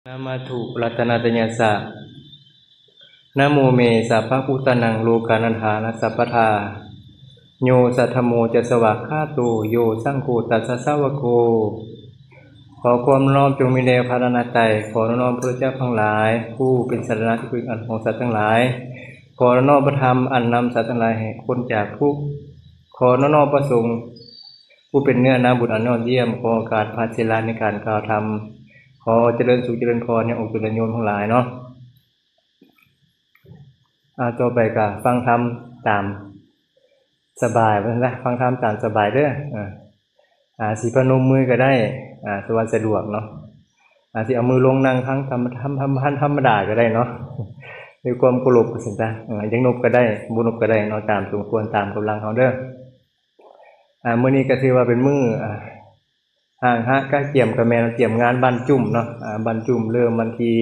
ນະມະທຸລັດຕະນະຕະຍະສະ ນະໂມເມ ສັບພະພຸດທານັງ ໂລການັດຖານະສັບປະທາ ໂຍ ສັດທຳໂມ ຈະ ສະຫວາກຂາໂຕ ໂຍ ສັງໂຄ ຕັດສະ ສາວະໂກ. ຂໍຄວາມນອບນ້ອມຈົ່ງມີແດ່ພະລັດຕະນະໄຕ, ຂໍນອບນ້ອມພະພຸດທະເຈົ້າທັງຫຼາຍ ຜູ້ເປັນສະລະນະທີ່ເພິ່ງອັນຂອງສັດທັງຫຼາຍ, ຂໍນອບນ້ອມພະທຳອັນນຳສັດທັງຫຼາຍໃຫ້ພົ້ນຈາກທຸກ, ຂໍນອບນ້ອມພະສົງ ຜູ້ເປັນເນື້ອນາບຸນອັນຍອດຢ້ຽມ, ຂໍໂອກາດພະເຖລະໃນການກ່າວທຳ, ຂໍຈະເລີນສຸກຈະເລີນພອນໃຫ້ອອກຕົນຍາດໂຍມທັງຫຼາຍເນາະ. ອາ ຕໍ່ໄປກໍຟັງທຳຕາມສະບາຍວ່າຊັ້ນຊະ, ຟັງທຳຕາມສະບາຍເດີ. ອາ ອາ ຊິພະນົມມືກໍໄດ້ ອາ ສະຫວັດສະດວກເນາະ, ອາ ຊິເອົາມືລົງນັ່ງທາງທຳ ທຳ ທຳ ທຳ ທຳມະດາກໍໄດ້ເນາະ ດ້ວຍຄວາມເຄົາລົບວ່າຊັ້ນຊະ. ອາ ຢາກນົບກໍໄດ້ ບໍ່ນົບກໍໄດ້ເນາະ, ຕາມສົມຄວນ ຕາມກຳລັງເຮົາເດີ. ອາ ມື້ນີ້ກໍຖືວ່າເປັນມື້ ອາ ຫ້າງຮະກະກຽມກະແມ່ນກຽມງານບ້ານຈຸ້ມເນາະ, ອາ ບ້ານຈຸ້ມເລີ່ມວັນທີ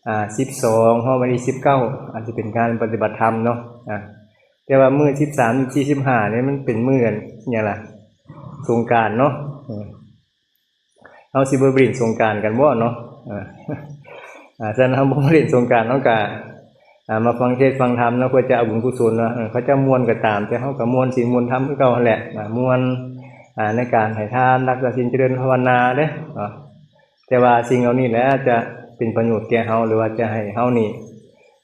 ອາ ສິບສອງ ຮອດວັນທີສິບເກົ້າ ອາດຈະເປັນງານປະຕິບັດທຳເນາະ. ອາ ແຕ່ວ່າມື້ສິບສາມ ສິບສີ່ ສິບຫ້ານີ້ມັນເປັນມື້ຫຍັງລະ ສົງການເນາະ. ເຮົາຊິບໍ່ໄປຫຼິ້ນສົງການກັນບໍ່ເນາະ? ອາ ອາ ສະນັ້ນເຮົາບໍ່ມາຫຼິ້ນສົງການ ເຮົາກະ ອາ ມາຟັງເທດຟັງທຳເນາະ ເພື່ອຈະເອົາບຸນກຸສົນເນາະ. ເອີ ເຂົາເຈົ້າມ່ວນກໍຕາມ ແຕ່ເຮົາກໍມ່ວນສິນມ່ວນທຳຄືເກົ່າຫັ້ນແຫຼະ ອາ ມ່ວນ ອາ ໃນການໃຫ້ທານ ຮັກສາສິນ ຈະເລີນພາວະນາເດ້ເນາະ. ແຕ່ວ່າສິ່ງເຫຼົ່ານີ້ແຫຼະຈະເປັນປະໂຫຍດແກ່ເຮົາ ຫຼືວ່າຈະໃຫ້ເຮົານີ້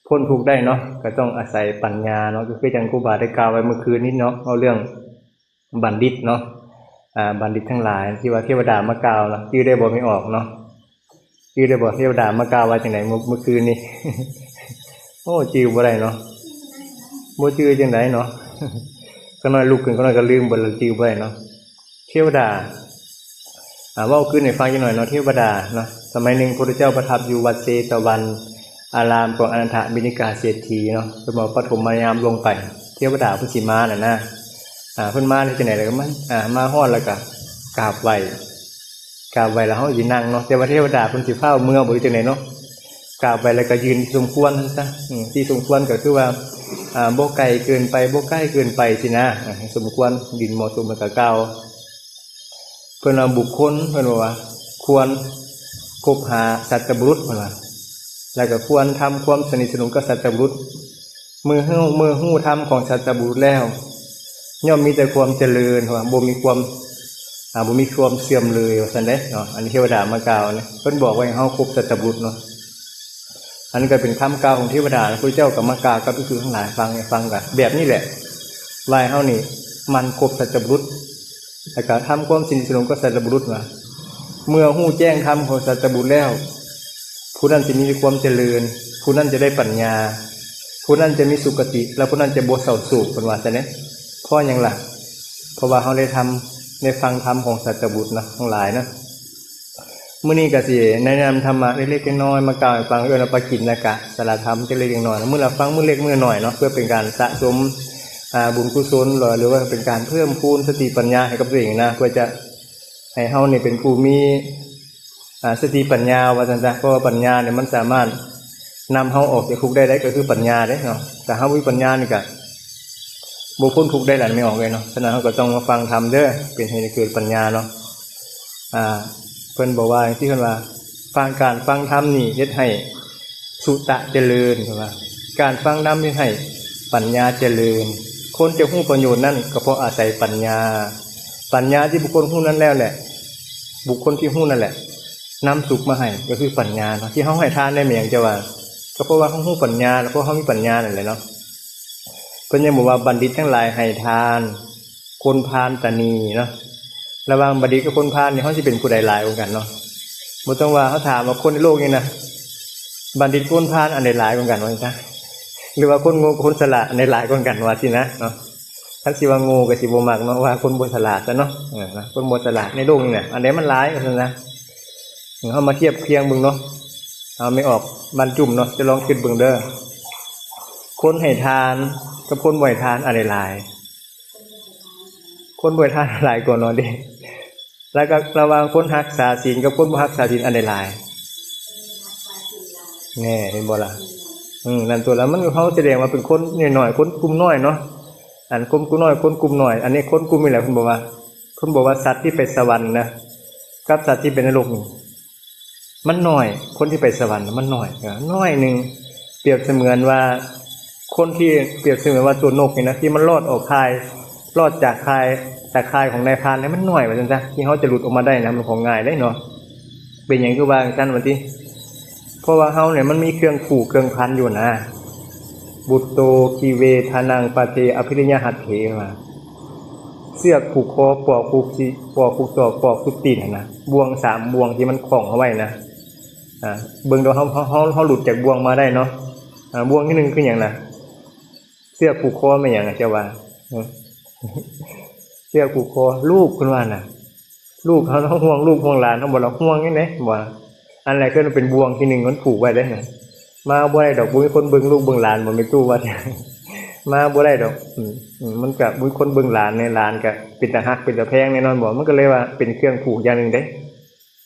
ພົ້ນທຸກໄດ້ເນາະ ກໍຕ້ອງອາໄສປັນຍາເນາະ. ກໍຄືຈັ່ງຄູບາໄດ້ກ່າວໄວ້ເມື່ອຄືນນີ້ເນາະ ເວົ້າເລື່ອງ ບັນດິດເນາະ ອາ ບັນດິດທັງຫຼາຍ ທີ່ວ່າເທວະດາມາກ່າວເນາະ ຈື່ໄດ້ບໍ່ແມ່ອອກເນາະ? ຈື່ໄດ້ບໍ່ ເທວະດາມາກ່າວວ່າຈັ່ງໃດເມື່ອ ເມື່ອຄືນນີ້? ໂອ້ ຈື່ບໍ່ໄດ້ເນາະ ບໍ່ຈື່ຈັ່ງໃດເນາະ ຂ້ານ້ອຍລຸກຂຶ້ນ ຂ້ານ້ອຍກໍລືມເບິດແລ້ວ ຈື່ບໍ່ໄດ້ເນາະ. ເທວະດາ ອາ ເວົ້າຄືນໃຫ້ຟັງຈັກໜ່ອຍເນາະ ເທວະດາເນາະ. ສະໄໝໜຶ່ງ ພະພຸດທະເຈົ້າປະທັບຢູ່ວັດເຊຕະວັນ ອາລາມຂອງອະນັນທະວິນິກາເສດຖີເນາະ ເພິ່ນເວົ້າປະຖົມມະຍາມລົງໄປ ເທວະດາເພິ່ນຊິມານັ້ນນະ. ອາ ເພິ່ນມາໄດ້ຈັ່ງໃດລະ ກໍມາ ອາ ມາຮອດແລ້ວກໍກາບໄຫວ້ ກາບໄຫວ້ແລ້ວເຮົາຊິນັ່ງເນາະ. ແຕ່ວ່າເທວະດາເພິ່ນຊິຟ້າວເມືອບໍ່ ຫຼືຈັ່ງໃດເນາະ? ກາບໄຫວ້ແລ້ວກໍຢືນທີ່ສົມຄວນຊັ້ນຊະ ອາ ທີ່ສົມຄວນກໍຄືວ່າ ອາ ບໍ່ໄກເກີນໄປ ບໍ່ໃກ້ເກີນໄປຊີ້ນະ ອາ ໃຫ້ສົມຄວນ ຢືນເໝາະສົມ ແລ້ວກໍກ່າວ ເພິ່ນວ່າບຸກຄົນ ເພິ່ນວ່າຄວນຄົບຫາສັດຕະບຸລຸດ ເພິ່ນວ່າ ແລ້ວກໍຄວນທຳຄວາມສະໜິດສະໜົມກັບສັດຕະບຸລຸດ. ເມື່ອຮູ້ ເມື່ອຮູ້ທຳຂອງສັດຕະບຸລຸດແລ້ວ ຍ່ອມມີແຕ່ຄວາມຈະເລີນ ເພິ່ນວ່າ ບໍ່ມີຄວາມ ອາ ບໍ່ມີຄວາມເສື່ອມເລີຍ ວ່າຊັ້ນເດ້ເນາະ. ອັນນີ້ເທວະດາມາກ່າວນະ ເພິ່ນບອກວ່າໃຫ້ເຮົາຄົບສັດຕະບຸລຸດເນາະ. ອັນນີ້ກໍເປັນຄຳກ່າວຂອງເທວະດາ ແລະ ພະພຸດທະເຈົ້າກໍມາກ່າວກັບພິກຂຸທັງຫຼາຍຟັງ ໃຫ້ຟັງກໍແບບນີ້ແຫຼະ ວ່າໃຫ້ເຮົານີ້ໝັ່ນຄົບສັດຕະບຸລຸດ ແລ້ວກໍທຳຄວາມສະໜິດສະໜົມກັບສັດຕະບຸລຸດວ່າ ເມື່ອຮູ້ແຈ້ງທຳຂອງສັດຕະບຸລຸດແລ້ວ ຜູ້ນັ້ນຈະມີຄວາມຈະເລີນ ຜູ້ນັ້ນຈະໄດ້ປັນຍາ ຜູ້ນັ້ນຈະມີສຸຄະຕິ ແລະ ຜູ້ນັ້ນຈະບໍ່ເສົ້າໂສກ ເພິ່ນວ່າຊັ້ນເດ້. ເພາະຫຍັງລະ? ເພາະວ່າເຮົາໄດ້ທຳ ໄດ້ຟັງທຳຂອງສັດຕະບຸລຸດເນາະ ທັງຫຼາຍເນາະ. ມື້ນີ້ກໍຊິແນະນຳທຳມະເລັກໆນ້ອຍໆ ມາກ່າວໃຫ້ຟັງ ເອີ້ນວ່າປະກິນນະກະສາລະທຳ ເລັກໆນ້ອຍໆ ມື້ລະຟັງ ມື້ເລັກມື້ນ້ອຍເນາະ ເພື່ອເປັນການສະສົມ ອາ ບຸນກຸສົນ ຫຼືວ່າເປັນການເພີ່ມພູນສະຕິປັນຍາໃຫ້ກັບຕົວເອງນະ ເພື່ອຈະໃຫ້ເຮົານີ້ເປັນຜູ້ມີ ອາ ສະຕິປັນຍາວ່າຊັ້ນຊະ ເພາະວ່າປັນຍານີ້ມັນສາມາດນຳເຮົາອອກຈາກທຸກໄດ້ ໄດ້ກໍຄືປັນຍາເດ້ເນາະ. ຖ້າເຮົາບໍ່ມີປັນຍານີ້ກະບໍ່ພົ້ນທຸກໄດ້ລະ ແມ່ອອກເອີຍເນາະ. ສະນັ້ນເຮົາກໍຕ້ອງມາຟັງທຳເດີ ເປັນເຫດໃຫ້ເກີດປັນຍາເນາະ. ອາ ເພິ່ນບອກວ່າຈັ່ງຊີ້ ເພິ່ນວ່າ ຟັງ ການຟັງທຳນີ້ເຮັດໃຫ້ສຸຕະຈະເລີນ ເພິ່ນວ່າ ການຟັງທຳເຮັດໃຫ້ປັນຍາຈະເລີນ. ຄົນຈະຮູ້ປະໂຫຍດນັ້ນກໍເພາະອາໄສປັນຍາ. ປັນຍາທີ່ບຸກຄົນຮູ້ນັ້ນແລ້ວແຫຼະ ບຸກຄົນທີ່ຮູ້ນັ້ນແຫຼະ ນຳສຸກມາໃຫ້ ກໍຄືປັນຍາເນາະ. ທີ່ເຮົາໃຫ້ທານໄດ້ແມ່ນຫຍັງ ເຈົ້າວ່າ? ກໍເພາະວ່າເຮົາຮູ້ປັນຍາ ແລະ ເພາະເຮົາມີປັນຍານັ້ນແຫຼະເນາະ. ເພິ່ນຍັງບອກວ່າ ບັນດິດທັງຫຼາຍໃຫ້ທານ ຄົນພານຕະໜີເນາະ. ລະຫວ່າງບັນດິດກັບຄົນພານນີ້ ເຮົາຊິເປັນຜູ້ໃດຫຼາຍກວ່າກັນເນາະ? ບໍ່ຕ້ອງວ່າ ເຮົາຖາມວ່າຄົນໃນໂລກນີ້ນະ ບັນດິດກັບຄົນພານອັນໃດຫຼາຍກວ່າກັນ ວ່າຊັ້ນຊະ? ຫຼືວ່າຄົນໂງ່ກັບຄົນສະຫຼາດອັນໃດຫຼາຍກວ່າກັນ ວ່າຊີ້ນະເນາະ. ຄັນຊິວ່າໂງ່ກໍຊິບໍ່ມັກເນາະ ວ່າຄົນບໍ່ສະຫຼາດຊະເນາະ. ເອີ ນະ ຄົນບໍ່ສະຫຼາດໃນໂລກນີ້ນະ ອັນໃດມັນຫຼາຍ ວ່າຊັ້ນຊະ. ເຮົາມາທຽບຄຽງເບິ່ງເນາະ ເອົາແມ່ອອກບ້ານຈຸ້ມເນາະ ຈະລອງຄິດເບິ່ງເດີ ຄົນໃຫ້ທານກັບຄົນບໍ່ໃຫ້ທານ ອັນໃດຫຼາຍ? ຄົນບໍ່ໃຫ້ທານຫຼາຍກວ່າເນາະເດ້. ແລ້ວກໍລະຫວ່າງຄົນຮັກສາສິນກັບຄົນບໍ່ຮັກສາສິນ ອັນໃດຫຼາຍ? ແນ່ ເຫັນບໍ່ລະ? ອືມ ນັ້ນຕົວະ ລະມັນ ເຮົາສະແດງວ່າເປັນຄົນນ້ອຍໆ ຄົນກຸ່ມນ້ອຍເນາະ. ອັນຄົນກຸ່ມນ້ອຍ ຄົນກຸ່ມນ້ອຍ ອັນນີ້ຄົນກຸ່ມນີ້ແຫຼະ ເພິ່ນບອກວ່າ ເພິ່ນບອກວ່າສັດທີ່ໄປສະຫວັນນະ ກັບສັດທີ່ໄປນະລົກນີ້ ມັນໜ້ອຍ ຄົນທີ່ໄປສະຫວັນມັນໜ້ອຍ ເອີ ໜ້ອຍໜຶ່ງ. ປຽບສະເໝືອນວ່າ ຄົນທີ່ ປຽບສະເໝືອນວ່າຕົວນົກນີ້ນະ ທີ່ມັນລອດອອກຂ່າຍ ລອດຈາກຂ່າຍ ຕາຂ່າຍຂອງນາຍພານນີ້ ມັນໜ້ອຍວ່າຊັ້ນຊະ ທີ່ເຮົາຈະຫຼຸດອອກມາໄດ້ນະ ມັນຂອງງ່າຍເດ້ເນາະ. ເປັນຫຍັງຄືວ່າຈັ່ງຊັ້ນວ່າຕິ? ເພາະວ່າເຮົານີ້ມັນມີເຄື່ອງຜູກເຄື່ອງພັນຢູ່ນະ. ບຸດໂຕ ກິເວທະນັງ ປະເທ ອະພິລິຍະຫັດເຖ ວ່າ ເຊືອກຜູກຄໍ ປອກຜູກສີ ປອກຜູກສອກ ປອກຜູກຕີນຫັ້ນນະ ບ່ວງສາມບ່ວງທີ່ມັນຂ້ອງເອົາໄວ້ນະ. ອາ ເບິ່ງດູ ເຮົາ ເຮົາ ເຮົາ ເຮົາຫຼຸດຈາກບ່ວງມາໄດ້ເນາະ. ອາ ບ່ວງທີໜຶ່ງຄືຫຍັງນະ? ເຊືອກຜູກຄໍແມ່ນຫຍັງ ເຈົ້າວ່າ? ເອີ ເຊືອກຜູກຄໍລູກ ເພິ່ນວ່ານະ. ລູກເຮົາ ເຮົາຫ່ວງລູກຫ່ວງຫຼານເຮົາບໍ່ລະ ຫ່ວງແນວໃດບໍ່? ອັນແລກຄືເປັນບ່ວງທີໜຶ່ງ ມັນຜູກໄວ້ເດ້. ມາບໍ່ໄດ້ດອກ ບໍ່ມີຄົນເບິ່ງລູກເບິ່ງຫຼານບໍ່ ແມ່ຕູ້ວ່າ ມາບໍ່ໄດ້ດອກ. ອືມ ອືມ ມັນກະບໍ່ມີຄົນເບິ່ງຫຼານແດ່ ຫຼານກະເປັນຕາຮັກເປັນຕາແພງແນ່ນອນບໍ່? ມັນກະເລີຍວ່າເປັນເຄື່ອງຜູກຢ່າງໜຶ່ງເດ້.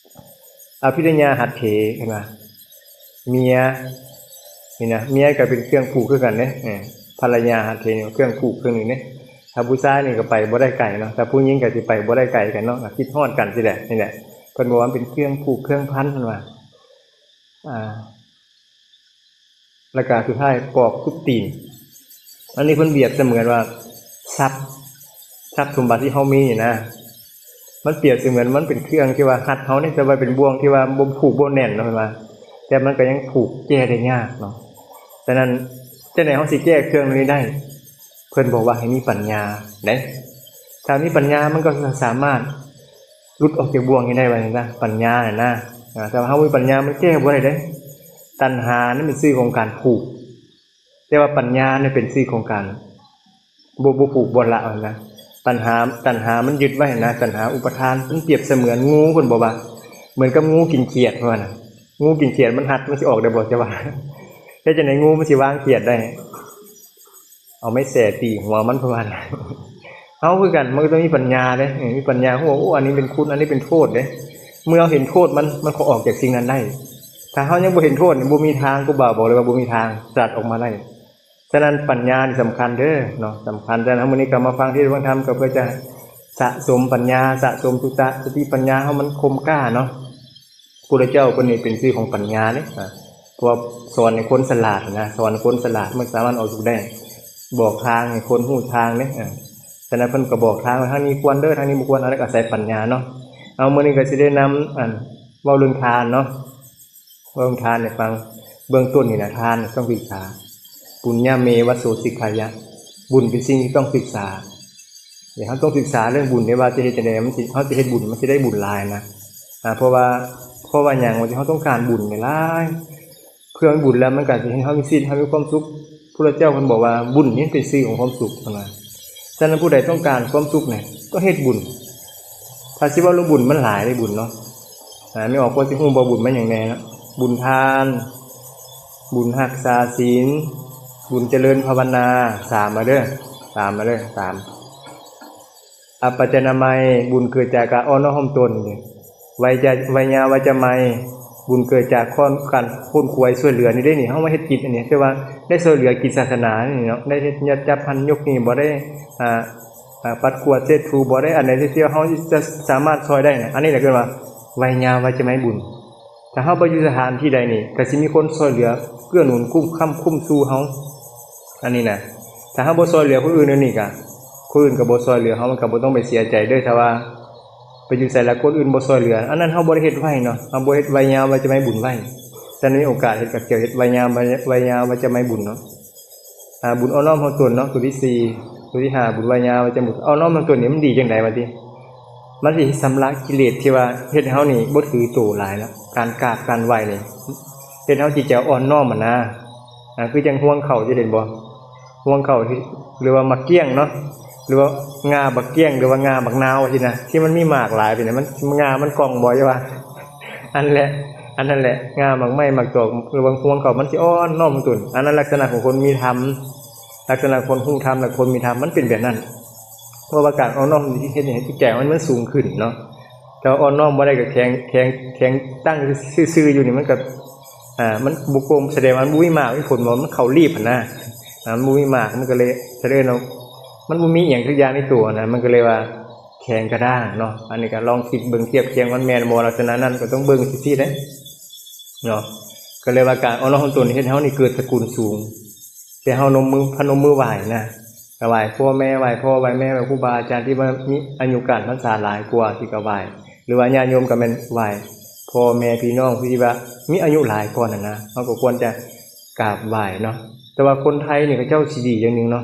ອະພິລິຍະຫັດເຖ ເຫັນບໍ່? ເມຍ ນີ້ນະ ເມຍກໍເປັນເຄື່ອງຜູກຄືກັນເດ້. ເອີ ພັນລະຍາຫັດເຖນີ້ເຄື່ອງຜູກເຄື່ອງໜຶ່ງເດ້. ຖ້າຜູ້ຊາຍນີ້ກໍໄປບໍ່ໄດ້ໄກເນາະ ຖ້າຜູ້ຍິງກໍຊິໄປບໍ່ໄດ້ໄກກັນເນາະ ຄິດຮອດກັນຊີ້ແຫຼະ. ນີ້ແຫຼະ ເພິ່ນບອກວ່າມັນເປັນເຄື່ອງຜູກເຄື່ອງພັນ ເພິ່ນວ່າ. ອາ ແລ້ວກໍສຸດທ້າຍປອກທຸບຕີນ. ອັນນີ້ເພິ່ນປຽບສະເໝືອນວ່າຊັບ ຊັບສົມບັດທີ່ເຮົາມີນີ້ນະ ມັນປຽບສະເໝືອນມັນເປັນເຄື່ອງທີ່ວ່າຮັດເຮົານີ້ ແຕ່ວ່າເປັນບ່ວງທີ່ວ່າບໍ່ຜູກບໍ່ແໜ້ນເນາະ ເພິ່ນວ່າ ແຕ່ມັນກໍຍັງຜູກແກ້ໄດ້ຍາກເນາະ. ສະນັ້ນ ຈັ່ງໃດເຮົາຊິແກ້ເຄື່ອງນີ້ໄດ້? ເພິ່ນບອກວ່າໃຫ້ມີປັນຍາເດ້. ຖ້າມີປັນຍາມັນກໍສາມາດ ຫຼຸດອອກຈາກບ່ວງນີ້ໄດ້ວ່າຊັ້ນຊະ ປັນຍາຫັ້ນນະ. ອາ ຖ້າເຮົາບໍ່ມີປັນຍາມັນແກ້ບໍ່ໄດ້ເດ້. ຕັນຫານັ້ນເປັນຊື່ຂອງການຜູກ ແຕ່ວ່າປັນຍານີ້ເປັນຊື່ຂອງການ ບໍ່ ບໍ່ຜູກບໍ່ລະຫັ້ນນະ. ຕັນຫາ ຕັນຫາມັນຍຶດໄວ້ຫັ້ນນະ ຕັນຫາອຸປະທານ. ມັນປຽບສະເໝືອນງູ ເພິ່ນບອກວ່າ ເໝືອນກັບງູກິນຂຽດ ເພິ່ນວ່ານະ. ງູກິນຂຽດມັນຮັດ ມັນຊິອອກໄດ້ບໍ່ ເຈົ້າວ່າ? ເຮັດຈັ່ງໃດງູມັນຊິວາງຂຽດໄດ້? ເອົາໄມ້ແສ່ຕີຫົວມັນ ປະມານນັ້ນ. ເຮົາຄືກັນ ມັນກໍຕ້ອງມີປັນຍາເດ້. ເອີ ມີປັນຍາຮູ້ວ່າ ໂອ້ ອັນນີ້ເປັນຄຸນ ອັນນີ້ເປັນໂທດເດ້. ເມື່ອເຮົາເຫັນໂທດມັນ ມັນກໍອອກຈາກສິ່ງນັ້ນໄດ້. ຖ້າເຮົາຍັງບໍ່ເຫັນໂທດນີ້ ບໍ່ມີທາງ, ຄູບາບອກເລີຍວ່າບໍ່ມີທາງສະຫຼັດອອກມາໄດ້. ສະນັ້ນປັນຍານີ້ສຳຄັນເດີເນາະ ສຳຄັນ. ສະນັ້ນເຮົາມື້ນີ້ກໍມາຟັງເທດຟັງທຳ ກໍເພື່ອຈະສະສົມປັນຍາ, ສະສົມສຸຕະ, ສະຕິປັນຍາເຮົາມັນຄົມກ້າເນາະ. ພຸດທະເຈົ້າເພິ່ນນີ້ເປັນຊື່ຂອງປັນຍາເດ້ ອາ ເພາະວ່າສອນໃຫ້ຄົນສະຫຼາດນະ, ສອນໃຫ້ຄົນສະຫຼາດ ມັນສາມາດອອກທຸກໄດ້, ບອກທາງໃຫ້ຄົນຮູ້ທາງເດ້. ອາ ສະນັ້ນເພິ່ນກໍບອກທາງວ່າ ທາງນີ້ຄວນເດີ, ທາງນີ້ບໍ່ຄວນ, ອັນນັ້ນກໍອາໄສປັນຍາເນາະ. ເອົາ ມື້ນີ້ກໍຊິໄດ້ນຳ ອັນ ເວົ້າເລື່ອງທານເນາະ, ເວົ້າເລື່ອງທານໃຫ້ຟັງ. ເບື້ອງຕົ້ນນີ້ນະ ທານຕ້ອງສຶກສາ ປຸນຍະເມວະໂສສິກຂາຍະ, ບຸນເປັນສິ່ງທີ່ຕ້ອງສຶກສາ. ເຮົາຕ້ອງສຶກສາເລື່ອງບຸນເດ້ ວ່າຈະເຮັດຈັ່ງໃດມັນຊິ ເຮົາຈະເຮັດບຸນ ມັນຊິໄດ້ບຸນຫຼາຍນະ. ອາ ເພາະວ່າ ເພາະວ່າຫຍັງ? ວ່າເຮົາຕ້ອງການບຸນຫຼາຍໆ ເພື່ອມີບຸນແລ້ວມັນກໍຊິເຮັດໃຫ້ເຮົາມີຊີວິດ ເຮົາມີຄວາມສຸກ. ພຸດທະເຈົ້າເພິ່ນບອກວ່າ ບຸນນີ້ເປັນຊື່ຂອງຄວາມສຸກ ເພິ່ນວ່າ. ສະນັ້ນຜູ້ໃດຕ້ອງການຄວາມສຸກນີ້ ຕ້ອງເຮັດບຸນ. ຖ້າຊິເວົ້າເລື່ອງບຸນ ມັນຫຼາຍເດ້ບຸນເນາະ. ອາ ແມ່ອອກພໍຊິຮູ້ບໍ່ ບຸນມັນຫຍັງແດ່ເນາະ? ບຸນທານ, ບຸນຮັກສາສິນ, ບຸນຈະເລີນພາວະນາ, ສາມແລ້ວເດີ, ສາມແລ້ວເດີ, ສາມ. ອາປາຈະນາໄມ ບຸນເກີດຈາກການອ່ອນນ້ອມຖ່ອມຕົນ. ໄວຈະ ໄວຍາວາຈາໄມ ບຸນເກີດຈາກການຂົນຂວາຍຊ່ວຍເຫຼືອນີ້ເດ້ນີ້. ເຮົາມາເຮັດກິດອັນນີ້ ແຕ່ວ່າໄດ້ຊ່ວຍເຫຼືອກິດສາສະໜານີ້ເນາະ, ໄດ້ເຮັດ ຈັບຫັ້ນຍົກນີ້ບໍ່, ໄດ້ ອາ ອາ ປັດກວາດເຊັດຖູບໍ່, ໄດ້ອັນໃດທີ່ເຮົາຈະສາມາດຊ່ອຍໄດ້ນະ, ອັນນີ້ແຫຼະເອີ້ນວ່າໄວຍາວາຈາໄມບຸນ. ຖ້າເຮົາໄປຢູ່ສະຖານທີ່ໃດນີ້ ກໍຊິມີຄົນຊ່ວຍເຫຼືອເກື້ອໜູນຄຸ້ມຄ້ຳຄຸ້ມຊູເຮົາ. ອັນນີ້ນະ ຖ້າເຮົາບໍ່ຊ່ວຍເຫຼືອຄົນອື່ນ ອັນນີ້ກະ ຄົນອື່ນກໍບໍ່ຊ່ວຍເຫຼືອເຮົາ, ມັນກໍບໍ່ຕ້ອງໄປເສຍໃຈເດີ້. ຖ້າວ່າໄປຢູ່ໃສລະຄົນອື່ນບໍ່ຊ່ວຍເຫຼືອ, ອັນນັ້ນເຮົາບໍ່ໄດ້ເຮັດໄວເນາະ, ເຮົາບໍ່ເຮັດໄວຍາວາຈາໄມບຸນໄວ້. ສະນັ້ນມີໂອກາດເຮັດກໍຈະເຮັດໄວຍາວ ໄວຍາວາຈາໄມບຸນເນາະ. ອາ ບຸນອ່ອນນ້ອມຖ່ອມຕົນເນາະ, ຕົວທີສີ່. ຕົວທີຫ້າ ບຸນໄວຍາວາຈາໄມບຸນ. ອ່ອນນ້ອມຖ່ອມຕົນນີ້ມັນດີຈັ່ງໃດວະຕິ? ມັນຊິຊຳລະກິເລດທີ່ວ່າເຮັດໃຫ້ເຮົານີ້ບໍ່ຖືໂຕຫຼາຍເນາະ. ການກາບການໄຫວ້ນີ້ ເຮັດໃຫ້ເຮົາຈິດໃຈອ່ອນນ້ອມຫັ້ນນາ. ອາ ຄືຈັ່ງຮວງເຂົ້າ ເຈົ້າເຫັນບໍ່? ຮວງເຂົ້າທີ່ ຫຼືວ່າໝາກກ້ຽງເນາະ, ຫຼືວ່າງ່າບັກກ້ຽງ ຫຼືວ່າງ່າບັກນາວຊີ້ນະ, ທີ່ມັນມີໝາກຫຼາຍຊີ້ນະ, ມັນ ງ່າມັນກ່ອງບໍ່ ຢ່າວ່າ. ອັນແຫຼະ ອັນນັ້ນແຫຼະ ງ່າໝາກໄມ້ໝາກຕອກ ຫຼືວ່າຮວງເຂົ້າ ມັນຊິອ່ອນນ້ອມຕົນ. ອັນນັ້ນລັກສະນະຂອງຄົນມີທຳ, ລັກສະນະຄົນຮູ້ທຳ ແລະ ຄົນມີທຳ ມັນເປັນແບບນັ້ນ. ເພາະວ່າການອ່ອນນ້ອມນີ້ເຮັດໃຫ້ຈິດໃຈເຮົາມັນສູງຂຶ້ນເນາະ. ແຕ່ວ່າອ່ອນນ້ອມບໍ່ໄດ້ກໍແຂງ ແຂງ ແຂງຕັ້ງຊື່ໆຢູ່ນີ້ ມັນກໍ ອ່າ ມັນບໍ່ກົມ ສະແດງວ່າມັນບໍ່ມີໝາກມີຜົນ ບໍ່ ມັນເຂົ້າລີບຫັ້ນນະ. ອ່າ ມັນບໍ່ມີໝາກ ມັນກໍເລີຍ ສະແດງວ່າມັນບໍ່ມີອີ່ຫຍັງຈັກຢ່າງໃນຕົວຫັ້ນນະ, ມັນກໍເລີຍວ່າແຂງກະດ້າງເນາະ. ອັນນີ້ກໍລອງຄິດເບິ່ງ ທຽບທຽງວ່າມັນແມ່ນບໍ່ ລັກສະນະນັ້ນ ກໍຕ້ອງເບິ່ງຊື່ໆເດ້. ເນາະ. ກໍເລີຍວ່າການອ່ອນນ້ອມຖ່ອມຕົນເຮັດໃຫ້ເຮົານີ້ເກີດຕະກູນສູງ ແຕ່ເຮົານົມມື ພະນົມມືໄຫວ້ນະ ກະໄຫວ້ພໍ່ແມ່ ໄຫວ້ພໍ່ໄຫວ້ແມ່ ໄຫວ້ຄູບາອາຈານທີ່ວ່າມີອາຍຸການພັນສາຫຼາຍກວ່າ ທີ່ກະໄຫວ້ ຫຼືວ່າຍາດໂຍມກະແມ່ນໄຫວ້ພໍ່ແມ່ພີ່ນ້ອງທີ່ວ່າມີອາຍຸຫຼາຍກ່ອນຫັ້ນນະ ເຮົາກໍຄວນຈະກາບໄຫວ້ເນາະ. ແຕ່ວ່າຄົນໄທນີ້ເຂົາເຈົ້າຊິດີຢ່າງໜຶ່ງເນາະ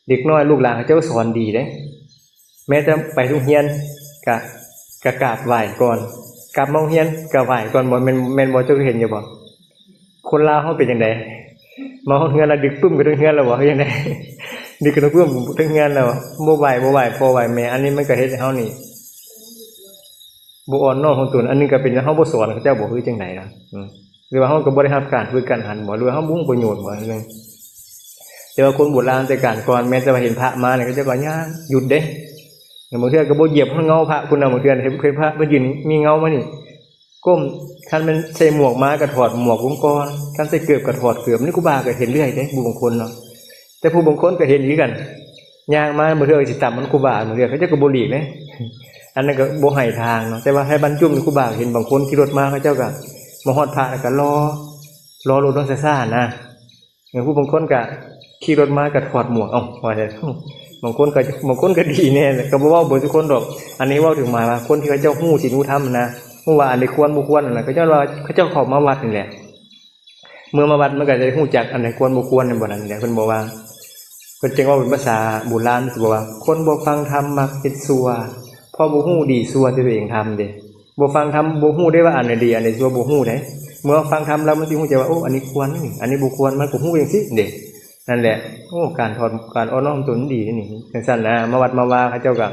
ເດັກນ້ອຍລູກຫຼານເຂົາເຈົ້າສອນດີເດ້ ແມ້ແຕ່ໄປໂຮງຮຽນກະ ກະກາບໄຫວ້ກ່ອນ ກັບມາໂຮງຮຽນກະໄຫວ້ກ່ອນ ບໍ່ແມ່ນ ແມ່ນບໍ່? ເຈົ້າເຫັນຢູ່ບໍ່? ຄົນລາວເຮົາເປັນຈັ່ງໃດ? ມາຮອດເຮືອນລະດຶກປຶ້ມຂຶ້ນເທິງເຮືອນລະບໍ່ ຄືຈັ່ງໃດ? ດຶກຂຶ້ນປຶ້ມເທິງເຮືອນລະບໍ່ ບໍ່ໄຫວ້ ບໍ່ໄຫວ້ພໍ່ໄຫວ້ແມ່. ອັນນີ້ມັນກະເຮັດໃຫ້ເຮົານີ້ບໍ່ອ່ອນນ້ອມຖ່ອມຕົນ ອັນນີ້ກະເປັນເຮົາບໍ່ສອນເຂົາເຈົ້າບໍ່ ຄືຈັ່ງໃດນະ? ອືມ ຫຼືວ່າເຮົາກະບໍ່ໄດ້ຮັບການຝຶກການຫັນບໍ່ ຫຼືວ່າເຮົາບໍ່ຮູ້ປະໂຫຍດບໍ່ ແຕ່ວ່າຄົນໂບລານແຕ່ການກ່ອນ ແມ່ນແຕ່ວ່າເຫັນພະມານີ້ ເຂົາເຈົ້າກະຍ່າງຢຸດເດ້ ບາງເທື່ອກະບໍ່ຢຽບຮອດເງົາພະພຸ້ນນະ ບາງເທື່ອເຫັນ ເຫັນພະມາຢືນມີເງົາມານີ້ ກົ້ມ ຄັນແມ່ນໃສ່ໝວກມາກະຖອດໝວກລົງກ່ອນ ຄັນໃສ່ເກີບກະຖອດເກີບ ນີ້ຄູບາກະເຫັນເລື້ອຍເດ້ ຜູ້ບາງຄົນເນາະ. ແຕ່ຜູ້ບາງຄົນກະເຫັນຄືກັນ ຍ່າງມາບາງເທື່ອກະຊິຕຳມັນຄູບາ ບາງເທື່ອເຂົາເຈົ້າກະບໍ່ຫຼີກເດ້ ອັນນັ້ນກະບໍ່ໃຫ້ທາງເນາະ. ແຕ່ວ່າໃຫ້ບັນຈຸມນີ້ຄູບາເຫັນບາງຄົນຂີ່ລົດມາ ເຂົາເຈົ້າກະມາຮອດພະແລ້ວກະລໍ ລໍລົດລົງຊ້າໆນະ. ເອີ ຜູ້ບາງຄົນກະຂີ່ລົດມາກະຖອດໝວກ ເອົ້າ ວ່າແທ້ ບາງຄົນກະ ບາງຄົນກະດີແນ່ ກະບໍ່ເວົ້າເບິດທຸກຄົນດອກ. ອັນນີ້ເວົ້າເຖິງໝາຍວ່າຄົນທີ່ເຂົາເຈົ້າຮູ້ສິນຮູ້ທຳນະ ຮູ້ວ່າອັນໃດຄວນບໍ່ຄວນຫັ້ນນະ ເຂົາເຈົ້າວ່າ ເຂົາເຈົ້າເຂົ້າມາວັດນີ້ແຫຼະ ເມື່ອມາວັດມັນກະຈະໄດ້ຮູ້ຈັກອັນໃດຄວນບໍ່ຄວນ ແມ່ນບໍ່ນັ້ນແຫຼະ. ເພິ່ນບອກວ່າ ເພິ່ນຈຶ່ງເວົ້າເປັນພາສາໂບລານ ເພິ່ນບອກວ່າ ຄົນບໍ່ຟັງທຳມັກເຮັດຊົ່ວ ເພາະບໍ່ຮູ້ດີຊົ່ວທີ່ຕົວເອງທຳເດ້. ບໍ່ຟັງທຳບໍ່ຮູ້ເດ້ວ່າອັນໃດດີອັນໃດຊົ່ວ ບໍ່ຮູ້ເດ້. ເມື່ອຟັງທຳແລ້ວມັນຊິຮູ້ຈັກວ່າ ໂອ້ ອັນນີ້ຄວນ ອັນນີ້ບໍ່ຄວນ ມັນກະຮູ້ຈັ່ງຊີ້ເດ້. ນັ້ນແຫຼະ ໂອ້ ການຖອດ ການອ່ອນນ້ອມຕົນມັນດີເດ້ນີ້ ຈັ່ງຊັ້ນນະ. ມາວັດມາວາເຂົາເຈົ້າກະ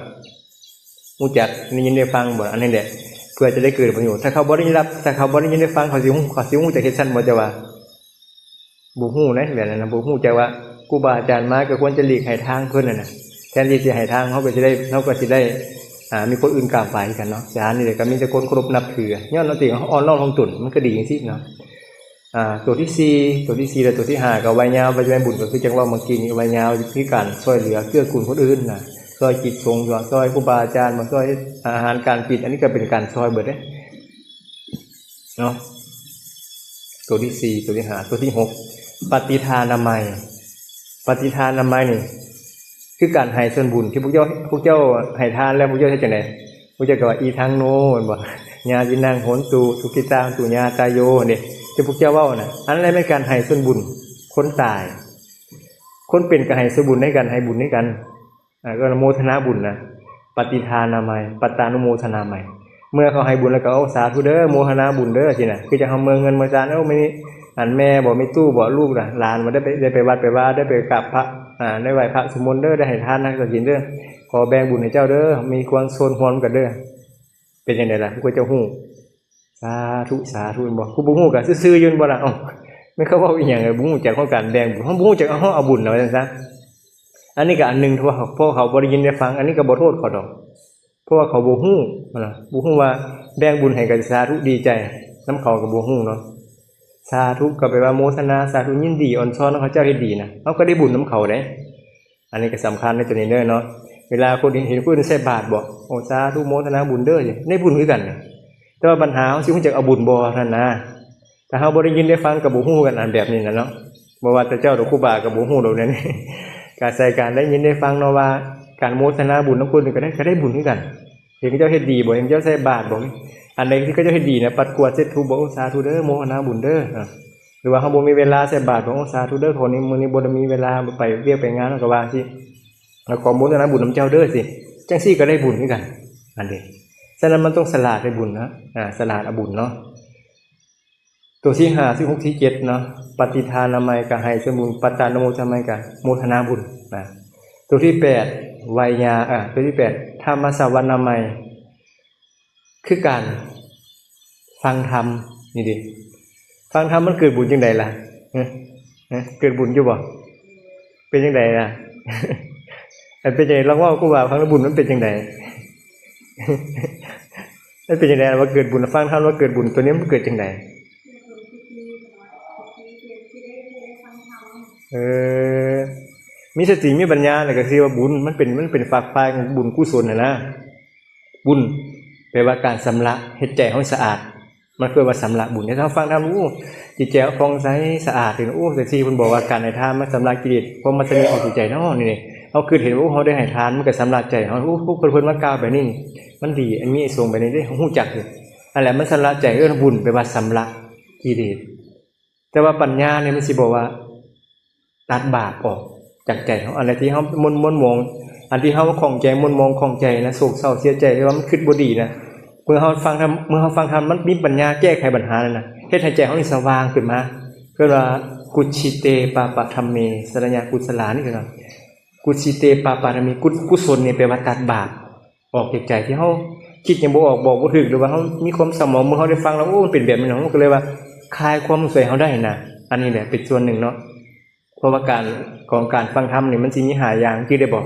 ຮູ້ຈັກໄດ້ຍິນໄດ້ຟັງບໍ່ ອັນນີ້ແຫຼະ ເພື່ອຈະໄດ້ເກີດປະໂຫຍດ. ຖ້າເຂົາບໍ່ໄດ້ຍິນ ຖ້າເຂົາບໍ່ໄດ້ຍິນໄດ້ຟັງ ເຂົາຊິຮູ້ ເຂົາຊິຮູ້ຈັກເຮັດຊັ້ນບໍ່ ເຈົ້າວ່າ? ບໍ່ຮູ້ເດ້ ແບບນັ້ນນະ ບໍ່ຮູ້ຈັກວ່າຄູບາອາຈານມາກະຄວນຈະຫຼີກໃຫ້ທາງເພິ່ນຫັ້ນນະ. ແທນທີ່ຊິໃຫ້ທາງ ເຮົາກະຊິໄດ້ ເຮົາກະຊິໄດ້ ອ່າ ມີຄົນອື່ນກາບໄຫວ້ຄືກັນເນາະ. ສະຖານທີ່ໃດກະມີແຕ່ຄົນເຄົາລົບນັບຖື ຍ້ອນເຮົາເອງອ່ອນນ້ອມຖ່ອມຕົນ ມັນກະດີຈັ່ງຊີ້ເນາະ. ອ່າ ໂຕທີສີ່ ໂຕທີສີ່ ແລະ ໂຕທີຫ້າກະໄຫວ້ຍາວ ໄຫວ້ແມ່ບຸນ ກະຄືຈັ່ງເວົ້າເມື່ອກີ້ນີ້ ໄຫວ້ຍາວຄືການຊ່ວຍເຫຼືອເກື້ອກູນຄົນອື່ນນະ ຊ່ອຍກິດສົງ ຊ່ອຍຄູບາອາຈານ ຊ່ອຍອາຫານການກິນ ອັນນີ້ກະເປັນການຊ່ອຍເບິດເດ້. ເນາະ ໂຕທີສີ່ ໂຕທີຫ້າ ໂຕທີຫົກ ປະຕິທານາໄມ. ປະຕິທານາໄມນີ້ຄືການໃຫ້ສ່ວນບຸນ ທີ່ພວກເຈົ້າ ພວກເຈົ້າໃຫ້ທານແລ້ວ ພວກເຈົ້າເຮັດຈັ່ງໃດ? ພວກເຈົ້າກະວ່າ ອີທັງໂນ ແມ່ນບໍ່? ຍາຕິນັງໂຫນຕຸ ສຸກິຕັງ ປຸຍາຕາໂຍ ເດ້ ທີ່ພວກເຈົ້າເວົ້ານະ ອັນນັ້ນແຫຼະແມ່ນການໃຫ້ສ່ວນບຸນຄົນຕາຍ. ຄົນເປັນກະໃຫ້ສ່ວນບຸນໃຫ້ກັນ ໃຫ້ບຸນໃຫ້ກັນ ອ່າ ເອີ້ນໂມທະນາບຸນນະ ປະຕິທານາໄມ ປະຕານຸໂມທະນາໄມ. ເມື່ອເຂົາໃຫ້ບຸນແລ້ວກະ ໂອ້ ສາທຸເດີ ໂມທະນາບຸນເດີ ຊີ້ນະ. ຄືຈັ່ງເຮົາເມືອເຮືອນເມືອຊານ ໂອ້ ມີອັນແມ່ບໍ ມີຕູ້ບໍ ລູກຫຼານບໍ ໄດ້ໄປ ໄດ້ໄປວັດໄປວາ ໄດ້ໄປກາບພະ ອ່າ ໄດ້ໄຫວ້ພະສວດມົນເດີ ໄດ້ໃຫ້ທານຮັກສາສິນເດີ ຂໍແບ່ງບຸນໃຫ້ເຈົ້າເດີ ມີຄວາມໂຊນຮ່ວມກັນເດີ. ເປັນຈັ່ງໃດລະ ພວກເຈົ້າຮູ້? ສາທຸ ສາທຸ ແມ່ນບໍ່? ຜູ້ບໍ່ຮູ້ກະຊື່ໆຢູ່ ແມ່ນບໍ່ລະ? ເອົ້າ ແມ່ນເຂົາເວົ້າອີ່ຫຍັງ ບໍ່ຮູ້ຈັກຂອງການແບ່ງບຸນ ເຮົາບໍ່ຮູ້ຈັກ ເຮົາເອົາບຸນນະ ວ່າຊັ້ນຊະ. ອັນນີ້ກະອັນໜຶ່ງ ເພາະວ່າເຂົາ ເພາະເຂົາບໍ່ໄດ້ຍິນໄດ້ຟັງ ອັນນີ້ກະບໍ່ໂທດເຂົາດອກ ເພາະວ່າເຂົາບໍ່ຮູ້ນະ ບໍ່ຮູ້ວ່າແບ່ງບຸນໃຫ້ກະສາທຸ ດີໃຈນຳເຂົາກະບໍ່ຮູ້ເນາະ. ສາທຸກະແປວ່າໂມທະນາ ສາທຸ ຍິນດີ ອອນຊອນນຳເຂົາເຈົ້າເຮັດດີນະ ເຮົາກະໄດ້ບຸນນຳເຂົາເດ້. ອັນນີ້ກະສຳຄັນໃນໂຕນີ້ເດີເນາະ. ເວລາຄົນເຫັນຄົນອື່ນໃສ່ບາດບໍ ໂອ້ ສາທຸ ໂມທະນາບຸນເດີ ໄດ້ບຸນຄືກັນ. ແຕ່ວ່າບັນຫາເຮົາຊິຮູ້ຈັກເອົາບຸນບໍ່ ເທົ່ານັ້ນນະ. ຖ້າເຮົາບໍ່ໄດ້ຍິນໄດ້ຟັງກະບໍ່ຮູ້ກັນ ອັນແບບນີ້ນະເນາະ. ບໍ່ວ່າແຕ່ເຈົ້າດອກ ຄູບາກະບໍ່ຮູ້ດອກແນວນີ້ ກະອາໄສການໄດ້ຍິນໄດ້ຟັງເນາະ ວ່າການໂມທະນາບຸນນຳຄົນອື່ນກະໄດ້ ກະໄດ້ບຸນຄືກັນ. ເຫັນເຂົາເຈົ້າເຮັດດີບໍ ເຫັນເຂົາເຈົ້າໃສ່ບາດບໍ ອັນໃດທີ່ເຂົາເຈົ້າເຮັດດີນະ ປັດກວາດເຊັດຖູບໍ ໂອ້ ສາທຸເດີ ໂມທະນາບຸນເດີ. ຫຼືວ່າເຮົາບໍ່ມີເວລາໃສ່ບາດ ໂອ້ ສາທຸເດີ ຂໍນີ້ມື້ນີ້ບໍ່ໄດ້ມີເວລາໄປວຽກໄປງານ ເຮົາກະວ່າຈັ່ງຊີ້ ແລ້ວຂໍໂມທະນາບຸນນຳເຈົ້າເດີ ຈັ່ງຊີ້ກະໄດ້ບຸນຄືກັນ ອັນເດ. ສະນັ້ນມັນຕ້ອງສະຫຼາດໃຫ້ບຸນນະ ອາ ສະຫຼາດເອົາບຸນເນາະ. ໂຕທີຫ້າ ທີຫົກ ທີເຈັດເນາະ ປະຕິທານາໄມກະໃຫ້ສ່ວນບຸນ ປະຕານຸໂມທະນາໄມກະໂມທະນາບຸນນະ. ໂຕທີແປດ ໄວຍາ ອາ ໂຕທີແປດ ທຳມະສະວະນາໄມ ຄືການຟັງທຳນີ້ເດ. ຟັງທຳມັນເກີດບຸນຈັ່ງໃດລະ? ຮະ? ຮະ? ເກີດບຸນຢູ່ບໍ່? ເປັນຈັ່ງໃດລະ? ອັນເປັນຈັ່ງໃດ? ລອງເວົ້າ ຄູບາຟັງແລ້ວບຸນມັນເປັນຈັ່ງໃດ? ມັນເປັນຈັ່ງໃດວ່າເກີດບຸນ? ຟັງທຳວ່າເກີດບຸນ ໂຕນີ້ມັນເກີດຈັ່ງໃດ? ເອີ ມີສະຕິມີປັນຍາ ແລ້ວກະຊື່ວ່າບຸນ ມັນເປັນ ມັນເປັນຝັກຝ່າຍຂອງບຸນກຸສົນຫັ້ນນະ. ບຸນແປວ່າການຊຳລະ ເຮັດໃຈເຮົາສະອາດ ມັນເອີ້ນວ່າຊຳລະບຸນ. ຖ້າເຮົາຟັງທຳ ໂອ້ ຈິດໃຈເຮົາຜ່ອງໃສສະອາດ ໂອ້ ຈັ່ງຊີ້ ເພິ່ນບອກວ່າການໃຫ້ທານມັນຊຳລະກິເລດ ຄວາມມັດສະໝີອອກຈາກໃຈເນາະ. ນີ້ ເຮົາຄິດເຫັນວ່າ ໂອ້ ເຮົາໄດ້ໃຫ້ທານ ມັນກໍຊຳລະໃຈເຮົາ. ໂອ້ ເພິ່ນ ເພິ່ນມາກ່າວແບບນີ້ ມັນດີ ອັນມີອານິສົງແບບນີ້ເດ້ ເຮົາຮູ້ຈັກຢູ່. ອັນແຫຼະ ມັນຊຳລະໃຈ ເອີ້ນບຸນ ແປວ່າຊຳລະກິເລດ. ແຕ່ວ່າປັນຍານີ້ມັນຊິບອກວ່າຕັດບາບອອກຈາກໃຈເຮົາ. ອັນໃດທີ່ເຮົາມົນ ມົນໝອງ ອັນທີ່ເຮົາຂ້ອງໃຈ ມົນໝອງຂ້ອງໃຈນະ ໂສກເສົ້າເສຍໃຈ ຫຼືວ່າມັນຄິດບໍ່ດີນະ ເມື່ອເຮົາຟັງທຳ ເມື່ອເຮົາຟັງທຳ ມັນມີປັນຍາແກ້ໄຂບັນຫານັ້ນນະ ເຮັດໃຫ້ໃຈເຮົານີ້ສະຫວ່າງຂຶ້ນມາ. ເອີ້ນວ່າ ກຸດສິເຕ ປາປະທຳເມ ສະລະຍະກຸດສະລາ ນີ້ຄື ກຸດສິເຕ ປາປະທຳເມ ກຸ ກຸສົນນີ້ແປວ່າຕັດບາບ ອອກຈາກໃຈ ທີ່ເຮົາຄິດຫຍັງບໍ່ອອກ ບອກບໍ່ຖືກ ຫຼືວ່າເຮົາມີຄວາມເສົ້າໝອງ ເມື່ອເຮົາໄດ້ຟັງແລ້ວ ໂອ້ ມັນເປັນແບບນີ້ເນາະ ມັນກໍເລີຍວ່າຄາຍຄວາມສົງໄສເຮົາໄດ້ນະ. ອັນນີ້ແຫຼະເປັນສ່ວນໜຶ່ງເນາະ ເພາະວ່າການ ຂອງການຟັງທຳນີ້ມັນຊິມີຫ້າຢ່າງ ຈື່ໄດ້ບໍ່?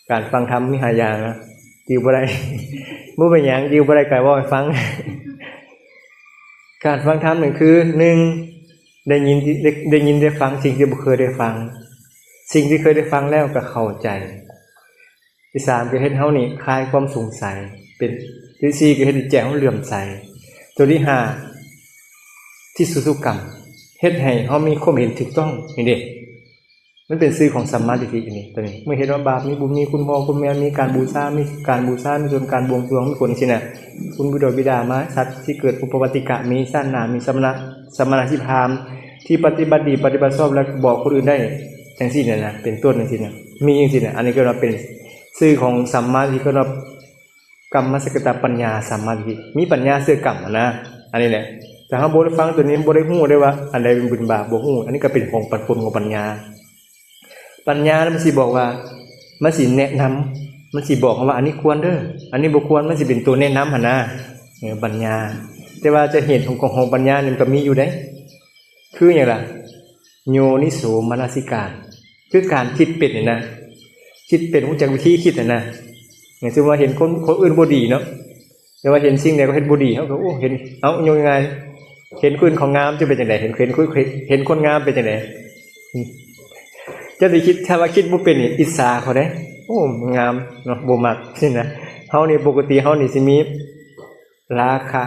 ການຟັງທຳມີຫ້າຢ່າງນະ ຈື່ບໍ່ໄດ້ ບໍ່ເປັນຫຍັງ ຈື່ບໍ່ໄດ້ກໍເວົ້າໃຫ້ຟັງ. ການຟັງທຳນີ້ຄື ໜຶ່ງ ໄດ້ຍິນ ໄດ້ ໄດ້ຍິນໄດ້ຟັງສິ່ງທີ່ບໍ່ເຄີຍໄດ້ຟັງ ສິ່ງທີ່ເຄີຍໄດ້ຟັງແລ້ວກໍເຂົ້າໃຈ. ທີສາມ ກໍເຮັດເຮົານີ້ຄາຍຄວາມສົງໄສເປັນ. ທີສີ່ ກໍເຮັດໃຫ້ໃຈເຮົາເຫຼື້ອມໃສ. ຕົວທີຫ້າ ທິສະສຸກຳ ເຮັດໃຫ້ເຮົາມີຄວາມເຫັນຖືກຕ້ອງ. ນີ້ເດ້ ມັນເປັນຊື່ຂອງສຳມາທິດຖິນີ້ ຕົວນີ້. ເມື່ອເຫັນວ່າບາບມີບຸນ ມີຄຸນພໍ່ຄຸນແມ່ ມີການບູຊາ ມີການບູຊາ ມີຊົນ ການບວງສວງ ມີຄົນຊີ້ນະ ຄຸນບິດາບິດາມາ ສັດທີ່ເກີດອຸປະປາຕິກະ ມີຊາດໜ້າ ມີສະມະນະ ສະມະນະຊີພາມ ທີ່ປະຕິບັດດີ ປະຕິບັດຊອບ ແລະ ບອກຄົນອື່ນໄດ້ ຈັ່ງຊີ້ນະ ເປັນຕົ້ນ ຈັ່ງຊີ້ນະ ມີຈັ່ງຊີ້ນະ. ອັນນີ້ກໍວ່າເປັນຊື່ຂອງສຳມາທິດ ກໍວ່າກຳມະສະກະຕະປັນຍາສຳມາທິດ ມີປັນຍາເຊື່ອກຳນະ. ອັນນີ້ແຫຼະ ຖ້າເຮົາບໍ່ໄດ້ຟັງຕົວນີ້ ບໍ່ໄດ້ຮູ້ໄດ້ວ່າອັນໃດເປັນບຸນບາບ ບໍ່ຮູ້ ອັນນີ້ກໍເປັນຂອງປັນຜົນຂອງປັນຍາ. ປັນຍາມັນຊິບອກວ່າ ມັນຊິແນະນຳ ມັນຊິບອກເຮົາວ່າ ອັນນີ້ຄວນເດີ ອັນນີ້ບໍ່ຄວນ ມັນຊິເປັນຕົວແນະນຳຫັ້ນນະ ເອີ ປັນຍາ. ແຕ່ວ່າຈະເຫດຂອງ ຂອງ ຂອງປັນຍານີ້ມັນກໍມີຢູ່ເດ້ ຄືຫຍັງລະ? ໂຍນິໂສມະນະສິການ ຄືການຄິດເປັນນີ້ນະ ຄິດເປັນ ຮູ້ຈັກວິທີຄິດຫັ້ນນະ. ຢ່າງເຊັ່ນວ່າເຫັນຄົນ ຄົນອື່ນບໍ່ດີເນາະ ແຕ່ວ່າເຫັນສິ່ງໃດກໍເຮັດບໍ່ດີ ເຮົາກໍ ໂອ້ ເຫັນ ເອົາ ຍົກງ່າຍໆ ເຫັນຄົນເຂົາງາມຈະເປັນຈັ່ງໃດ? ເຫັນ ເຫັນ ເຫັນຄົນງາມເປັນຈັ່ງໃດ? ເຈົ້າຊິຄິດ ຖ້າວ່າຄິດບໍ່ເປັນນີ້ ອິດສາເຂົາເດ້ ໂອ້ ງາມເນາະ ບໍ່ມັກຊີ້ນະ. ເຮົານີ້ ປົກກະຕິເຮົານີ້ຊິມີລາຄະ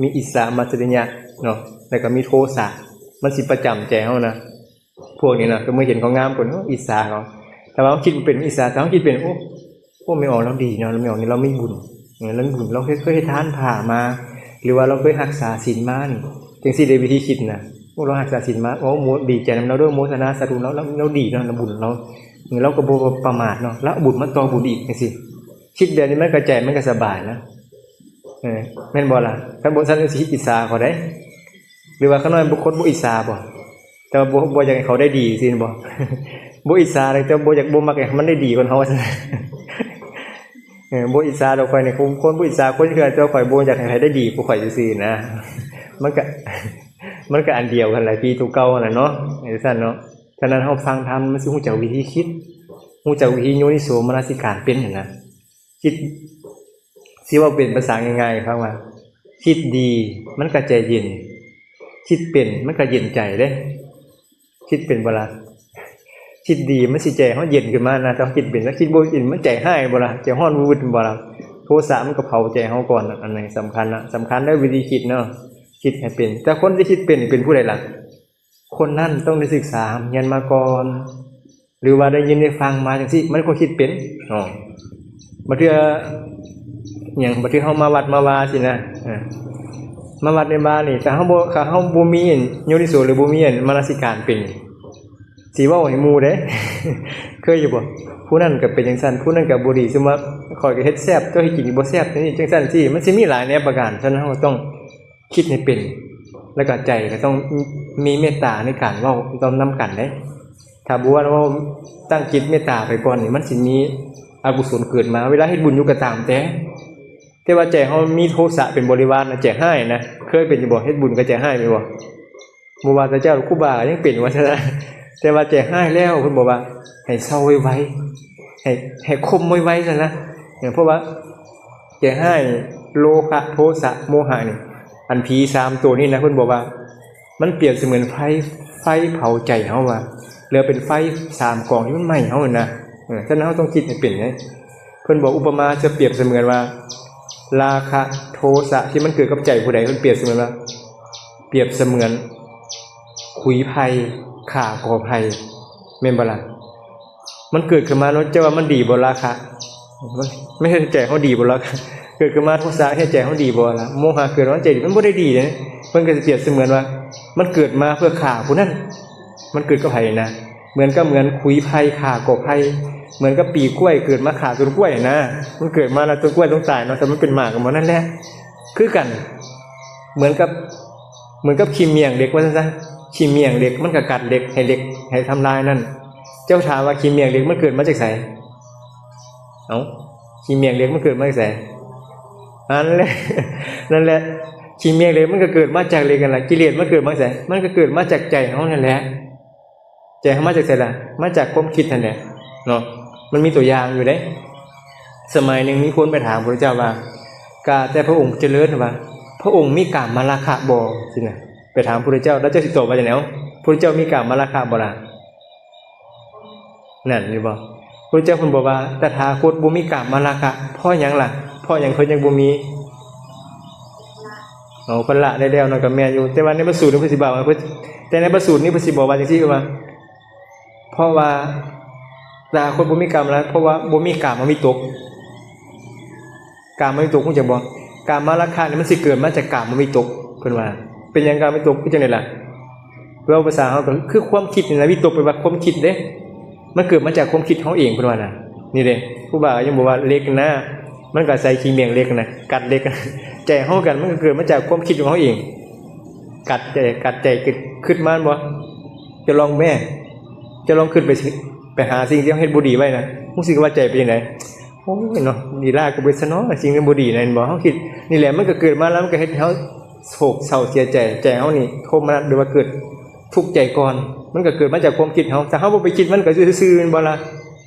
ມີອິດສາ ມາດສະລິຍະເນາະ ແລ້ວກໍມີໂທສະ ມັນຊິປະຈຳໃຈເຮົານະ. ພວກນີ້ນະ ກໍເມື່ອເຫັນເຂົາງາມຄົນ ໂອ້ ອິດສາເຂົາ. ແຕ່ວ່າເຮົາຄິດບໍ່ເປັນອິດສາ ຖ້າເຮົາຄິດເປັນ ໂອ້ ໂອ້ ແມ່ອອກລາວດີເນາະ ແມ່ອອກນີ້ລາວມີບຸນ ເອີ ລາວມີບຸນ ລາວເຄີຍ ເຄີຍເຮັດທານຜ້າມາ ຫຼືວ່າລາວເຄີຍຮັກສາສິນມານີ້ ຈັ່ງຊີ້ເດ້ ວິທີຄິດນະ. ໂອ້ ລາວຮັກສາສິນມາ ໂອ້ ໂມ ດີໃຈນຳລາວເດີ ໂມທະນາສາທຸ ລາວ ລາວ ລາວດີເນາະ ລາວບຸນລາວ ເອີ ລາວກໍບໍ່ປະໝາດເນາະ ລາວເອົາບຸນມາຕໍ່ບຸນອີກ ຈັ່ງຊີ້. ຄິດແບບນີ້ມັນກໍໃຈມັນກໍສະບາຍນະ ເອີ ແມ່ນບໍ່ລະ? ຄັນບໍ່ຊັ້ນຊິອິດສາເຂົາເດ້ ຫຼືວ່າຂ້ານ້ອຍບໍ່ ຄົນບໍ່ອິດສາບໍ່? ແຕ່ວ່າບໍ່ ບໍ່ຢາກໃຫ້ເຂົາໄດ້ດີຊີ້ແມ່ນບໍ່? ບໍ່ອິດສາ ແຕ່ບໍ່ຢາກ ບໍ່ມັກໃຫ້ມັນໄດ້ດີກວ່າເຮົາ ວ່າຊັ້ນ. ເອີ ບໍ່ອິດສາດອກ ຂ້ອຍນີ້ຄົນ ຄົນບໍ່ອິດສາຄົນເທື່ອ ແຕ່ວ່າຂ້ອຍບໍ່ຢາກໃຫ້ໃຜໄດ້ດີກວ່າຂ້ອຍຊື່ໆນະ. ມັນກະ ມັນກະອັນດຽວກັນແຫຼະ ຜີໂຕເກົ່າຫັ້ນແຫຼະເນາະ ຈັ່ງຊັ້ນເນາະ. ສະນັ້ນເຮົາຟັງທຳ ມັນຊິຮູ້ຈັກວິທີຄິດ ຮູ້ຈັກວິທີໂຍນິໂສມະນະສິການເປັນຫັ້ນນະ. ຄິດ ຊິເວົ້າເປັນພາສາງ່າຍໆ ຟັງວ່າ ຄິດດີມັນກໍໃຈເຢັນ ຄິດເປັນມັນກໍເຢັນໃຈເດ້. ຄິດເປັນບໍ່ລະ? ຄິດດີມັນຊິໃຈເຮົາເຢັນຂຶ້ນມານະ ຖ້າເຮົາຄິດເປັນ. ຖ້າຄິດບໍ່ເປັນມັນໃຈຮ້າຍບໍ່ລະ? ໃຈຮ້ອນວືດບໍ່ລະ? ໂທສະມັນກໍເຜົາໃຈເຮົາກ່ອນ. ອັນນີ້ສຳຄັນນະ ສຳຄັນເດີ ວິທີຄິດເນາະ ຄິດໃຫ້ເປັນ. ແຕ່ຄົນທີ່ຄິດເປັນນີ້ເປັນຜູ້ໃດລະ? ຄົນນັ້ນຕ້ອງໄດ້ສຶກສາຮຽນມາກ່ອນ ຫຼືວ່າໄດ້ຍິນໄດ້ຟັງມາຈັ່ງຊີ້ ມັນກໍຄິດເປັນເນາະ. ບາງເທື່ອ ຫຍັງ ບາງເທື່ອເຮົາມາວັດມາວາຊີ້ນະ ເອີ ມາວັດມາວານີ້ ຖ້າເຮົາບໍ່ ຖ້າເຮົາບໍ່ມີໂຍນິໂສ ຫຼືບໍ່ມີມະນະສິການເປັນ ຊິເວົ້າໃຫ້ໝູ່ເດ້ ເຄີຍຢູ່ບໍ່? ຜູ້ນັ້ນກໍເປັນຈັ່ງຊັ້ນ ຜູ້ນັ້ນກໍບໍ່ດີ ສົມມຸດວ່າຂ້ອຍກໍເຮັດແຊບ ເຈົ້າເຮັດກິນບໍ່ແຊບ ຈັ່ງຊີ້ຈັ່ງຊັ້ນຊີ້ ມັນຊິມີຫຼາຍແນວປະການ. ສະນັ້ນເຮົາກໍຕ້ອງ ຄິດໃຫ້ເປັນ ແລ້ວກໍໃຈກໍຕ້ອງມີເມດຕາໃນການເວົ້ານຳກັນເດ້. ຖ້າບໍ່ວ່າເຮົາຕັ້ງຈິດເມດຕາໄປກ່ອນນີ້ ມັນຊິມີອະກຸສົນເກີດມາ ເວລາເຮັດບຸນຢູ່ກໍຕາມແຕ່. ແຕ່ວ່າໃຈເຮົາມີໂທສະເປັນບໍລິວານນະ ໃຈຮ້າຍນະ ເຄີຍເປັນຢູ່ບໍ່? ເຮັດບຸນກໍໃຈຮ້າຍແມ່ນບໍ່? ບໍ່ວ່າແຕ່ເຈົ້າ ຄູບາກໍຍັງເປັນວ່າຊັ້ນນະ. ແຕ່ວ່າໃຈຮ້າຍແລ້ວ ເພິ່ນບອກວ່າໃຫ້ເຊົາໄວໆ ໃຫ້ ໃຫ້ຄົມໄວໆຊັ້ນນະ. ເພາະວ່າ ໃຈຮ້າຍ ໂລພະ ໂທສະ ໂມຫະນີ້ ອັນຜີສາມໂຕນີ້ນະ ເພິ່ນບອກວ່າ ມັນປຽບສະເໝືອນໄຟ ໄຟເຜົາໃຈເຮົາວ່າ ຫຼືເປັນໄຟສາມກອງທີ່ມັນໄໝ້ເຮົາຫັ້ນນະ. ເອີ ສະນັ້ນເຮົາຕ້ອງຄິດໃຫ້ເປັນເດ້. ເພິ່ນບອກອຸປະມາ ຈະປຽບສະເໝືອນວ່າ ລາຄະໂທສະທີ່ມັນເກີດກັບໃຈຜູ້ໃດ ເພິ່ນປຽບສະເໝືອນວ່າ ປຽບສະເໝືອນຂຸຍໄຜ່ຂ້າກໍໄຜ່ ແມ່ນບໍ່ລະ? ມັນເກີດຂຶ້ນມາແລ້ວ ເຈົ້າວ່າມັນດີບໍ່ລາຄະ? ມັນ ມັນເຮັດໃຫ້ໃຈເຮົາດີບໍ່ລາຄະ? ເກີດຂຶ້ນມາໂທສະເຮັດໃຈເຮົາດີບໍ່ລະ? ໂມຫະເກີດມາໃຈດີ ມັນບໍ່ໄດ້ດີເດ້. ເພິ່ນກໍຊິປຽບສະເໝືອນວ່າ ມັນເກີດມາເພື່ອຂ້າຜູ້ນັ້ນ. ມັນເກີດກັບໃຜນະ? ເໝືອນກັບເໝືອນຂຸຍໄຜ່ຂ້າກໍໄຜ່ ເໝືອນກັບປີກ້ວຍເກີດມາຂ້າຕົ້ນກ້ວຍນະ. ມັນເກີດມາແລ້ວຕົ້ນກ້ວຍຕ້ອງຕາຍເນາະ ຖ້າມັນເປັນໝາກກໍບໍ່ນັ້ນແຫຼະ. ຄືກັນ ເໝືອນກັບ ເໝືອນກັບຂີ້ເໝ້ຽງເຫຼັກວ່າຊັ້ນຊະ. ຂີ້ເໝ້ຽງເຫຼັກມັນກໍກັດເຫຼັກ ໃຫ້ເຫຼັກ ໃຫ້ທຳລາຍນັ້ນ. ເຈົ້າຖາມວ່າຂີ້ເໝ້ຽງເຫຼັກມັນເກີດມາຈາກໃສ? ເອົ້າ ຂີ້ເໝ້ຽງເຫຼັກມັນເກີດມາຈາກໃສ? ອັນແຫຼະ ນັ້ນແຫຼະ ຂີ້ເໝ້ຽງເຫຼັກມັນກໍເກີດມາຈາກເຫຼັກນັ້ນລະ. ກິເລດມັນເກີດມາຈາກໃສ? ມັນກໍເກີດມາຈາກໃຈເຮົານັ້ນແຫຼະ. ໃຈເຮົາມາຈາກໃສລະ? ມາຈາກຄວາມຄິດຫັ້ນແຫຼະເນາະ. ມັນມີຕົວຢ່າງຢູ່ເດ້. ສະໄໝໜຶ່ງມີຄົນໄປຖາມພະພຸດທະເຈົ້າວ່າ ກາແຕ່ພະອົງຈະເລີນວ່າ ພະອົງມີກາມມະລາຄະບໍ່? ຊີ້ນະ. ໄປຖາມພະພຸດທະເຈົ້າ ແລ້ວເຈົ້າຊິຕອບວ່າຈັ່ງໃດ? ເອົ້າ ພະພຸດທະເຈົ້າມີກາມມະລາຄະບໍ່ລະ? ນັ້ນເຫັນບໍ່? ພະພຸດທະເຈົ້າເພິ່ນບອກວ່າ ຕະຖາຄົດບໍ່ມີກາມມະລາຄະ. ເພາະຫຍັງລະ? ເພາະຫຍັງເພິ່ນຍັງບໍ່ມີ? ເອົາ ເພິ່ນລະໄດ້ແລ້ວເນາະ ກໍແມ່ນຢູ່. ແຕ່ວ່າໃນພະສູດນີ້ເພິ່ນຊິບອກວ່າ ເພິ່ນ ແຕ່ໃນພະສູດນີ້ເພິ່ນຊິບອກວ່າຈັ່ງຊີ້ ເພິ່ນວ່າ ເພາະວ່າຕະຖາຄົດບໍ່ມີກາມມະລາຄະ ເພາະວ່າບໍ່ມີກາມມະວິຕົກ. ກາມມະວິຕົກຮູ້ຈັກບໍ່? ກາມມະລາຄະນີ້ມັນຊິເກີດມາຈາກກາມມະວິຕົກ ເພິ່ນວ່າ. ເປັນຫຍັງກາມມະວິຕົກ? ຄືຈັ່ງໃດລະ? ເວົ້າພາສາເຮົາກໍຄືຄວາມຄິດນີ້ລະ. ວິຕົກແປວ່າຄວາມຄິດເດ້. ມັນເກີດມາຈາກຄວາມຄິດເຮົາເອງ ເພິ່ນວ່ານະ. ນີ້ເດ້ ຄູບາກໍຍັງບອກວ່າເຫຼັກນະ ມັນກໍອາໄສຂີ້ເໝ້ຽງເຫຼັກນະ ກັດເຫຼັກ. ໃຈເຮົາກັນ ມັນກໍເກີດມາຈາກຄວາມຄິດຂອງເຮົາເອງ. ກັດໃຈ ກັດໃຈ ຄິດ ຄິດມາແມ່ນບໍ່? ເຈົ້າລອງແມ້ ເຈົ້າລອງຄິດໄປ ໄປຫາສິ່ງທີ່ເຮົາເຮັດບໍ່ດີໄວ້ນະ ຮູ້ສຶກວ່າໃຈເປັນຈັ່ງໃດ? ໂອ້ຍເນາະ ດີຫຼາຍກໍເບິດຊະເນາະ ສິ່ງທີ່ບໍ່ດີນະ ເຫັນບໍ່? ເຮົາຄິດ ນີ້ແຫຼະ ມັນກໍເກີດມາແລ້ວ ມັນກໍເຮັດໃຫ້ເຮົາໂສກເສົ້າເສຍໃຈ. ໃຈເຮົານີ້ໂທມະນັດ ຫຼືວ່າເກີດທຸກໃຈກ່ອນ ມັນກໍເກີດມາຈາກຄວາມຄິດເຮົາ. ຖ້າເຮົາບໍ່ໄປຄິດ ມັນກໍຢູ່ຊື່ໆ ແມ່ນບໍ່ລະ?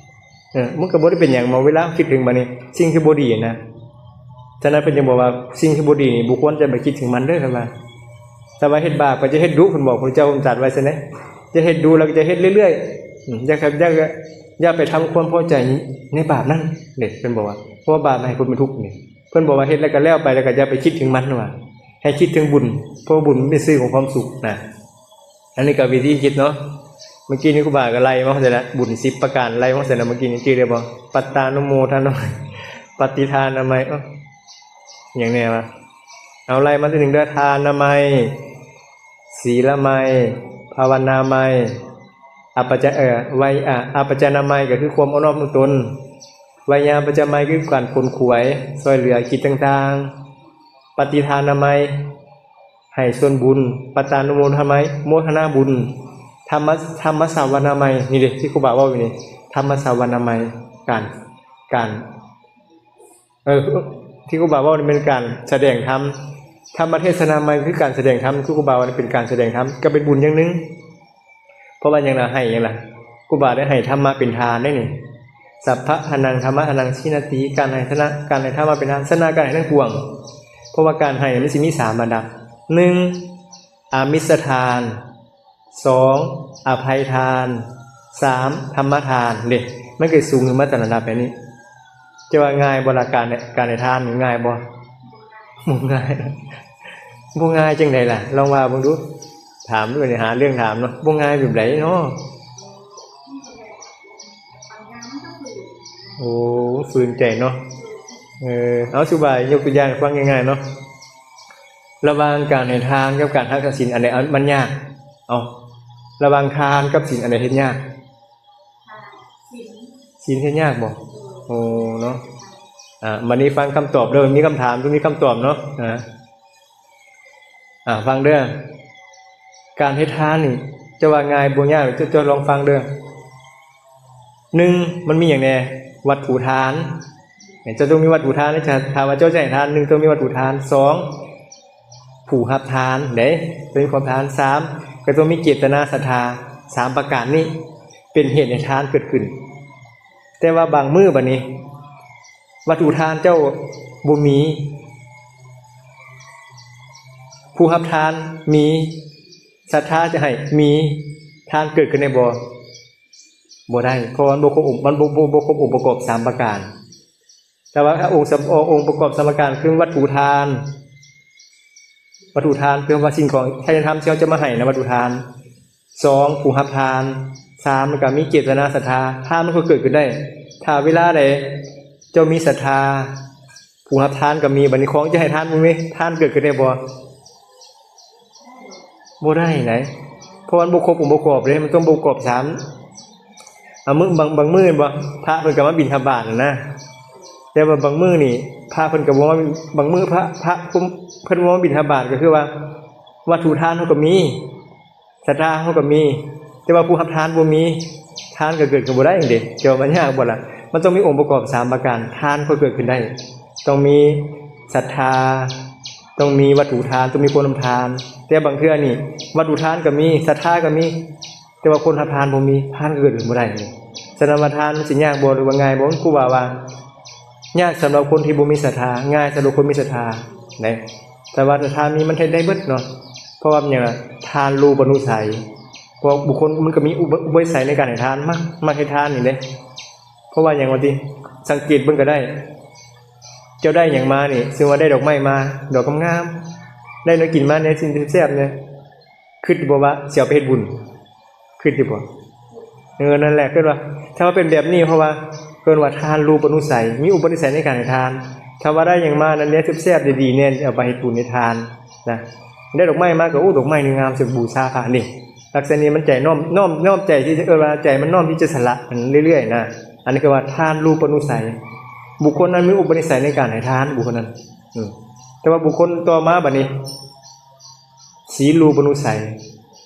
ເອີ ມັນກໍບໍ່ໄດ້ເປັນຫຍັງ ເມື່ອເວລາເຮົາຄິດເຖິງບາດນີ້ ສິ່ງທີ່ບໍ່ດີນະ. ສະນັ້ນເພິ່ນຈຶ່ງບອກວ່າ ສິ່ງທີ່ບໍ່ດີນີ້ບໍ່ຄວນຈະໄປຄິດເຖິງມັນເດີ ເພິ່ນວ່າ. ຖ້າວ່າເຮັດບາບກໍຈະເຮັດດຸ ເພິ່ນບອກ ພະພຸດທະເຈົ້າເພິ່ນຕັດໄວ້ຊັ້ນເດ້. ຈະເຮັດດຸ ແລ້ວກໍຈະເຮັດເລື້ອຍໆ ອືມ ຢ່າ ຢ່າ ຢ່າໄປທຳຄວາມພໍໃຈໃນບາບນັ້ນເດ້ ເພິ່ນບອກວ່າ ເພາະວ່າບາບໃຫ້ຜົນເປັນທຸກນີ້. ເພິ່ນບອກວ່າເຮັດແລ້ວກໍແລ້ວໄປ ແລ້ວກໍຢ່າໄປຄິດເຖິງມັນ ວ່າໃຫ້ຄິດເຖິງບຸນ ເພາະວ່າບຸນມັນເປັນຊື່ຂອງຄວາມສຸກນະ. ອັນນີ້ກໍວິທີຄິດເນາະ. ເມື່ອກີ້ນີ້ຄູບາກໍໄລ່ມາຊັ້ນລະ ບຸນສິບປະການ ໄລ່ມາຊັ້ນລະ ເມື່ອກີ້ນີ້ຈື່ໄດ້ບໍ່? ປັດຕານຸໂມທານາໄມ ປະຕິທານາໄມ ເອີ ຫຍັງແນ່ວະ? ເອົາ ໄລ່ມາທີໜຶ່ງເດີ ທານາໄມ ສີລາໄມ ພາວະນາໄມ ອັບປະຈະ ເອີ ໄວ ອາ ອັບປະຈານາໄມ ກໍຄືຄວາມອ່ອນນ້ອມຖ່ອມຕົນ, ໄວຍາປະຈາໄມ ຄືການຂົນຂວາຍ ຊ່ວຍເຫຼືອກິດຕ່າງໆ, ປະຕິທານາໄມ ໃຫ້ສ່ວນບຸນ, ປະຕານຸໂມທານາໄມ ໂມທະນາບຸນ, ທຳມະ ທຳມະສາວະນາໄມ ນີ້ເດ້ ທີ່ຄູບາເວົ້າຢູ່ນີ້ ທຳມະສາວະນາໄມ ການ ການ ເອີ ທີ່ຄູບາເວົ້ານີ້ແມ່ນການສະແດງທຳ, ທຳມະເທດສະນາໄມ ຄືການສະແດງທຳ ຄືຄູບາເວົ້ານີ້ເປັນການສະແດງທຳ ກໍເປັນບຸນຢ່າງໜຶ່ງ. ເພາະວ່າຫຍັງລະ ໃຫ້ຫຍັງລະ? ຄູບາໄດ້ໃຫ້ທຳມະເປັນທານເດ້ນີ້. ສັບພະທານັງ ທຳມະທານັງ ຊີນະຕິ ການໃຫ້ທະນະ ການໃຫ້ທຳມະເປັນທານ ຊະນະການໃຫ້ທັງປວງ. ເພາະວ່າການໃຫ້ມັນຊິມີສາມລະດັບ, ໜຶ່ງ ອາມິດສະທານ, ສອງ ອະໄພທານ, ສາມ ທຳມະທານເດ້. ມັນກໍສູງຂຶ້ນມາແຕ່ລະລະດັບແບບນີ້. ຈະວ່າງ່າຍບໍ່ລະ ການ ການໃຫ້ທານນີ້ງ່າຍບໍ່? ບໍ່ງ່າຍ. ບໍ່ງ່າຍຈັ່ງໃດລະ? ລອງວ່າເບິ່ງດູ. ຖາມດູນີ້ ຫາເລື່ອງຖາມເນາະ. ບໍ່ງ່າຍແບບໃດເນາະ? ໂອ້ ຝືນໃຈເນາະ. ເອີ ເອົາ ຄືວ່າຍົກຕົວຢ່າງໃຫ້ຟັງງ່າຍໆເນາະ. ລະຫວ່າງການໃຫ້ທານກັບການຮັກສາສິນ ອັນໃດມັນຍາກ? ເອົາ ລະຫວ່າງທານກັບສິນ ອັນໃດເຮັດຍາກ? ສິນເຮັດຍາກບໍ່? ໂອ້ ເນາະ. ອ່າ ບັດນີ້ຟັງຄຳຕອບເດີ. ມີຄຳຖາມ ຕ້ອງມີຄຳຕອບເນາະ. ອ່າ ອ່າ ຟັງເດີ. ການເຮັດທານນີ້ ຈະວ່າງ່າຍບໍ່ງ່າຍ ເຈົ້າ ເຈົ້າລອງຟັງເດີ. ໜຶ່ງ ມັນມີຫຍັງແດ່? ວັດຖຸທານ. ເຈົ້າຕ້ອງມີວັດຖຸທານເດ້. ຖ້າວ່າເຈົ້າຈະໃຫ້ທານ ໜຶ່ງ ຕ້ອງມີວັດຖຸທານ, ສອງ ຜູ້ຮັບທານເດ້ ຕ້ອງມີຄວາມທານ, ສາມ ກໍຕ້ອງມີເຈດຕະນາສັດທາ. ສາມປະການນີ້ເປັນເຫດໃຫ້ທານເກີດຂຶ້ນ. ແຕ່ວ່າບາງມື້ບັດນີ້ ວັດຖຸທານເຈົ້າບໍ່ມີ, ຜູ້ຮັບທານມີ, ສັດທາຈະໃຫ້ມີ, ທານເກີດຂຶ້ນໄດ້ບໍ່? ບໍ່ໄດ້, ເພາະວ່າມັນບໍ່ຄົບອົງ ມັນບໍ່ ບໍ່ ບໍ່ຄົບອົງປະກອບສາມປະການ. ແຕ່ວ່າອົງສຳ ອົງປະກອບສາມປະການ ຄືວັດຖຸທານ ວັດຖຸທານ ຄືວ່າສິ່ງຂອງທານທຳທີ່ເຮົາຈະມາໃຫ້ນະ ວັດຖຸທານ. ສອງ ຜູ້ຮັບທານ. ສາມ ມັນກໍມີເຈດຕະນາສັດທາ ທານມັນກໍເກີດຂຶ້ນໄດ້. ຖ້າເວລາໃດເຈົ້າມີສັດທາ ຜູ້ຮັບທານກໍມີ ບັດນີ້ຂອງຈະໃຫ້ທານບໍ່ມີ ທານເກີດຂຶ້ນໄດ້ບໍ່? ບໍ່ໄດ້ໃດ ເພາະມັນບໍ່ຄົບອົງປະກອບເດ້ ມັນຕ້ອງປະກອບສາມ. ອາ ມື້ ບາງ ບາງມື້ແມ່ນບໍ່ ພະເພິ່ນກໍມາບິນທະບາດນະ ແຕ່ວ່າບາງມື້ນີ້ພະເພິ່ນກໍບໍ່ມາ ບາງມື້ພະ ພະ ເພິ່ນ ເພິ່ນບໍ່ມາບິນທະບາດ ກໍຄືວ່າວັດຖຸທານເຮົາກໍມີ ສັດທາເຮົາກໍມີ ແຕ່ວ່າຜູ້ຮັບທານບໍ່ມີ ທານກໍເກີດຂຶ້ນບໍ່ໄດ້ເດ້. ຈະວ່າມັນຍາກບໍ່ລະ? ມັນຕ້ອງມີອົງປະກອບສາມປະການ ທານກໍເກີດຂຶ້ນໄດ້. ຕ້ອງມີສັດທາ ຕ້ອງມີວັດຖຸທານ ຕ້ອງມີຄົນຮັບທານ. ແຕ່ບາງເທື່ອນີ້ ວັດຖຸທານກໍມີ ສັດທາກໍມີ ແຕ່ວ່າຄົນຮັບທານບໍ່ມີ ທານກໍເກີດຂຶ້ນບໍ່ໄດ້. ສະນັ້ນວ່າທານມັນຊິຍາກບໍ່ ຫຼືວ່າງ່າຍບໍ່? ຄູບາວ່າ ຍາກສຳລັບຄົນທີ່ບໍ່ມີສັດທາ ງ່າຍສຳລັບຄົນມີສັດທາເດ້. ແຕ່ວ່າຖ້າທານມີ ມັນເຮັດໄດ້ເບິດເນາະ ເພາະວ່າເປັນຫຍັງລະ? ທານຮູປານຸໄສ ເພາະບຸກຄົນມັນກໍມີອຸປະ ອຸປະນິໄສໃນການໃຫ້ທານ ມັກ ມັກເຮັດທານນີ້ເດ້. ເພາະວ່າຫຍັງວ່າຕິ ສັງເກດເບິ່ງກໍໄດ້ ເຈົ້າໄດ້ຫຍັງມານີ້ ເຊິ່ງວ່າໄດ້ດອກໄມ້ມາ ດອກງາມໆ ໄດ້ແນວກິນມາແນວກິນແຊບໆ ນີ້ ຄິດຢູ່ບໍ່ວ່າຊິເອົາໄປເຮັດບຸນ? ຄິດຢູ່ບໍ່? ເອີ ນັ້ນແຫຼະ ເອີ້ນວ່າ ຖ້າວ່າເປັນແບບນີ້ ເພາະວ່າເອີ້ນວ່າທານຮູປານຸໄສ ມີອຸປະນິໄສໃນການໃຫ້ທານ. ຖ້າວ່າໄດ້ຫຍັງມານັ້ນແນວແຊບໆ ດີໆ ແນ່ ເອົາໄປເຮັດບຸນໃຫ້ທານນະ. ໄດ້ດອກໄມ້ມາກໍ ໂອ້ ດອກໄມ້ນີ້ງາມ ຊິບູຊາພະນີ້. ລັກສະນະນີ້ມັນໃຈນ້ອມ ນ້ອມ ນ້ອມໃຈ ທີ່ເອີ້ນວ່າໃຈມັນນ້ອມທີ່ຈະສະຫຼະເລື້ອຍໆ ນະ. ອັນນີ້ກໍວ່າທານຮູປານຸໄສ ບຸກຄົນນັ້ນມີອຸປະນິໄສໃນການໃຫ້ທານ ບຸກຄົນນັ້ນ. ອືມ ແຕ່ວ່າບຸກຄົນຕໍ່ມາບັດນີ້ ສີນຮູປານຸໄສ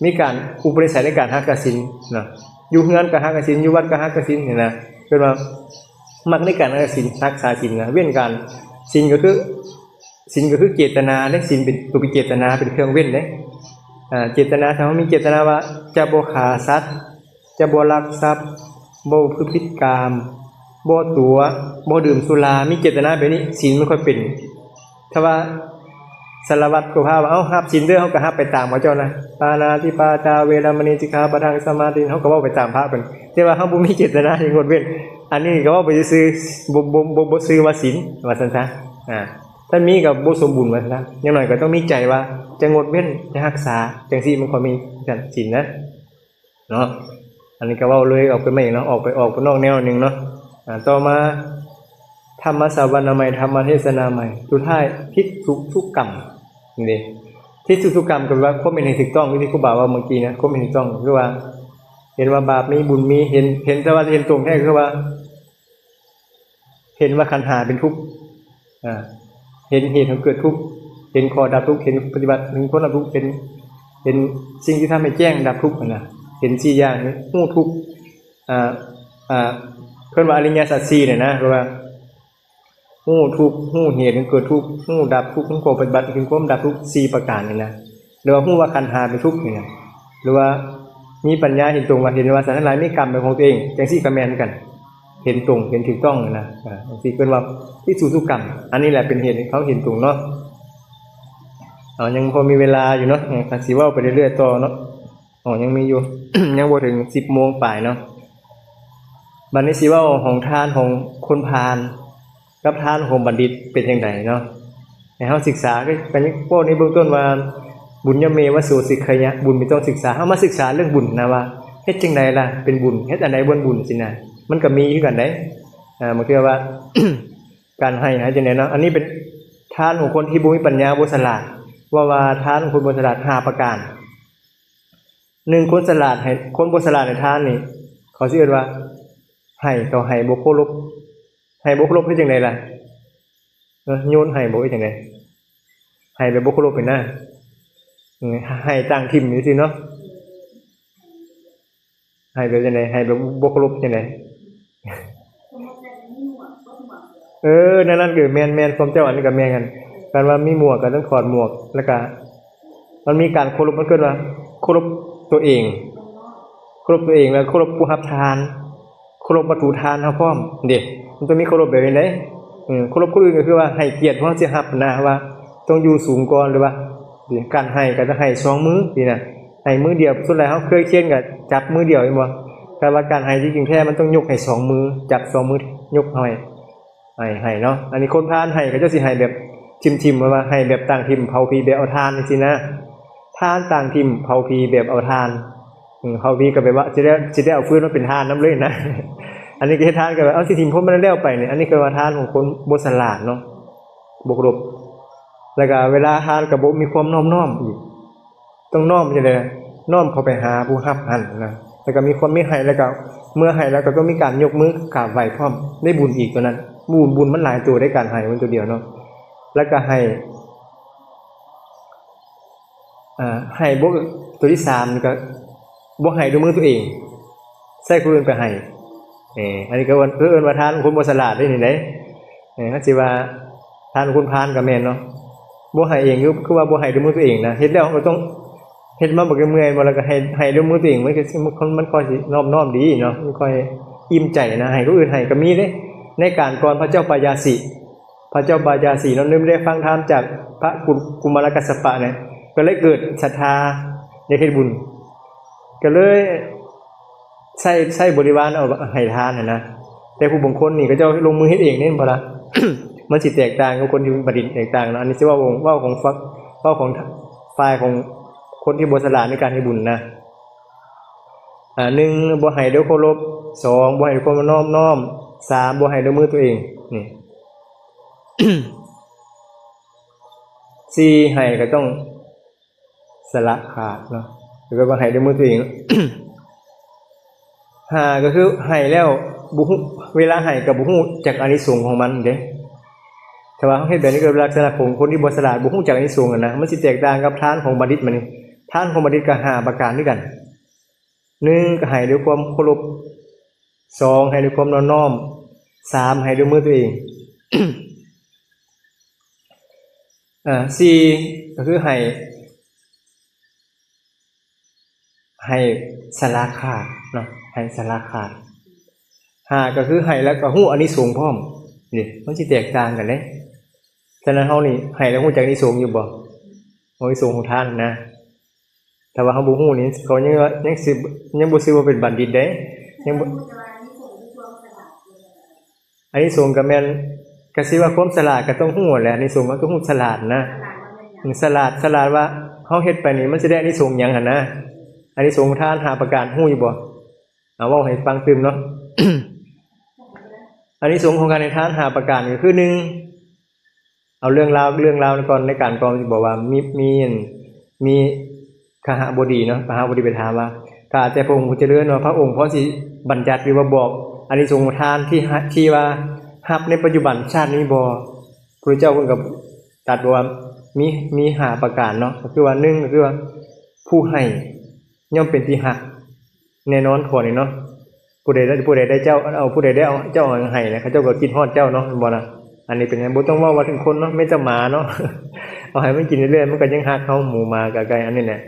ມີການອຸປະນິໄສໃນການຮັກກະສິນນະ. ຢູ່ເຮືອນກໍຮັກກະສິນ ຢູ່ວັດກໍຮັກກະສິນນີ້ນະ. ເອີ້ນວ່າມັກໃນການຮັກກະສິນ ຮັກສາສິນນະ ເວັ້ນການ ສິນກໍຄື ສິນກໍຄືເຈດຕະນາເດ້. ສິນເປັນຕົວເປັນເຈດຕະນາ ເປັນເຄື່ອງເວັ້ນເດ້. ອາ ເຈດຕະນາ ຖ້າເຮົາມີເຈດຕະນາວ່າຈະບໍ່ຂ້າສັດ ຈະບໍ່ລັກຊັບ ບໍ່ປະພຶດຜິດກາມ ບໍ່ຕົວະ ບໍ່ດື່ມສຸລາ ມີເຈດຕະນາແບບນີ້ ສິນມັນຄ່ອຍເປັນ. ຖ້າວ່າສາລະວັດກໍພາວ່າ ເອົ້າ ຮັບສິນເດີ ເຮົາກໍຮັບໄປຕາມເຂົາເຈົ້ານະ ປານາຕິປາຕາ ເວລະມະນີ ສິກຂາປະທັງ ສະມາທິ ເຮົາກໍເວົ້າໄປຕາມພະເພິ່ນ ແຕ່ວ່າເຮົາບໍ່ມີເຈດຕະນາທີ່ງົດເວັ້ນ. ອັນນີ້ກໍເວົ້າໄປຊື່ໆ ບໍ່ ບໍ່ ບໍ່ ບໍ່ຊື່ວ່າສິນ ວ່າຊັ້ນຊະ. ອາ ຖ້າມີກໍບໍ່ສົມບູນ ວ່າຊັ້ນຊະ. ຢ່າງໜ້ອຍກໍຕ້ອງມີໃຈວ່າຈະງົດເວັ້ນ ຈະຮັກສາ ຈັ່ງຊີ້ມັນຄ່ອຍມີ ຊັ້ນ ສິນນະ. ເນາະ ອັນນີ້ກໍເວົ້າເລີຍອອກໄປໃໝ່ເນາະ ອອກໄປ ອອກໄປນອກແນວໜຶ່ງເນາະ. ອາ ຕໍ່ມາ ທຳມະສາວະນາໃໝ່ ທຳມະເທສະນາໃໝ່ ສຸດທ້າຍ ພິກສຸສຸກຳ ນີ້ເດ້. ພິກສຸສຸກຳກໍແປວ່າຄວາມເຫັນໃຫ້ຖືກຕ້ອງ ທີ່ຄູບາເວົ້າເມື່ອກີ້ນະ ຄວາມເຫັນຖືກຕ້ອງ ຄືວ່າເຫັນວ່າບາບມີ ບຸນມີ ເຫັນ ເຫັນ ແຕ່ວ່າເຫັນຕົງແທ້ ຄືວ່າ ເຫັນວ່າຂັນຫ້າເປັນທຸກ ອາ ເຫັນເຫດໃຫ້ເກີດທຸກ ເຫັນຂໍ້ດັບທຸກ ເຫັນປະຕິບັດເຖິງຜົນດັບທຸກ ເຫັນ ເຫັນສິ່ງທີ່ທຳໃຫ້ແຈ້ງດັບທຸກຫັ້ນນະ. ເຫັນສີ່ຢ່າງ ຮູ້ທຸກ ອາ ອາ ເອີ້ນວ່າອະລິຍະສັດສີ່ນີ້ນະ ຄືວ່າຮູ້ທຸກ ຮູ້ເຫດໃຫ້ເກີດທຸກ ຮູ້ດັບທຸກ ຮູ້ຂໍ້ປະຕິບັດເຖິງຄວາມດັບທຸກສີ່ປະການນີ້ນະ. ຫຼືວ່າຮູ້ວ່າຂັນຫ້າເປັນທຸກນີ້ນະ ຫຼືວ່າມີປັນຍາເຫັນຕົງວ່າ ເຫັນວ່າສັດທັງຫຼາຍມີກຳເປັນຂອງຕົວເອງ ຈັ່ງຊີ້ກໍແມ່ນຄືກັນ ເຫັນຕົງ ເຫັນຖືກຕ້ອງນະ. ອາ ຈັ່ງຊີ້ເອີ້ນວ່າວິສຸດທຸກຳ ອັນນີ້ແຫຼະເປັນເຫດໃຫ້ເຮົາເຫັນຕົງເນາະ. ເອົາ ຍັງພໍມີເວລາຢູ່ເນາະ ເອີ ກໍຊິເວົ້າໄປເລື້ອຍໆຕໍ່ເນາະ. ອໍ ຍັງມີຢູ່ ຍັງບໍ່ເຖິງສິບໂມງປາຍເນາະ. ບັດນີ້ຊິເວົ້າຂອງທານຂອງຄົນພານ ກັບທານຂອງບັນດິດເປັນຈັ່ງໃດເນາະ ໃຫ້ເຮົາສຶກສາ. ກໍ ກໍເວົ້າໃນເບື້ອງຕົ້ນວ່າ ບຸນຍະເມວະໂສສິກຂະຍະ ບຸນເປັນຕ້ອງສຶກສາ. ເຮົາມາສຶກສາເລື່ອງບຸນນະ ວ່າເຮັດຈັ່ງໃດລະເປັນບຸນ ເຮັດອັນໃດເປັນບຸນຊີ້ນະ. ມັນກໍມີຄືກັນເດ້ ອາ ບາງເທື່ອວ່າ ການໃຫ້ ໃຫ້ຈັ່ງໃດເນາະ. ອັນນີ້ເປັນທານຂອງຄົນທີ່ບໍ່ມີປັນຍາ ບໍ່ສະຫຼາດ ເວົ້າວ່າທານຂອງຄົນບໍ່ສະຫຼາດຫ້າປະການ. ໜຶ່ງ ຄົນສະຫຼາດໃຫ້ ຄົນບໍ່ສະຫຼາດໃຫ້ທານນີ້ ເຂົາຊິເອີ້ນວ່າໃຫ້ຕໍ່ໃຫ້ບໍ່ເຄົາລົບ. ໃຫ້ບໍ່ເຄົາລົບເຮັດຈັ່ງໃດລະ? ເອີ ໂຍນໃຫ້ບໍ່ ເຮັດຈັ່ງໃດ? ໃຫ້ແບບບໍ່ເຄົາລົບນີ້ນະ ເອີ ໃຫ້ຕ່າງຖິ້ມຈັ່ງຊີ້ເນາະ. ໃຫ້ແບບຈັ່ງໃດ? ໃຫ້ແບບບໍ່ເຄົາລົບຈັ່ງໃດ? ເອີ ນັ້ນໆ ເອີ ແມ່ນໆ ຄວາມເຈົ້າ ອັນນີ້ກໍແມ່ນກັນ. ການວ່າມີໝວກກໍຕ້ອງຖອດໝວກ ແລ້ວກໍມັນມີການເຄົາລົບ ມັນເອີ້ນວ່າເຄົາລົບຕົວເອງ ເຄົາລົບຕົວເອງ ແລ້ວເຄົາລົບຜູ້ຮັບທານ ເຄົາລົບວັດຖຸທານເຮົາພ້ອມເດ້. ມັນຕ້ອງມີເຄົາລົບແບບນີ້ເດ້. ເອີ ເຄົາລົບຄົນອື່ນກໍຄືວ່າໃຫ້ກຽດຜູ້ເຮົາຊິຮັບນະ ວ່າຕ້ອງຢູ່ສູງກ່ອນ ຫຼືວ່າການໃຫ້ກໍຕ້ອງໃຫ້ສອງມືຊີ້ນະ. ໃຫ້ມືດຽວ ສ່ວນຫຼາຍເຮົາເຄີຍຄຽນກໍຈັບມືດຽວແມ່ນບໍ່? ແຕ່ວ່າການໃຫ້ທີ່ຈິງແທ້ມັນຕ້ອງຍົກໃຫ້ສອງມື ຈັບສອງມືຍົກໃຫ້ ໃຫ້ ໃຫ້ເນາະ. ອັນນີ້ຄົນພານໃຫ້ ເຂົາເຈົ້າຊິໃຫ້ແບບຖິ້ມໆ ວ່າ ວ່າໃຫ້ແບບຕ່າງຖິ່ນເຜົາຜີແບບເອົາທານຈັ່ງຊີ້ນະ. ທານຕ່າງຖິ່ນເຜົາຜີແບບເອົາທານ. ອືມ ເຜົາຜີກໍແບບວ່າຊິໄດ້ ຊິໄດ້ເອົາຟືນມາເປັນທານນຳເລີຍນະ. ອັນນີ້ກໍເຮັດທານກໍແບບເອົາຊິຖິ້ມພົ້ນມັນແລ້ວໄປນີ້. ອັນນີ້ຄືວ່າທານຂອງຄົນບໍ່ສະຫຼາດເນາະ, ບໍ່ເຄົາລົບ. ແລ້ວກໍເວລາທານກໍບໍ່ມີຄວາມນອບນ້ອມອີກ. ຕ້ອງນ້ອມຈັ່ງໃດ? ນ້ອມເຂົ້າໄປຫາຜູ້ຮັບຫັ້ນນະ. ແລ້ວກໍມີຄວາມມີໃຫ້ ແລ້ວກໍເມື່ອໃຫ້ແລ້ວກໍຕ້ອງມີການຍົກມືກາບໄຫວ້ພ້ອມ, ໄດ້ບຸນອີກຕົວນັ້ນ. ບຸນ ບຸນມັນຫຼາຍຕົວໃນການໃຫ້ ມັນຕົວດຽວເນາະ. ແລ້ວກໍໃຫ້ ອ່າ ໃຫ້ບໍ່ ຕົວທີສາມນີ້ກໍບໍ່ໃຫ້ດ້ວຍມືຕົວເອງ, ໃຊ້ຄົນອື່ນໄປໃຫ້. ເອີ ອັນນີ້ກໍເອີ້ນ ເອີ້ນວ່າທານຄົນບໍ່ສະຫຼາດເດ້ນີ້ເດ້. ເອີ ຄັນຊິວ່າທານຄົນພານກໍແມ່ນເນາະ, ບໍ່ໃຫ້ເອງ ຄື ຄືວ່າບໍ່ໃຫ້ດ້ວຍມືຕົວເອງນະ. ເຮັດແລ້ວເຮົາກໍຕ້ອງ ເຮັດມາບໍ່ເມື່ອຍບໍ່ ແລ້ວກໍໃຫ້ ໃຫ້ດ້ວຍມືຕົວເອງ ມັນກໍ ມັນ ມັນຄ່ອຍຊິນອບນ້ອມດີເນາະ, ມັນຄ່ອຍອີ່ມໃຈນະ. ໃຫ້ຄົນອື່ນໃຫ້ກໍມີເດ້. ໃນການກ່ອນພະເຈົ້າປາຍາສີ ພະເຈົ້າປາຍາສີເນາະ ໄດ້ຟັງທຳຈາກພະກຸ ກຸມາລະກັດສະປະນີ້ ກໍເລີຍເກີດສັດທາຢາກເຮັດບຸນ ກໍເລີຍໃຊ້ ໃຊ້ບໍລິວານເອົາໃຫ້ທານຫັ້ນນະ. ແຕ່ຜູ້ບາງຄົນນີ້ເຂົາເຈົ້າລົງມືເຮັດເອງເດ້ ແມ່ນບໍ່ລະ? ມັນຊິແຕກຕ່າງກັບຄົນທີ່ບັນດິດແຕກຕ່າງເນາະ. ອັນນີ້ຊິເວົ້າ ເວົ້າຂອງ ເວົ້າຂອງຝ່າຍຂອງຄົນທີ່ບໍ່ສະຫຼາດໃນການເຮັດບຸນນະ. ອ່າ ໜຶ່ງ ບໍ່ໃຫ້ດ້ວຍເຄົາລົບ, ສອງ ບໍ່ໃຫ້ດ້ວຍຄວາມນອບນ້ອມ, ສາມ ບໍ່ໃຫ້ດ້ວຍມືຕົວເອງ. ນີ້ ສີ່ ໃຫ້ກໍຕ້ອງສະຫຼະຂາດເນາະ, ແປວ່າໃຫ້ດ້ວຍມືຕົວເອງ. ຫ້າ ກໍຄືໃຫ້ແລ້ວບໍ່ຮູ້ ເວລາໃຫ້ກໍບໍ່ຮູ້ຈັກອານິສົງຂອງມັນເດ້. ຖ້າວ່າເຮົາເຮັດແບບນີ້ ກໍລັກສະນະຂອງຄົນທີ່ບໍ່ສະຫຼາດ ບໍ່ຮູ້ຈັກອານິສົງຫັ້ນນະ. ມັນຊິແຕກຕ່າງກັບທານຂອງບັນດິດມັນນີ້. ທານຂອງບັນດິດກໍຫ້າປະການຄືກັນ. ໜຶ່ງ ກໍໃຫ້ດ້ວຍຄວາມເຄົາລົບ, ສອງ ໃຫ້ດ້ວຍຄວາມນອບນ້ອມ, ສາມ ໃຫ້ດ້ວຍມືຕົວເອງ, ເອີ ສີ່ ກໍຄືໃຫ້ ໃຫ້ສະຫຼະຂາດເນາະ, ໃຫ້ສະຫຼະຂາດ. ຫ້າ ກໍຄືໃຫ້ແລ້ວກໍຮູ້ອານິສົງພ້ອມ. ນີ້ ມັນຊິແຕກຕ່າງກັນເດ້. ສະນັ້ນເຮົານີ້ໃຫ້ແລ້ວຮູ້ຈັກອານິສົງຢູ່ບໍ່? ອານິສົງຂອງທານນະ. ຖ້າວ່າເຮົາບໍ່ຮູ້ນີ້ ເຂົາຍັງວ່າ ຍັງຊິ ຍັງບໍ່ຊື່ວ່າເປັນບັນດິດເດ້. ຍັງບໍ່ ອານິສົງກໍແມ່ນ ກໍຊິວ່າຄວາມສະຫຼາດກໍຕ້ອງຮູ້ແຫຼະ. ອານິສົງເຮົາຕ້ອງຮູ້ສະຫຼາດນະ. ສະຫຼາດ ສະຫຼາດວ່າເຮົາເຮັດໄປນີ້ ມັນຊິໄດ້ອານິສົງຫຍັງຫັ້ນນະ. ອານິສົງທານຫ້າປະການ ຮູ້ຢູ່ບໍ່? ເອົາເວົ້າໃຫ້ຟັງຕື່ມເນາະ. ອານິສົງຂອງການໃຫ້ທານຫ້າປະການ ກໍຄື ໜຶ່ງ ເອົາເລື່ອງລາວ ເລື່ອງລາວກ່ອນ ໃນການກ່ອນ ຊິບອກວ່າມີ ມີ ມີຄະຫະບໍດີເນາະ, ຄະຫະບໍດີໄປຖາມວ່າ ຂ້າແຕ່ພະອົງຜູ້ຈະເລີນ ວ່າພະອົງພໍຊິບັນຍັດ ຫຼືວ່າບອກອານິສົງຂອງທານທີ່ ທີ່ວ່າຮັບໃນປັດຈຸບັນຊາດນີ້ບໍ່? ພະພຸດທະເຈົ້າເພິ່ນກໍຕັດບອກວ່າ ມີ ມີຫ້າປະການເນາະ, ກໍຄືວ່າ ໜຶ່ງ ກໍຄືວ່າ ຜູ້ໃຫ້ ຍ່ອມເປັນທີ່ຮັກ ແນ່ນອນ ຂໍ້ນີ້ເນາະ. ຜູ້ໃດ ຜູ້ໃດໄດ້ເຈົ້າ ເອົາ ຜູ້ໃດໄດ້ເອົາ ເຈົ້າເອົາໃຫ້ນະ ເຂົາເຈົ້າກໍຄິດຮອດເຈົ້າເນາະ ແມ່ນບໍ່ລະ? ອັນນີ້ເປັນຫຍັງບໍ່ຕ້ອງເວົ້າວ່າເປັນຄົນເນາະ, ແມ່ນເຈົ້າໝາເນາະ ເອົາໃຫ້ມັນກິນເລື້ອຍໆ ມັນກໍຍັງຮັກເຮົາ. ໝູໝາກະໄກ່ ອັນນີ້ແຫຼະ.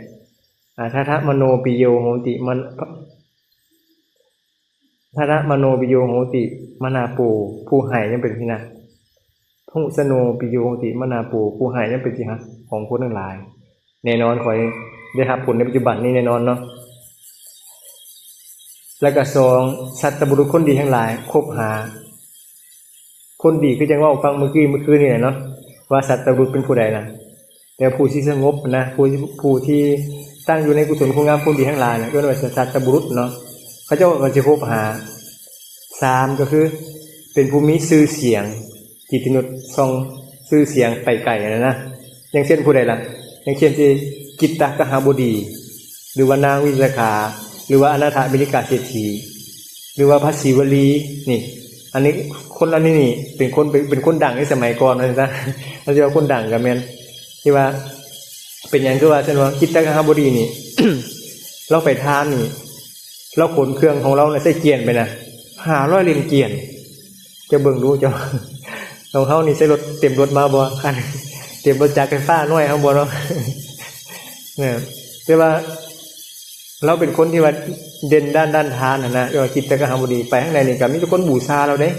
ອາ ທະທະມະໂນປິໂຍໂຫຕິ ມັນ ທະທະມະໂນປິໂຍໂຫຕິ ມະນາໂປ ຜູ້ໃຫ້ຍັງເປັນທີ່ຮັກ, ທຸສະໂນປິໂຍໂຫຕິ ມະນາໂປ ຜູ້ໃຫ້ຍັງເປັນທີ່ຮັກຂອງຄົນທັງຫຼາຍ. ແນ່ນອນ ຂ້ອຍໄດ້ຮັບຜົນໃນປັດຈຸບັນນີ້ແນ່ນອນເນາະ. ແລ້ວກໍສອງ ສັດຕະບຸລຸດຄົນດີທັງຫຼາຍ ຄົບຫາ ຄົນດີ ຄືຈັ່ງເວົ້າຟັງມື້ກີ້ ມື້ຄືນນີ້ແຫຼະເນາະ ວ່າສັດຕະບຸລຸດເປັນຜູ້ໃດນະ? ແຕ່ຜູ້ທີ່ສະຫງົບນະ ຜູ້ ຜູ້ທີ່ຕັ້ງຢູ່ໃນກຸສົນຄຸນງາມຄວາມດີທັງຫຼາຍນະ ເອີ້ນວ່າສັດຕະບຸລຸດເນາະ. ເຂົາເຈົ້າກໍຊິຄົບຫາ. ສາມ ກໍຄືເປັນຜູ້ມີຊື່ສຽງ ກິດຕິຍະສົງ ຊື່ສຽງໄປໄກຫັ້ນນະ. ຢ່າງເຊັ່ນຜູ້ໃດລະ? ຢ່າງເຊັ່ນທີ່ກິດຕະກະຫະບໍດີ ຫຼືວ່ານາງວິສາຂາ ຫຼືວ່າອະນາຖາບິນທິກາເສດຖີ ຫຼືວ່າພະສີວະລີນີ້. ອັນນີ້ ຄົນເຫຼົ່ານີ້ນີ້ເປັນຄົນ ເປັນ ເປັນຄົນດັງໃນສະໄໝກ່ອນວ່າຊັ້ນຊະ, ເຂົາເອີ້ນວ່າຄົນດັງກໍແມ່ນ ທີ່ວ່າເປັນຫຍັງຄືວ່າຊັ້ນວ່າ ກິດຕະກະຫະບໍດີນີ້ ລາວໄປທານນີ້ ລາວຂົນເຄື່ອງຂອງລາວນະ ໃສ່ກຽນໄປນະ ຫ້າຮ້ອຍເຫຼັ້ມກຽນ. ເຈົ້າເບິ່ງດູເຈົ້າ ຂອງເຮົານີ້ໃສ່ລົດເຕັມລົດມາບໍ່? ຄັນເຕັມລົດຈັກໄຟຟ້ານ້ອຍເຮົາບໍ່ເນາະ? ແມ່ນ ແຕ່ວ່າລາວເປັນຄົນທີ່ວ່າເດັ່ນດ້ານ ດ້ານທານຫັ້ນນະ, ເອີ້ນວ່າກິດຕະກະຫະບໍດີ. ໄປທາງໃດນີ້ກໍມີແຕ່ຄົນບູຊາລາວເດ້.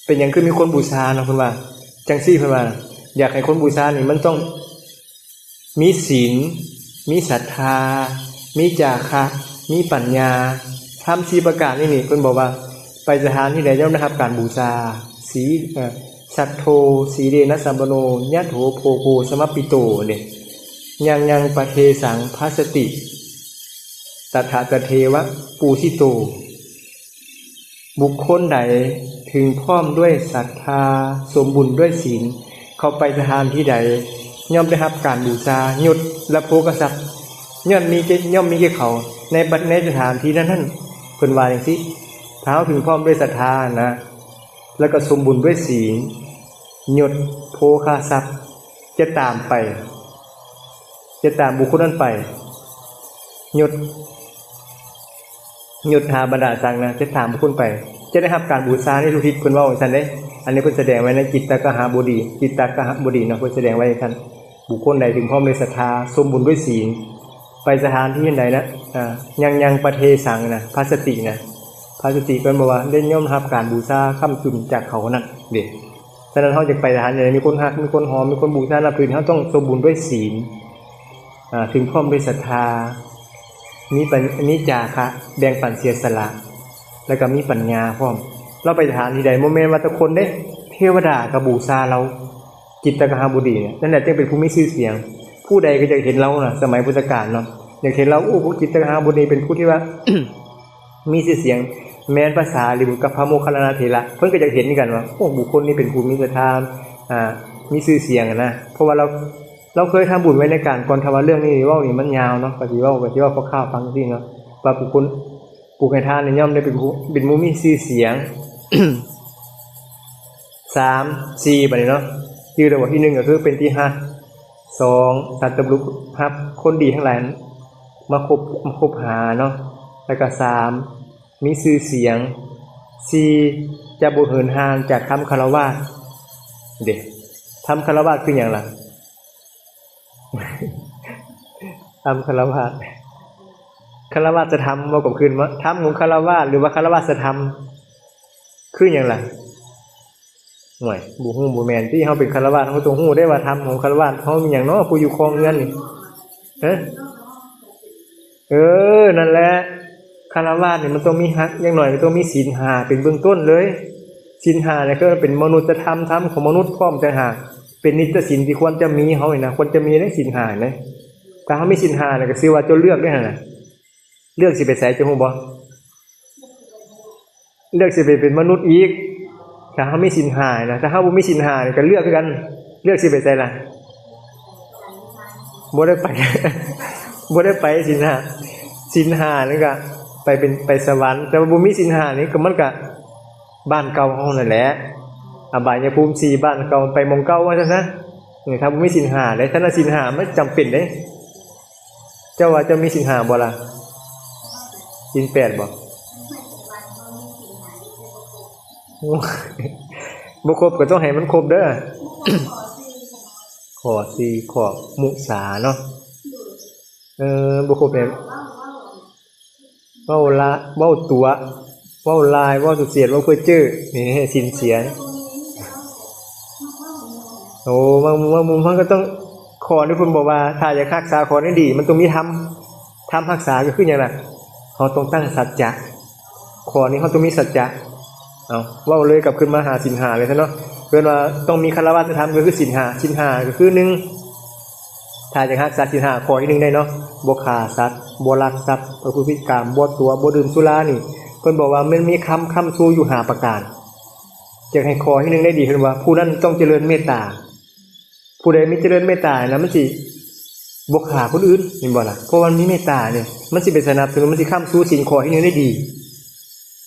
ເປັນຫຍັງຄືມີຄົນບູຊາເນາະ? ເພິ່ນວ່າຈັ່ງຊີ້ ເພິ່ນວ່າຢາກໃຫ້ຄົນບູຊານີ້ ມັນຕ້ອງ ມີສິນ ມີສັດທາ ມີຈາຄະ ມີປັນຍາ. ທຳສີ່ປະການນີ້ນີ້ ເພິ່ນບອກວ່າ ໄປສະຖານທີ່ໃດຍ່ອມໄດ້ຮັບການບູຊາ. ສີ ເອີ ສັດໂທ ສີເລນະສຳປະໂນ ຍະໂຖ ໂພໂກ ສະມະປິໂຕ ເດ້ ຍັງຍັງປະເທສັງ ພັດສະຕິ ຕະຖະຕະເທວະ ປູຊິໂຕ. ບຸກຄົນໃດເຖິງພ້ອມດ້ວຍສັດທາ ສົມບູນດ້ວຍສີນ ເຂົ້າໄປສະຖານທີ່ໃດ ຍ່ອມໄດ້ຮັບການບູຊາ ຍົດ ແລະ ໂພຄະຊັບ ຍ່ອມມີແກ່ ຍ່ອມມີແກ່ເຂົາ ໃນບັດ ໃນສະຖານທີ່ນັ້ນໆ ເພິ່ນວ່າຈັ່ງຊີ້. ຖ້າເຮົາເຖິງພ້ອມດ້ວຍສັດທານະ ແລ້ວກໍສົມບູນດ້ວຍສີນ ຍົດ ໂພຄະຊັບ ຈະຕາມໄປ ຈະຕາມບຸກຄົນນັ້ນໄປ ຍົດ ຍົດຖາບັນດາສັກນະ ຈະຕາມບຸກຄົນໄປ ຈະໄດ້ຮັບການບູຊາໃນທຸກທິດ ເພິ່ນເວົ້າຈັ່ງຊັ້ນເດ້. ອັນນີ້ເພິ່ນສະແດງໄວ້ໃນຈິດຕະກະຫະບົດດີ ຈິດຕະກະຫະບົດດີເນາະ ເພິ່ນສະແດງໄວ້ຈັ່ງຊັ້ນ. ບຸກຄົນໃດເຖິງພ້ອມດ້ວຍສັດທາ ສົມບູນດ້ວຍສີນ ໄປສະຖານທີ່ໃດນະ ອາ ຍັງຍັງປະເທສັງນະ ພັດສະຕິນະ ພັດສະຕິ ກໍແມ່ນວ່າໄດ້ຍ່ອມຮັບການບູຊາຄ້ຳຈຸນຈາກເຂົານັ້ນເດ້. ສະນັ້ນເຮົາຈະໄປສະຖານທີ່ໃດ ມີຄົນຮັກ ມີຄົນຫອມ ມີຄົນບູຊານັບຖື ເຮົາຕ້ອງສົມບູນດ້ວຍສີນ ອາ ເຖິງພ້ອມດ້ວຍສັດທາ ມີປັນ ມີຈາຄະ ແບ່ງປັນເສຍສະຫຼະ ແລ້ວກໍມີປັນຍາພ້ອມ. ລາວໄປສະຖານທີ່ໃດ ບໍ່ແມ່ນວ່າແຕ່ຄົນເດ້ ເທວະດາກໍບູຊາລາວ. ຈິດຕະກະຫະບົດດີ ນັ້ນແຫຼະຈຶ່ງເປັນຜູ້ມີຊື່ສຽງ. ຜູ້ໃດກໍຢາກເຫັນລາວນະ ສະໄໝພຸດທະການເນາະ ຢາກເຫັນລາວ. ໂອ້ ພວກຈິດຕະກະຫະບົດນີ້ເປັນຜູ້ທີ່ວ່າມີຊື່ສຽງ ແມ່ນພະສາລີບຸດກັບພະໂມກຄັນລານະເຖລະ ເພິ່ນກໍຢາກເຫັນຄືກັນວ່າ ໂອ້ ບຸກຄົນນີ້ເປັນຜູ້ມີສັດທາ ອາ ມີຊື່ສຽງນະ ເພາະວ່າລາວ ລາວເຄີຍທຳບຸນໄວ້ໃນການກ່ອນ. ຖ້າວ່າເລື່ອງນີ້ເວົ້ານີ້ມັນຍາວເນາະ ກໍຊິເວົ້າ ກໍຊິເວົ້າຄ່າວໆຟັງຊີ້ເນາະ ວ່າບຸກຄົນ ຜູ້ໃຫ້ທານນີ້ຍ່ອມໄດ້ເປັນຜູ້ ເປັນຜູ້ມີຊື່ສຽງ. ສາມ ສີ່ ບາດນີ້ເນາະ ຈື່ແລ້ວບໍ່? ທີໜຶ່ງກໍຄືເປັນທີ່ຮັກ ສອງ ສັດຕະບຸລຸດຮັບ ຄົນດີທັງຫຼາຍມາຄົບ ມາຄົບຫາເນາະ ແລ້ວກໍ ສາມ ມີຊື່ສຽງ ສີ່ ຈະບໍ່ເຫີນຫ່າງຈາກທຳຄາລະວາດເດ້. ທຳຄາລະວາດຄືຫຍັງລະ? ທຳຄາລະວາດ ຄາລະວາດສະທຳ ເວົ້າກັບຄືນມາ ທຳຂອງຄາລະວາດ ຫຼືວ່າຄາລະວາດສະທຳ ຄືຫຍັງລະ? ໂອ້ຍ ບໍ່ຮູ້ບໍ່ແມ່ນຕິ ເຮົາເປັນຄາລະວາດ ເຮົາຕ້ອງຮູ້ເດ້ວ່າທຳຂອງຄາລະວາດເຮົາມີຫຍັງເນາະ ຜູ້ຢູ່ຄອງເຮືອນນີ້ ຮະ? ເອີ ນັ້ນແຫຼະ ຄາລະວາດນີ້ມັນຕ້ອງມີຮັກ ຢ່າງໜ້ອຍກໍຕ້ອງມີສິນຫ້າເປັນເບື້ອງຕົ້ນເລີຍ. ສິນຫ້ານີ້ຄືເປັນມະນຸດຕະທຳ ທຳຂອງມະນຸດພ້ອມຕ່າງຫາກ ເປັນນິດຕະສິນທີ່ຄວນຈະມີ ເຮົານີ້ນະ ຄວນຈະມີໃນສິນຫ້ານີ້. ຖ້າເຮົາມີສິນຫ້ານີ້ ກໍຊື່ວ່າເຈົ້າເລືອກໄດ້ຫັ້ນນະ ເລືອກຊິໄປໃສ ເຈົ້າຮູ້ບໍ່? ເລືອກຊິໄປເປັນມະນຸດອີກ ຖ້າເຮົາມີສິນຫ້ານະ. ຖ້າເຮົາບໍ່ມີສິນຫ້ານີ້ກໍເລືອກຄືກັນ ເລືອກຊິໄປໃສລະ? ບໍ່ໄດ້ໄປ ບໍ່ໄດ້ໄປສິນຫ້າ ສິນຫ້ານີ້ກໍໄປເປັນ ໄປສະຫວັນ ແຕ່ວ່າບໍ່ມີສິນຫ້ານີ້ກໍ ມັນກໍບ້ານເກົ່າເຮົານັ້ນແຫຼະ ອະບາຍຍະພູມສີ່ ບ້ານເກົ່າ ໄປໝ່ອງເກົ່າ ວ່າຊັ້ນຊະ. ເອີ ຖ້າບໍ່ມີສິນຫ້າເດ້ ຖ້ານັ້ນສິນຫ້າມັນຈຳເປັນເດ້. ເຈົ້າວ່າເຈົ້າມີສິນຫ້າບໍ່ລະ? ສິນແປດບໍ່? ບໍ່ຄົບກໍຕ້ອງໃຫ້ມັນຄົບເດີ. ຂໍ້ສີ່ ຂໍ້ມຸສາເນາະ. ເອີ ບໍ່ຄົບແມ່ນ ເວົ້າລະ ເວົ້າຕົວະ ເວົ້າລາຍ ເວົ້າສະເສດ ເວົ້າເພີ້ເຈີ້ ນີ້ໃຫ້ສິນເສຍ. ໂອ້ ມັນ ມັນ ມັນກໍຕ້ອງ ຂໍ້ນີ້ເພິ່ນບອກວ່າ ຖ້າຢາກຮັກສາຂໍ້ນີ້ດີ ມັນຕ້ອງມີທຳ. ທຳຮັກສາກໍຄືຫຍັງລະ? ເຮົາຕ້ອງຕັ້ງສັດຈະ. ຂໍ້ນີ້ເຮົາຕ້ອງມີສັດຈະ. ເອົາ ເວົ້າເລີຍກັບຄືນມາຫາສິນຫ້າເລີຍຊະເນາະ. ເພິ່ນວ່າຕ້ອງມີຄາລະວາດທຳ ກໍຄືສິນຫ້າ. ສິນຫ້າກໍຄື ໜຶ່ງ ຖ້າຢາກຮັກສາສິນຫ້າ ຂໍ້ທີໜຶ່ງໄດ້ເນາະ ບໍ່ຂ້າສັດ ບໍ່ລັກຊັບ ບໍ່ປະພຶດຜິດກາມ ບໍ່ຕົວະ ບໍ່ດື່ມສຸລານີ້ ເພິ່ນບອກວ່າມັນມີຄຳ ຄຳຊູຢູ່ຫ້າປະການ. ຢາກໃຫ້ຂໍ້ທີໜຶ່ງໄດ້ດີ ເພິ່ນວ່າຜູ້ນັ້ນຕ້ອງຈະເລີນເມດຕາ. ຜູ້ໃດມີຈະເລີນເມດຕານະ ມັນຊິບໍ່ຂ້າຄົນອື່ນ ເຫັນບໍ່ລະ? ເພາະວ່າມັນມີເມດຕານີ້ ມັນຊິໄປສະໜັບສະໜູນ ມັນຊິຄ້ຳຊູສິນຂໍ້ທີໜຶ່ງໄດ້ດີ.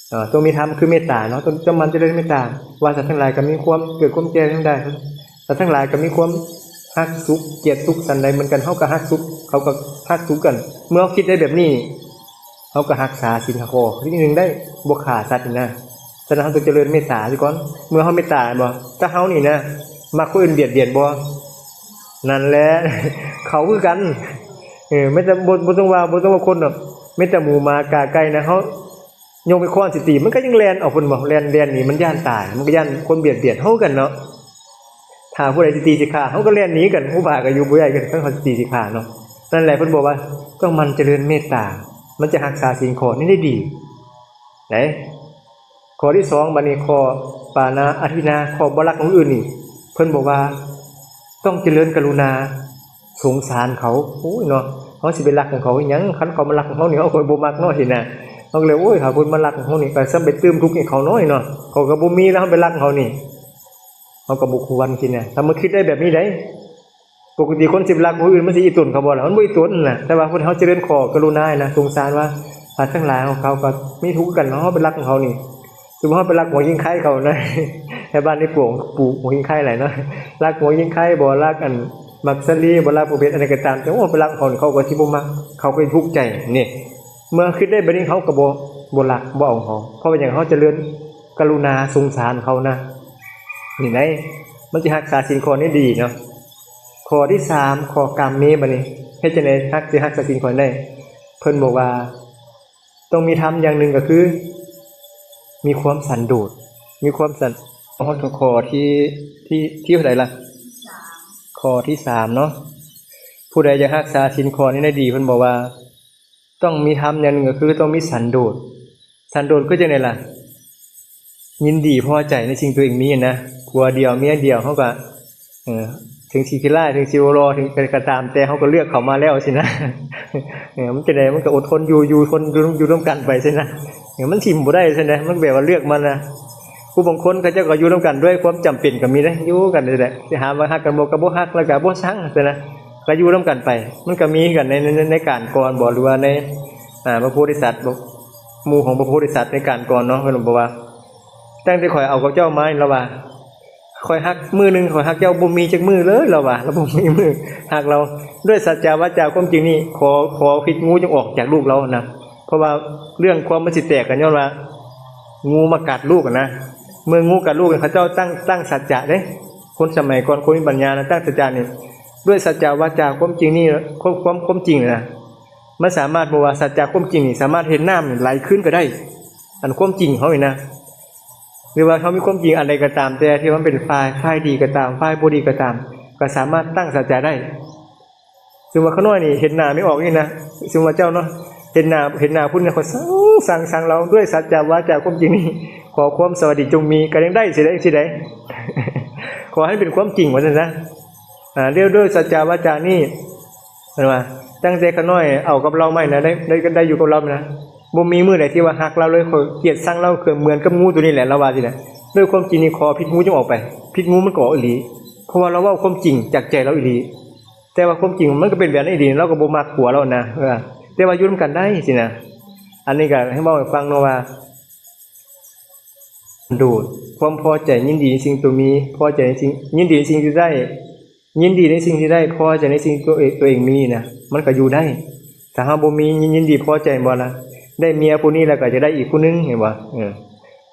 ເອີ ຕ້ອງມີທຳຄືເມດຕາເນາະ ຕ້ອງ ຕ້ອງໝັ່ນຈະເລີນເມດຕາ ວ່າສັດທັງຫຼາຍກໍມີຄວາມເກີດ ຄວາມແກ່ ຄວາມຕາຍ ສັດທັງຫຼາຍກໍມີຄວາມຮັກສຸກ ກຽດສຸກ ສັນໃດເໝືອນກັນ ເຮົາກໍຮັກສຸກ ເຂົາກໍຮັກສຸກກັນ. ເມື່ອເຮົາຄິດໄດ້ແບບນີ້ ເຮົາກໍຮັກສາສິນຫ້າຂໍ້ທີໜຶ່ງໄດ້ ບໍ່ຂ້າສັດນີ້ນະ. ສະນັ້ນເຮົາຕ້ອງຈະເລີນເມດຕາຊະກ່ອນ. ເມື່ອເຮົາເມດຕາແມ່ນບໍ່? ຖ້າເຮົານີ້ນະ ມັກຄົນອື່ນບຽດບຽນບໍ່? ນັ້ນແຫຼະ ເຂົາຄືກັນ. ເອີ ແມ່ນແຕ່ ບໍ່ ບໍ່ຕ້ອງວ່າ ບໍ່ຕ້ອງວ່າຄົນດອກ ແມ່ນແຕ່ໝູ ໝາ ກາ ໄກ່ນະ ເຮົາ ຍົກໄມ້ຄ້ອນຊິຕີ ມັນກໍຍັງແລ່ນອອກ ເພິ່ນບອກ ແລ່ນ ແລ່ນໜີ ມັນຢ້ານຕາຍ ມັນກໍຢ້ານຄົນບຽດບຽນເຮົາຄືກັນເນາະ. ຖ້າຜູ້ໃດຊິຕີຊິຂ້າ ເຮົາກໍແລ່ນໜີກັນ ຜູ້ບ້າກໍຢູ່ບໍ່ໄດ້ກັນ ຄັນເຂົາຊິຕີຊິຂ້າເນາະ. ນັ້ນແຫຼະ ເພິ່ນບອກວ່າຕ້ອງໝັ່ນຈະເລີນເມດຕາ ມັນຈະຮັກສາສິນຂໍ້ນີ້ໄດ້ດີ ໄດ໋. ຂໍ້ທີສອງ ບັດນີ້ ຂໍ້ປານາອະທິນາ ຂໍ້ບໍ່ລັກຂອງຜູ້ອື່ນນີ້ ເພິ່ນບອກວ່າຕ້ອງຈະເລີນກະລຸນາສົງສານເຂົາ. ໂອ້ຍເນາະ ເຮົາຊິໄປລັກຂອງເຂົາອີ່ຫຍັງ ຄັນເຂົາມາລັກຂອງເຮົານີ້ ເຮົາກໍບໍ່ມັກເນາະ ຊີ້ນະ. ເຮົາກໍເລີຍ ໂອ້ຍ ຖ້າເພິ່ນມາລັກຂອງເຮົານີ້ ກໍສ່ຳໄປຕື່ມທຸກໃຫ້ເຂົານ້ອຍເນາະ ເຂົາກໍບໍ່ມີແລ້ວ ເຮົາໄປລັກຂອງເຂົານີ້ ເຮົາກໍບໍ່ຄວນ ຊີ້ນະ. ຖ້າມັນຄິດໄດ້ແບບນີ້ໄດ໋ ປົກກະຕິຄົນຊິໄປລັກຜູ້ອື່ນ ມັນຊິອີ່ຕົນເຂົາບໍ່ລະ? ມັນບໍ່ອີ່ຕົນນະ. ແຕ່ວ່າພວກເຮົາຈະເລີນຂໍ້ກະລຸນານະ ສົງສານວ່າ ອາ ທັງຫຼາຍຂອງເຂົາກໍມີທຸກຄືກັນເນາະ ເຮົາໄປລັກຂອງເຂົານີ້. ສົມມຸດເຮົາໄປລັກຫົວຍິງໄຄເຂົານະ ແຖວບ້ານນີ້ປູກ ປູກຫົວຍິງໄຄຫຼາຍເນາະ ລັກຫົວຍິງໄຄບໍ ລັກອັນໝາກສາລີບໍ ລັກປະເພດອັນໃດກໍຕາມ ແຕ່ວ່າໄປລັກຂອງເຂົາ ເຂົາກໍຊິບໍ່ມັກ ເຂົາກໍຊິທຸກໃຈ. ນີ້ ເມື່ອຄິດໄດ້ແບບນີ້ ເຮົາກໍບໍ່ ບໍ່ລັກ ບໍ່ເອົາເຂົາ. ເພາະວ່າຫຍັງ? ເຮົາຈະເລີນກະລຸນາສົງສານເຂົານະ. ນີ້ໄດ໋ ມັນຊິຮັກສາສິນຂໍ້ນີ້ດີເນາະ. ຂໍ້ທີສາມ ຂໍ້ກາມເມ ບັດນີ້ ເຮັດຈັ່ງໃດຮັກ ຊິຮັກສາສິນຂໍ້ນີ້ໄດ້? ເພິ່ນບອກວ່າ ຕ້ອງມີທຳຢ່າງໜຶ່ງກໍຄື ມີຄວາມສັນໂດດ ມີຄວາມສັນ ຮອດຂໍ້ທີ ທີ ທີເທົ່າໃດລະ? ຂໍ້ທີສາມເນາະ. ຜູ້ໃດຢາກຮັກສາສິນຂໍ້ນີ້ໄດ້ດີ ເພິ່ນບອກວ່າ ຕ້ອງມີທຳຢ່າງໜຶ່ງກໍຄືຕ້ອງມີສັນໂດດ. ສັນໂດດຄືຈັ່ງໃດລະ? ຍິນດີພໍໃຈໃນສິ່ງຕົວເອງມີນະ ຜົວດຽວເມຍດຽວ ເຮົາກໍ ເອີ ເຖິງຊິຂີ້ລ້າຍ ເຖິງຊິບໍ່ຫຼໍ່ ເຖິງໃດກໍຕາມແຕ່ ເຮົາກໍເລືອກເຂົາມາແລ້ວຊີ້ນະ. ເອີ ມັນຈັ່ງໃດ ມັນກໍອົດທົນຢູ່ ຢູ່ທົນ ຢູ່ ຢູ່ນຳກັນໄປຊີ້ນະ. ເອີ ມັນຖິ້ມບໍ່ໄດ້ຊີ້ນະ ມັນແບບວ່າເລືອກມານະ. ຜູ້ບາງຄົນເຂົາເຈົ້າກໍຢູ່ນຳກັນດ້ວຍຄວາມຈຳເປັນກໍມີເດ້ ຢູ່ກັນນີ້ແຫຼະ ຊິຫາວ່າຮັກກັນບໍ່ ກໍບໍ່ຮັກ ແລ້ວກໍບໍ່ຊັງຊີ້ນະ ກໍຢູ່ນຳກັນໄປ. ມັນກໍມີຄືກັນໃນ ໃນ ໃນການກ່ອນບໍ ຫຼືວ່າໃນ ອ່າ ພະໂພທິສັດ ໝູ່ຂອງພະໂພທິສັດໃນການກ່ອນເນາະ ເພິ່ນບອກວ່າ ຕັ້ງແຕ່ຂ້ອຍເອົາກັບເຈົ້າມານີ້ ລາວວ່າ ຂ້ອຍຮັກມື້ໜຶ່ງ ຂ້ອຍຮັກເຈົ້າບໍ່ມີຈັກມື້ເລີຍ ລາວວ່າ ລາວບໍ່ມີມື້ຮັກລາວ. ດ້ວຍສັດຈະວາຈາຄວາມຈິງນີ້ ຂໍ ຂໍພິດງູຈົ່ງອອກຈາກລູກລາວນະ. ເພາະວ່າເລື່ອງຄວາມມັນຊິແຕກກໍຍ້ອນວ່າງູມາກັດລູກນະ. ເມື່ອງູກັດລູກ ເຂົາເຈົ້າຕັ້ງ ຕັ້ງສັດຈະເດ້. ຄົນສະໄໝກ່ອນ ຄົນມີປັນຍານະ ຕັ້ງສັດຈະນີ້ ດ້ວຍສັດຈະວາຈາຄວາມຈິງນີ້ ຄວາມ ຄວາມ ຄວາມຈິງນະ ມັນສາມາດ ເພາະວ່າສັດຈະຄວາມຈິງນີ້ສາມາດເຮັດນ້ຳໄຫຼຄືນກໍໄດ້. ອັນຄວາມຈິງເຮົານີ້ນະ ຫຼືວ່າເຮົາມີຄວາມຈິງອັນໃດກໍຕາມແຕ່ ທີ່ມັນເປັນຝ່າຍ ຝ່າຍດີກໍຕາມ ຝ່າຍບໍ່ດີກໍຕາມ ກໍສາມາດຕັ້ງສັດຈະໄດ້. ສົມມຸດວ່າຂ້ານ້ອຍນີ້ເຫັນໜ້າແມ່ອອກນີ້ນະ ສົມມຸດວ່າເຈົ້າເນາະ ເຫັນໜ້າ ເຫັນໜ້າຜູ້ນີ້ ຂ້ອຍຊັງ ຊັງ ຊັງລາວ ດ້ວຍສັດຈະວາຈາຄວາມຈິງນີ້ ຂໍຄວາມສະຫວັດດີຈົ່ງມີ ກໍຍັງໄດ້ຊິໄດ້ ຊິໄດ້ ຂໍໃຫ້ເປັນຄວາມຈິງ ວ່າຊັ້ນຊະ. ອ່າ ດ້ວຍ ດ້ວຍສັດຈະວາຈານີ້ ເພິ່ນວ່າ ຕັ້ງແຕ່ຂ້ານ້ອຍເອົາກັບລາວມານີ້ນະ ໄດ້ ໄດ້ ໄດ້ຢູ່ກັບລາວມານະ ບໍ່ມີມື້ໃດທີ່ວ່າຮັກລາວເລີຍ ຂ້ອຍກຽດຊັງລາວ ຄືເໝືອນກັບງູຕົວນີ້ແຫຼະ ລາວວ່າຊີ້ນະ. ດ້ວຍຄວາມຈິງນີ້ ຂໍພິດງູຈົ່ງອອກໄປ ພິດງູມັນກໍອອກອີ່ຫຼີ ເພາະວ່າລາວເວົ້າຄວາມຈິງຈາກໃຈລາວອີ່ຫຼີ. ແຕ່ວ່າຄວາມຈິງມັນກໍເປັນແບບນັ້ນອີ່ຫຼີ ລາວກໍບໍ່ມັກຜົວລາວນະ ເອີ ແຕ່ວ່າຢູ່ນຳກັນໄດ້ຊີ້ນະ. ອັນນີ້ກໍໃຫ້ເວົ້າໃຫ້ຟັງເນາະວ່າ ໂດດ ຄວາມພໍໃຈ ຍິນດີໃນສິ່ງຕົວມີ ພໍໃຈໃນສິ່ງ ຍິນດີໃນສິ່ງທີ່ໄດ້ ຍິນດີໃນສິ່ງທີ່ໄດ້ ພໍໃຈໃນສິ່ງຕົວເອງ ຕົວເອງມີນະ ມັນກໍຢູ່ໄດ້. ຖ້າເຮົາບໍ່ມີ ຍິນ ຍິນດີພໍໃຈບໍ່ລະ? ໄດ້ເມຍຜູ້ນີ້ແລ້ວກໍຈະໄດ້ອີກຜູ້ໜຶ່ງ ເຫັນບໍ່? ເອີ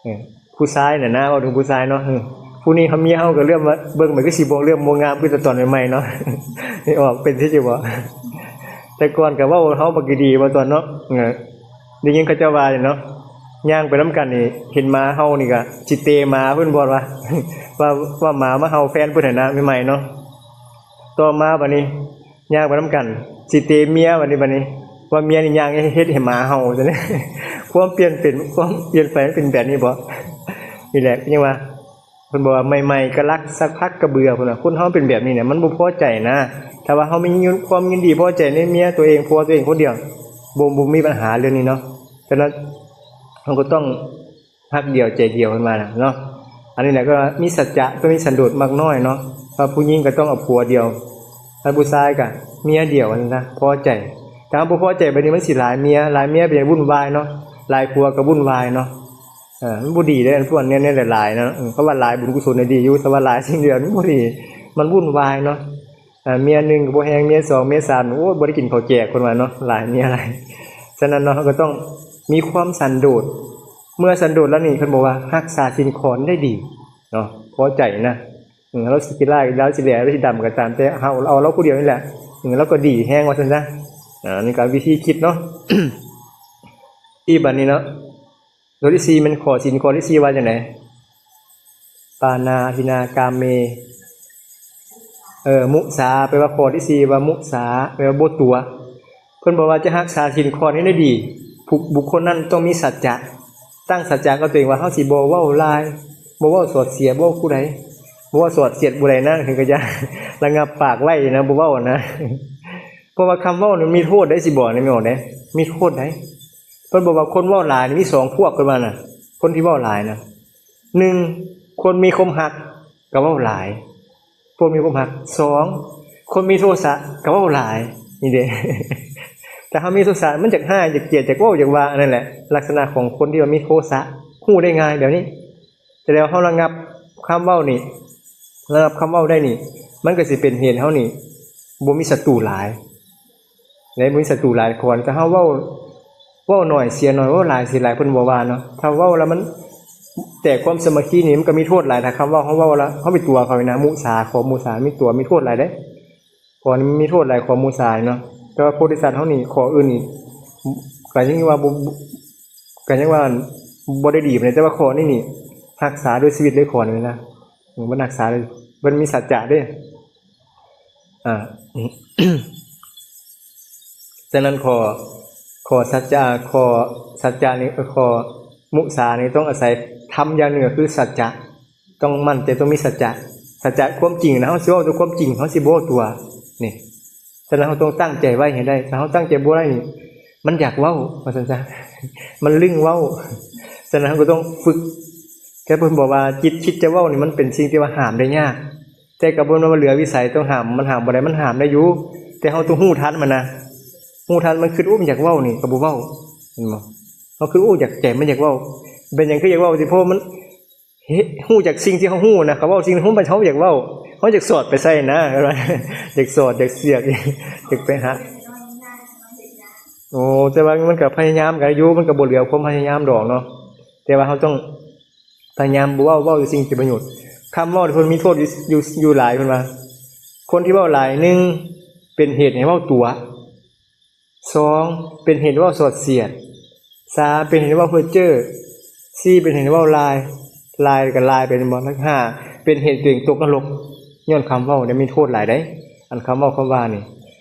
ເອີ ຜູ້ຊາຍນະນະ ເວົ້າເຖິງຜູ້ຊາຍເນາະ ເອີ ຜູ້ນີ້ເຮົາ ເມຍເຮົາກໍເລີ່ມວ່າເບິ່ງໄປຄືຊິບໍ່ ເລີ່ມບໍ່ງາມຄືແຕ່ຕອນໃໝ່ໆເນາະ ອອກເປັນຄືຊິບໍ່? ແຕ່ກ່ອນກໍເວົ້າເຮົາບັກດີໆ ວ່າຕອນເນາະ ເອີ ໄດ້ຍິນເຂົາເຈົ້າວ່າເນາະ ຍ່າງໄປນຳກັນນີ້ ເຫັນໝາເຫົ່ານີ້ກະຊິເຕະໝາເພິ່ນບໍ່ວ່າ ວ່າ ວ່າໝາມາເຫົ່າແຟນເພິ່ນຫັ້ນນະ ໃໝ່ໆເນາະ. ຕໍ່ມາບັດນີ້ຍ່າງໄປນຳກັນ ຊິເຕະເມຍບັດນີ້ ບັດນີ້ວ່າເມຍນີ້ຍ່າງເຮັດໃຫ້ໝາເຫົ່າຊັ້ນ. ຄວາມປ່ຽນເປັນ ຄວາມປ່ຽນໄປມັນເປັນແບບນີ້ບໍ່? ນີ້ແຫຼະ ຍັງວ່າ ເພິ່ນບອກວ່າໃໝ່ໆກໍຮັກ ສັກພັກກໍເບື່ອ ເພິ່ນວ່າ ຄົນເຮົາເປັນແບບນີ້ນະ ມັນບໍ່ພໍໃຈນະ. ຖ້າວ່າເຮົາມີຄວາມຍິນດີພໍໃຈໃນເມຍຕົວເອງ ຜົວຕົວເອງຄົນດຽວ ບໍ່ ບໍ່ມີບັນຫາເລື່ອງນີ້ເນາະ. ສະນັ້ນເຮົາກໍຕ້ອງຮັກດຽວໃຈດຽວ ເພິ່ນວ່ານະເນາະ. ອັນນີ້ແຫຼະກໍມີສັດຈະ ຕ້ອງມີສັນໂດດມັກນ້ອຍເນາະ ວ່າຜູ້ຍິງກໍຕ້ອງເອົາຜົວດຽວ ແລະຜູ້ຊາຍກໍເມຍດຽວ ວ່າຊັ້ນຊະ ພໍໃຈ. ຖ້າເຮົາບໍ່ພໍໃຈແບບນີ້ ມັນຊິຫຼາຍເມຍ ຫຼາຍເມຍເປັນຫຍັງ? ວຸ້ນວາຍເນາະ ຫຼາຍຜົວກໍວຸ້ນວາຍເນາະ. ເອີ ມັນບໍ່ດີເດ້ ພວກແນວນີ້ຫຼາຍໆເນາະ. ເອີ ເຂົາວ່າຫຼາຍບຸນກຸສົນນີ້ດີຢູ່ ແຕ່ວ່າຫຼາຍສິ່ງດຽວມັນບໍ່ດີ ມັນວຸ້ນວາຍເນາະ. ເອີ ເມຍໜຶ່ງກໍບໍ່ແຮງ ເມຍສອງ ເມຍສາມ ໂອ້ຍ ບໍ່ໄດ້ກິນເຂົ້າແຈກ ເພິ່ນວ່າເນາະ ຫຼາຍເມຍຫຼາຍ. ສະນັ້ນເນາະ ເຮົາກໍຕ້ອງມີຄວາມສັນໂດດ. ເມື່ອສັນໂດດແລ້ວນີ້ ເພິ່ນບອກວ່າຮັກສາສິນຂໍ້ນີ້ໄດ້ດີເນາະ ພໍໃຈນະ. ເອີ ລາວຊິຂີ້ລ້າຍ ລາວຊິແຫຼ ລາວຊິດຳກໍຕາມແຕ່ ເຮົາເອົາລາວຜູ້ດຽວນີ້ແຫຼະ ເອີ ລາວກໍດີແຮງ ວ່າຊັ້ນຊະ. ອາ ນີ້ກໍວິທີຄິດເນາະ ທີ່ບັດນີ້ເນາະ. ຂໍ້ທີສີ່ແມ່ນ ຂໍ້ສິນຂໍ້ທີສີ່ວ່າຈັ່ງໃດ? ປານາທິນາກາເມ ເອີ ມຸສາ ແປວ່າຂໍ້ທີສີ່ວ່າມຸສາ ແປວ່າບໍ່ຕົວະ. ເພິ່ນບອກວ່າຈະຮັກສາສິນຂໍ້ນີ້ໄດ້ດີ ບຸ ບຸກຄົນນັ້ນຕ້ອງມີສັດຈະ ຕັ້ງສັດຈະກັບຕົວເອງວ່າເຮົາຊິບໍ່ເວົ້າຫຼາຍ, ບໍ່ເວົ້າສອດສຽດ, ບໍ່ເວົ້າຜູ້ໃດ, ບໍ່ເວົ້າສອດສຽດຜູ້ໃດນະ, ເຖິງກໍຢ່າ ລະງັບປາກໄວ້ນະ, ບໍ່ເວົ້ານະ. ເພາະວ່າຄຳເວົ້ານີ້ມີໂທດໄດ໋, ຊິບອກໃຫ້ແມ່ນອອກເດ້, ມີໂທດໄດ໋. ເພິ່ນບອກວ່າຄົນເວົ້າຫຼາຍນີ້ມີສອງພວກ, ເພິ່ນວ່ານະ, ຄົນທີ່ເວົ້າຫຼາຍນະ, ໜຶ່ງ ຄົນມີຄວາມຮັກກໍເວົ້າຫຼາຍ, ຄົນມີຄວາມຮັກ. ສອງ ຄົນມີໂທສະກໍເວົ້າຫຼາຍ. ນີ້ເດ້ ຖ້າເຮົາມີໂທສະ ມັນຢາກຮ້າຍ, ຢາກກຽດ, ຢາກເວົ້າ, ຢາກວ່າ, ອັນນັ້ນແຫຼະ ລັກສະນະຂອງຄົນທີ່ວ່າມີໂທສະ, ຮູ້ໄດ້ງ່າຍແບບນີ້. ແຕ່ແລ້ວເຮົາລະງັບຄຳເວົ້ານີ້, ລະງັບຄຳເວົ້າໄດ້ນີ້, ມັນກໍຊິເປັນເຫດໃຫ້ເຮົານີ້ບໍ່ມີສັດຕູຫຼາຍ. ໄດ້ບໍ່ມີສັດຕູຫຼາຍ. ຄວນ ຖ້າເຮົາເວົ້າ, ເວົ້າໜ້ອຍເສຍໜ້ອຍ, ເວົ້າຫຼາຍເສຍຫຼາຍ, ເພິ່ນບໍ່ວ່າເນາະ, ຖ້າເວົ້າແລ້ວມັນແຕກຄວາມສາມັກຄີນີ້, ມັນກໍມີໂທດຫຼາຍ. ຖ້າຄຳເວົ້າເຮົາເວົ້າແລ້ວ ເຮົາໄປຕົວະເຂົານີ້ນະ, ມຸສາ, ຂໍ້ມຸສາ ມີຕົວະ ມີໂທດຫຼາຍເດ້. ຂໍ້ນີ້ມັນມີໂທດຫຼາຍ, ຂໍ້ມຸສານີ້ເນາະ. ແຕ່ວ່າໂພທິສັດເຮົານີ້, ຂໍ້ອື່ນນີ້ ກໍຍັງວ່າບໍ່, ກໍຍັງວ່າບໍ່ໄດ້ດີປານໃດ, ແຕ່ວ່າຂໍ້ນີ້ນີ້ ຮັກສາດ້ວຍຊີວິດເລີຍ, ຂໍ້ນີ້ນະ. ເອີ ມັນຮັກສາເລີຍ, ມັນມີສັດຈະເດ້. ອ່າ ສະນັ້ນ ຂໍ້, ຂໍ້ສັດຈະ, ຂໍ້ສັດຈະນີ້, ເອີ ຂໍ້ມຸສານີ້ ຕ້ອງອາໄສທຳຢ່າງໜຶ່ງ ກໍຄືສັດຈະ, ຕ້ອງໝັ້ນໃຈ, ຕ້ອງມີສັດຈະ. ສັດຈະຄວາມຈິງນະ, ເຮົາຊິເວົ້າແຕ່ຄວາມຈິງ, ເຮົາຊິບໍ່ຕົວະນີ້. ສະນັ້ນ ເຮົາຕ້ອງຕັ້ງໃຈໄວ້ໃຫ້ໄດ້. ຖ້າເຮົາຕັ້ງໃຈບໍ່ໄດ້ນີ້, ມັນຢາກເວົ້າ ວ່າຊັ້ນຊະ, ມັນລຶ້ງເວົ້າ. ສະນັ້ນ ເຮົາກໍຕ້ອງຝຶກ. ແຕ່ເພິ່ນບອກວ່າ ຈິດຄິດຈະເວົ້ານີ້ ມັນເປັນສິ່ງທີ່ວ່າຫ້າມໄດ້ຍາກ. ແຕ່ກໍບໍ່ແມ່ນວ່າເຫຼືອວິໄສຕ້ອງຫ້າມ, ມັນຫ້າມບໍ່ໄດ້, ມັນຫ້າມໄດ້ຢູ່, ແຕ່ເຮົາຕ້ອງຮູ້ທັນມັນນະ, ຮູ້ທັນມັນຄິດ, ໂອ້ ມັນຢາກເວົ້ານີ້ກໍບໍ່ເວົ້າ, ເຫັນບໍ່? ເຮົາຄິດ, ໂອ້ ຢາກ, ໃຈມັນຢາກເວົ້າ. ເປັນຫຍັງຄືຢາກເວົ້າ? ຊິເພາະມັນເຮັດ, ຮູ້ຈັກສິ່ງທີ່ເຮົາຮູ້ນະ, ເຂົາເວົ້າສິ່ງທີ່ເຮົາ, ເຮົາຢາກເວົ້າ, ເຮົາຢາກສອດໄປໃສ່ນະ, ຢາກສອດ, ຢາກສຽກ, ຢາກໄປຫາ. ໂອ້ ແຕ່ວ່າມັນກໍພະຍາຍາມກັນຢູ່, ມັນກໍບໍ່ເຫຼືອຄວາມພະຍາຍາມດອກເນາະ, ແຕ່ວ່າເຮົາຕ້ອງ ພະຍາຍາມບໍ່ເວົ້າ, ເວົ້າແຕ່ສິ່ງທີ່ປະໂຫຍດ. ຄຳເວົ້າທີ່ເພິ່ນມີໂທດຢູ່, ຢູ່, ຢູ່ຫຼາຍ, ເພິ່ນວ່າ ຄົນທີ່ເວົ້າຫຼາຍ, ໜຶ່ງ ເປັນເຫດໃຫ້ເວົ້າຕົວະ, ສອງ ເປັນເຫດເວົ້າສອດສຽດ, ສາມ ເປັນເຫດເວົ້າເພີ້ເຈີ້, ສີ່ ເປັນເຫດເວົ້າລາຍ, ລາຍກໍລາຍໄປແມ່ນບໍ່, ແລ້ວ ຫ້າ ເປັນເຫດໃຫ້ຕົວເອງຕົກນະລົກ. ຍ້ອນຄຳເວົ້ານີ້ມີໂທດຫຼາຍເດ້, ອັນຄຳເວົ້າຄຳວ່ານີ້.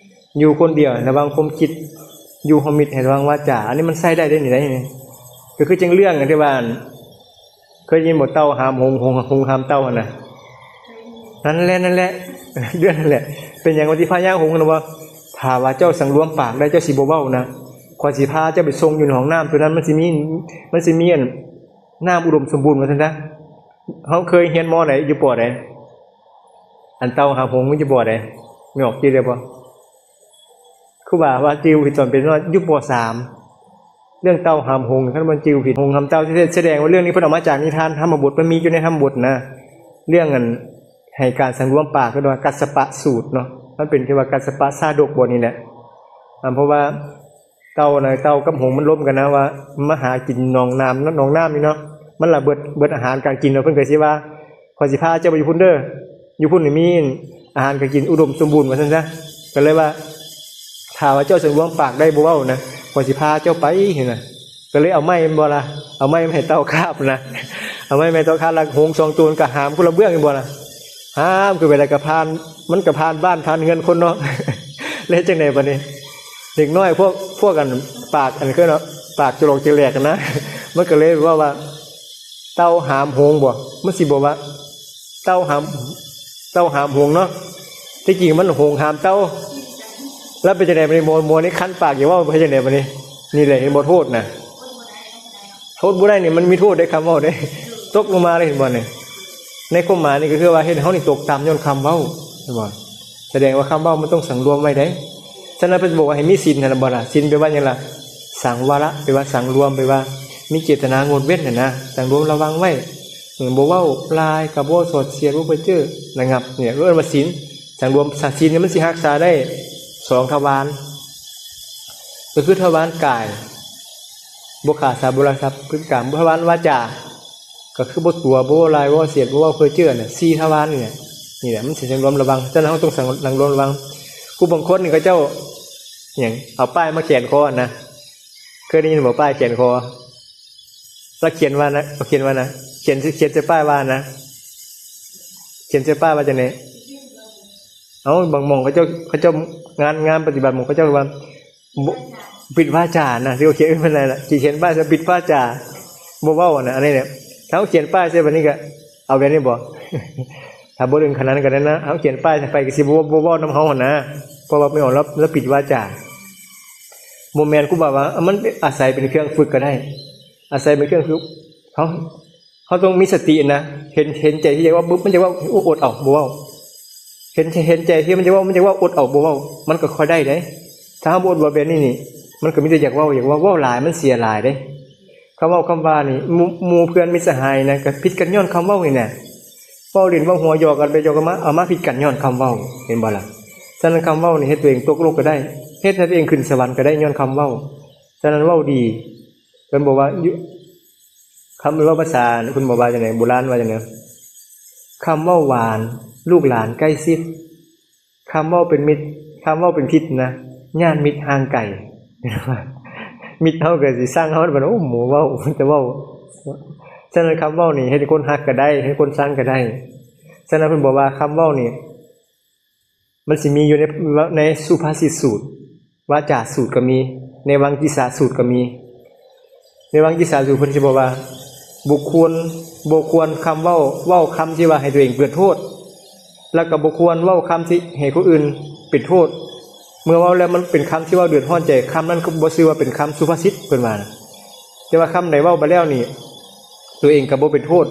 ຢູ່ຄົນດຽວໃຫ້ລະວັງຄວາມຄິດ, ຢູ່ຮ່ວມມິດໃຫ້ລະວັງວາຈາ. ອັນນີ້ມັນໃຊ້ໄດ້ເດ້ນີ້, ໄດ້ນີ້. ກໍຄືຈັ່ງເລື່ອງທີ່ວ່າ ເຄີຍໄດ້ຍິນບໍ່? ເຕົ້າຫາມຫົງ, ຫົງ, ຫົງຫາມເຕົ້າຫັ້ນນະ. ນັ້ນແຫຼະ, ນັ້ນແຫຼະ, ເລື່ອງນັ້ນແຫຼະ. ເປັນຫຍັງວ່າຊິພາຍ່າງຫົງຫັ້ນນະບໍ່? ຖ້າວ່າເຈົ້າສັງລວມປາກໄດ້, ເຈົ້າຊິບໍ່ເວົ້ານະ, ຂ້ອຍຊິພາເຈົ້າໄປສົ່ງຢູ່ໃນຫ້ອງນ້ຳໂຕນັ້ນ, ມັນຊິມີ, ມັນຊິມີອັນ ນ້ຳອຸດົມສົມບູນ ວ່າຊັ້ນຊະ. ເຮົາເຄີຍຮຽນ ມໍ ໃດ ຢູ່ ປໍ ໃດ? ອັນເຕົ້າຫາມຫົງມັນຢູ່ ປໍ ໃດ? ແມ່ນອອກຈື່ໄດ້ບໍ່? ຄູບາວ່າຈື່ຜິດຕອນເປັນນ້ອຍ ຢູ່ ປໍ ສາມ ເລື່ອງເຕົ້າຫາມຫົງ, ຄັນມັນຈື່ຜິດ ຫົງຫາມເຕົ້າ, ສະແດງວ່າເລື່ອງນີ້ເພິ່ນເອົາມາຈາກນິທານທຳມະບົດ, ມັນມີຢູ່ໃນທຳມະບົດນະ, ເລື່ອງອັນໃຫ້ການສັງລວມປາກ, ເອີ້ນວ່າກັດສະປະສູດເນາະ, ມັນເປັນທີ່ວ່າກັດສະປະຊາດົກບໍນີ້ແຫຼະ. ອັນ ເພາະວ່າ ເຕົ້ານະ, ເຕົ້າກັບຫົງມັນລົມກັນນະ, ວ່າມາຫາກິນໜອງນ້ຳ, ໜອງນ້ຳນີ້ເນາະ, ມັນລະເບິດ, ເບິດອາຫານການກິນເນາະ, ເພິ່ນກໍຊິວ່າ ຂ້ອຍຊິພາເຈົ້າໄປຢູ່ພຸ້ນເດີ, ຢູ່ພຸ້ນນີ້ມີອາຫານການກິນອຸດົມສົມບູນ ວ່າຊັ້ນຊະ. ກໍເລີຍວ່າ ຖ້າວ່າເຈົ້າສັງລວມປາກໄດ້ ບໍ່ເວົ້ານະ, ຂ້ອຍຊິພາເຈົ້າໄປຫັ້ນນະ. ກໍເລີຍເອົາໄມ້ແມ່ນບໍ່ລະ, ເອົາໄມ້ມາໃຫ້ເຕົ້າຄາບນະ, ເອົາໄມ້ມາໃຫ້ເຕົ້າຄາບ, ແລ້ວຫົງສອງໂຕມັນກໍຫາມຄົນລະເບື້ອງແມ່ນບໍ່ລະ, ຫາມຂຶ້ນໄປ ແລ້ວກໍຜ່ານ, ມັນກໍຜ່ານບ້ານຜ່ານເຮືອນຄົນເນາະ. ແລ້ວເຮັດຈັ່ງໃດບາດນີ້? ເດັກນ້ອຍພວກ, ພວກອັນປາກອັນ ເອີ້ນວ່າປາກຈະຫຼອກຈະແຫຼກຫັ້ນນະ, ມັນກໍເລີຍເວົ້າວ່າ ເຕົ້າຫາມຫົງບໍ? ມັນຊິບອກວ່າ ເຕົ້າຫາມ, ເຕົ້າຫາມຫົງເນາະ, ທີ່ຈິງມັນຫົງຫາມເຕົ້າ. ແລ້ວເປັນຈັ່ງໃດບາດນີ້? ໝໍ, ໝໍນີ້ຄັນປາກຢູ່ເວົ້າ, ເຮັດຈັ່ງໃດບາດນີ້? ນີ້ແຫຼະ ເຫັນບໍ່ໂທດນະ? ທົນບໍ່ໄດ້ນີ້ ມັນມີໂທດໃນຄຳເວົ້າເດ້, ຕົກລົງມາເດ້, ເຫັນບໍ່ນີ້? ໃນຄວາມໝາຍນີ້ກໍຄືວ່າເຮັດໃຫ້ເຮົານີ້ຕົກຕ່ຳຍ້ອນຄຳເວົ້າ, ເຫັນບໍ່? ສະແດງວ່າຄຳເວົ້າມັນຕ້ອງສັງລວມໄວ້ເດ້. ສະນັ້ນເພິ່ນບອກວ່າໃຫ້ມີສິນຫັ້ນນະບໍ່ລະ? ສິນແປວ່າຫຍັງລະ? ສັງວະລະ ແປວ່າສັງລວມ, ແປວ່າມີເຈດຕະນາງົດເວັ້ນຫັ້ນນະ, ສັງລວມລະວັງໄວ້, ບໍ່ເວົ້າຫຼາຍ, ກໍບໍ່ເວົ້າສອດສຽດ, ບໍ່ເພີ້ເຈີ້, ລະງັບ, ນີ້ເອີ້ນວ່າສິນ. ສັງລວມ, ສິນນີ້ມັນຊິຮັກສາໄດ້ສອງທະວານ, ກໍຄືທະວານກາຍ, ບໍ່ຂ້າສັດ, ບໍ່ລັກຊັບ, ພຶດຕິກຳ, ທະວານວາຈາ, ກໍຄືບໍ່ຕົວະ, ບໍ່ເວົ້າລາຍ, ບໍ່ເວົ້າສຽດ, ບໍ່ເວົ້າເພີ້ເຈີ້ນະ, ສີ່ທະວານນີ້ແຫຼະ, ນີ້ແຫຼະ ມັນຊິສັງລວມລະວັງ. ສະນັ້ນເຮົາຕ້ອງສັງລວມລະວັງ. ຜູ້ບາງຄົນນີ້ເຂົາເຈົ້າ ຫຍັງ ເອົາປ້າຍມາແຂວນຄໍນະ, ເຄີຍໄດ້ຍິນບໍ່? ປ້າຍແຂວນຄໍ ລະຂຽນວ່ານະ, ເຂົາຂຽນວ່ານະ, ຂຽນ, ຂຽນໃສ່ປ້າຍວ່ານະ, ຂຽນໃສ່ປ້າຍວ່າຈັ່ງໃດ? ເອົ້າ ບາງໝ່ອງເຂົາເຈົ້າ, ເຂົາເຈົ້າງານ, ງານປະຕິບັດໝ່ອງເຂົາເຈົ້າວ່າ ບໍ່, ຜິດວາຈານະ, ທີ່ເຂົາຂຽນເອີ້ນວ່ານັ້ນລະ, ຊິຂຽນປ້າຍວ່າຜິດວາຈາ. ບໍ່ເວົ້າຫັ້ນນະ. ອັນນີ້ເນຍ ຖ້າເຮົາຂຽນປ້າຍໃສ່ແບບນີ້ກໍເອົາແບບນີ້ບໍ່? ຖ້າບໍ່ເຖິງຂະໜາດນັ້ນກໍໄດ້ນະ ເຮົາຂຽນປ້າຍໃສ່ໄປກໍຊິບໍ່ ບໍ່ເວົ້ານຳເຮົາຫັ້ນນະ ເພາະວ່າແມ່ນເຮົາ ລາວ ລາວປິດວາຈາ. ບໍ່ແມ່ນ ຄູບາວ່າ ມັນອາໄສເປັນເຄື່ອງຝຶກກໍໄດ້ ອາໄສເປັນເຄື່ອງຝຶກ. ເຮົາ ເຮົາຕ້ອງມີສະຕິນະ ເຫັນ ເຫັນໃຈທີ່ຢາກເວົ້າປຶບ ມັນຢາກເວົ້າ ໂອ້ ອົດເອົາ ບໍ່ເວົ້າ. ເຫັນ ເຫັນໃຈທີ່ມັນຢາກເວົ້າ ມັນຢາກເວົ້າ ອົດເອົາ ບໍ່ເວົ້າ ມັນກໍຄ່ອຍໄດ້ເດ້. ຖ້າເຮົາບໍ່ອົດເວົ້າແບບນີ້ນີ້ ມັນກໍມີແຕ່ຢາກເວົ້າ ຢາກເວົ້າ ເວົ້າຫຼາຍມັນເສຍຫຼາຍເດ້. ຄຳເວົ້າຄຳວ່ານີ້ ໝູ່ ໝູ່ເພື່ອນມິດສະຫາຍນະ ກໍຜິດກັນຍ້ອນຄຳເວົ້ານີ້ນະ. ເວົ້າຫຼິ້ນເວົ້າຫົວ ຢອກກັນໄປຢອກກັນມາ ເອົາມາຜິດກັນຍ້ອນຄຳເວົ້າ ເຫັນບໍ່ລະ? ສະນັ້ນຄຳເວົ້ານີ້ເຮັດຕົວເອງຕົກໂລກກໍໄດ້ ເຮັດໃຫ້ຕົວເອງຂຶ້ນສະຫວັນກໍໄດ້ຍ້ອນຄຳເວົ້າ. ສະນັ້ນເວົ້າດີ ເພິ່ນບອກວ່າຢູ່ ຄຳເວົ້າພາສາ ເພິ່ນບອກວ່າຈັ່ງໃດ ໂບລານວ່າຈັ່ງໃດ? ຄຳເວົ້າຫວານ ລູກຫຼານໃກ້ຊິດ. ຄຳເວົ້າເປັນມິດ ຄຳເວົ້າເປັນພິດນະ ຍາດມິດຫ່າງໄກ. ມິດເຮົາກໍຊິຊັງເຮົາ ບັດ ໂອ້ ໝູ່ເວົ້າ ແຕ່ເວົ້າ. ສະນັ້ນຄຳເວົ້ານີ້ເຮັດໃຫ້ຄົນຮັກກໍໄດ້ ເຮັດໃຫ້ຄົນຊັງກໍໄດ້. ສະນັ້ນເພິ່ນບອກວ່າຄຳເວົ້ານີ້ ມັນຊິມີຢູ່ໃນ ໃນສຸພາສິດສູດ ວາຈາສູດກໍມີ ໃນວັງກິສາສູດກໍມີ. ໃນວັງກິສາສູດເພິ່ນຊິບອກວ່າ ບໍ່ຄວນ ບໍ່ຄວນຄຳເວົ້າ ເວົ້າຄຳທີ່ວ່າໃຫ້ຕົວເອງເປັນໂທດ ແລ້ວກໍບໍ່ຄວນເວົ້າຄຳທີ່ໃຫ້ຜູ້ອື່ນເປັນໂທດ. ເມື່ອເວົ້າແລ້ວມັນເປັນຄຳທີ່ເວົ້າເດືອດຮ້ອນໃຈ ຄຳນັ້ນກໍບໍ່ຊື່ວ່າເປັນຄຳສຸພາສິດ ເພິ່ນວ່ານະ. ແຕ່ວ່າຄຳໃດເວົ້າໄປແລ້ວນີ້ ຕົວເອງກໍບໍ່ເປັນໂທດ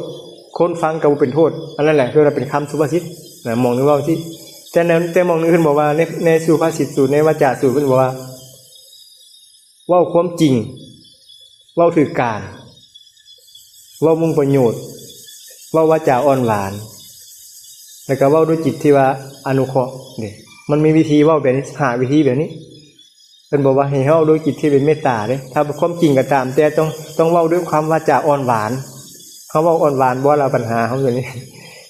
ຄົນຟັງກໍບໍ່ເປັນໂທດ ອັນນັ້ນແຫຼະເອີ້ນວ່າເປັນຄຳສຸພາສິດນະ. ໝ່ອງໜຶ່ງເວົ້າຈັ່ງຊີ້ ແຕ່ໃນ ແຕ່ໝ່ອງໜຶ່ງເພິ່ນບອກວ່າ ໃນ ໃນສຸພາສິດສູດ ໃນວາຈາສູດ ເພິ່ນບອກວ່າ ເວົ້າຄວາມຈິງ ເວົ້າຖືກການ ເວົ້າມຸ່ງປະໂຫຍດ ເວົ້າວາຈາອ່ອນຫວານ ແລ້ວກໍເວົ້າດ້ວຍຈິດທີ່ວ່າອະນຸເຄາະເດ້. ມັນມີວິທີເວົ້າແບບນີ້ ຫ້າວິທີແບບນີ້. ເພິ່ນບອກວ່າໃຫ້ເຮົາເວົ້າດ້ວຍຈິດທີ່ເປັນເມດຕາເດ້. ຖ້າຄວາມຈິງກໍຕາມ ແຕ່ຕ້ອງ ຕ້ອງເວົ້າດ້ວຍຄວາມວາຈາອ່ອນຫວານ. ເຮົາເວົ້າອ່ອນຫວານບໍ່ລະ ບັນຫາເຮົາຕົວນີ້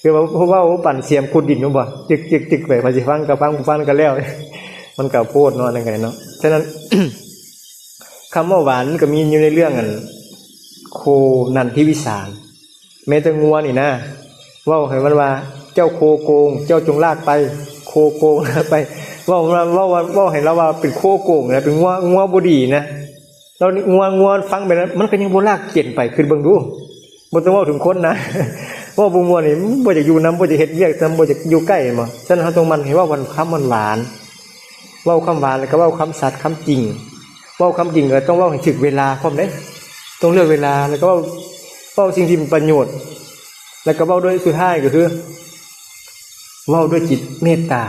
ຄືວ່າເວົ້າປັ່ນສຽມຂຸດດິນແມ່ນບໍ່? ຈຶກໆໆໄປ ໃຜຊິຟັງກໍຟັງ ບໍ່ຟັງກໍແລ້ວ ມັນກໍໂພດເນາະ ອັນນັ້ນກໍໄດ້ເນາະ. ສະນັ້ນ ຄຳເວົ້າຫວານມັນກໍມີຢູ່ໃນເລື່ອງ ອັນ ໂຄນັນທິວິສານ. ແມ້ແຕ່ງົວນີ້ນະ ເວົ້າໃຫ້ມັນວ່າ ເຈົ້າໂຄໂກງ ເຈົ້າຈົ່ງລາກໄປ ໂຄໂກງລາກໄປ. ເວົ້າ ເວົ້າ ເວົ້າ ເວົ້າໃຫ້ລາວວ່າເປັນໂຄໂກງນະ ເປັນງົວ ງົວບໍ່ດີນະ. ລາວ ງົວ ງົວຟັງແບບນັ້ນ ມັນກໍຍັງບໍ່ລາກເກັນໄປ. ຄິດເບິ່ງດູ ບໍ່ຕ້ອງເວົ້າເຖິງຄົນນະ ເວົ້າບໍ່ມ່ວນນີ້ ບໍ່ຢາກຢູ່ນຳ ບໍ່ຢາກເຮັດວຽກນຳ ບໍ່ຢາກຢູ່ໃກ້ ແມ່ນບໍ່? ສະນັ້ນເຮົາຕ້ອງໝັ່ນໃຫ້ເວົ້າຄຳຫວານໆ ເວົ້າຄຳຫວານ ແລ້ວກໍເວົ້າຄຳສັດຄຳຈິງ. ເວົ້າຄຳຈິງກໍຕ້ອງເວົ້າໃຫ້ຖືກເວລາພ້ອມເດ້ ຕ້ອງເລືອກເວລາ ແລ້ວກໍເວົ້າ ເວົ້າສິ່ງທີ່ເປັນປະໂຫຍດ ແລ້ວກໍເວົ້າດ້ວຍ ສຸດທ້າຍກໍຄື ເວົ້າດ້ວຍຈິດເມດຕາ.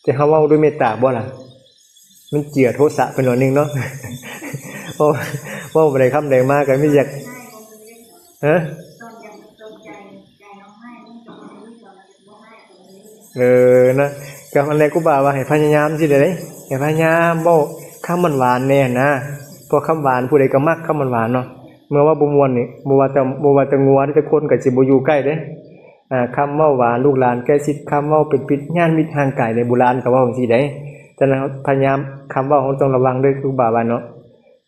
ແຕ່ເຮົາເວົ້າດ້ວຍເມດຕາບໍ່ລະ? ມັນເຈືອໂທສະໄປໜ້ອຍໜຶ່ງເນາະ. ເວົ້າ ເວົ້າໄປໃດຄຳໃດມາກໍມີແຕ່ຢາກ ຮະ? ເອີ ນະ ກໍອັນໃດຄູບາວ່າໃຫ້ພະຍາຍາມຊີ້ແຫຼະເດ້ ໃຫ້ພະຍາຍາມເວົ້າຄຳຫວານໆແດ່ນະ. ເພາະຄຳຫວານ ຜູ້ໃດກໍມັກຄຳຫວານໆເນາະ. ເມື່ອເວົ້າບໍ່ມ່ວນນີ້ ບໍ່ວ່າແຕ່ ບໍ່ວ່າແຕ່ງົວ ແຕ່ຄົນກໍຊິບໍ່ຢູ່ໃກ້ເດ້. ອ່າ ຄຳເວົ້າຫວານ ລູກຫຼານໃກ້ຊິດ ຄຳເວົ້າເປັນພິດ ຍາດມິດຫ່າງໄກເດ້. ໂບລານກໍເວົ້າຈັ່ງຊີ້ເດ້. ສະນັ້ນພະຍາຍາມ ຄຳເວົ້າເຮົາຕ້ອງລະວັງເດີ ຄູບາວ່າເນາະ.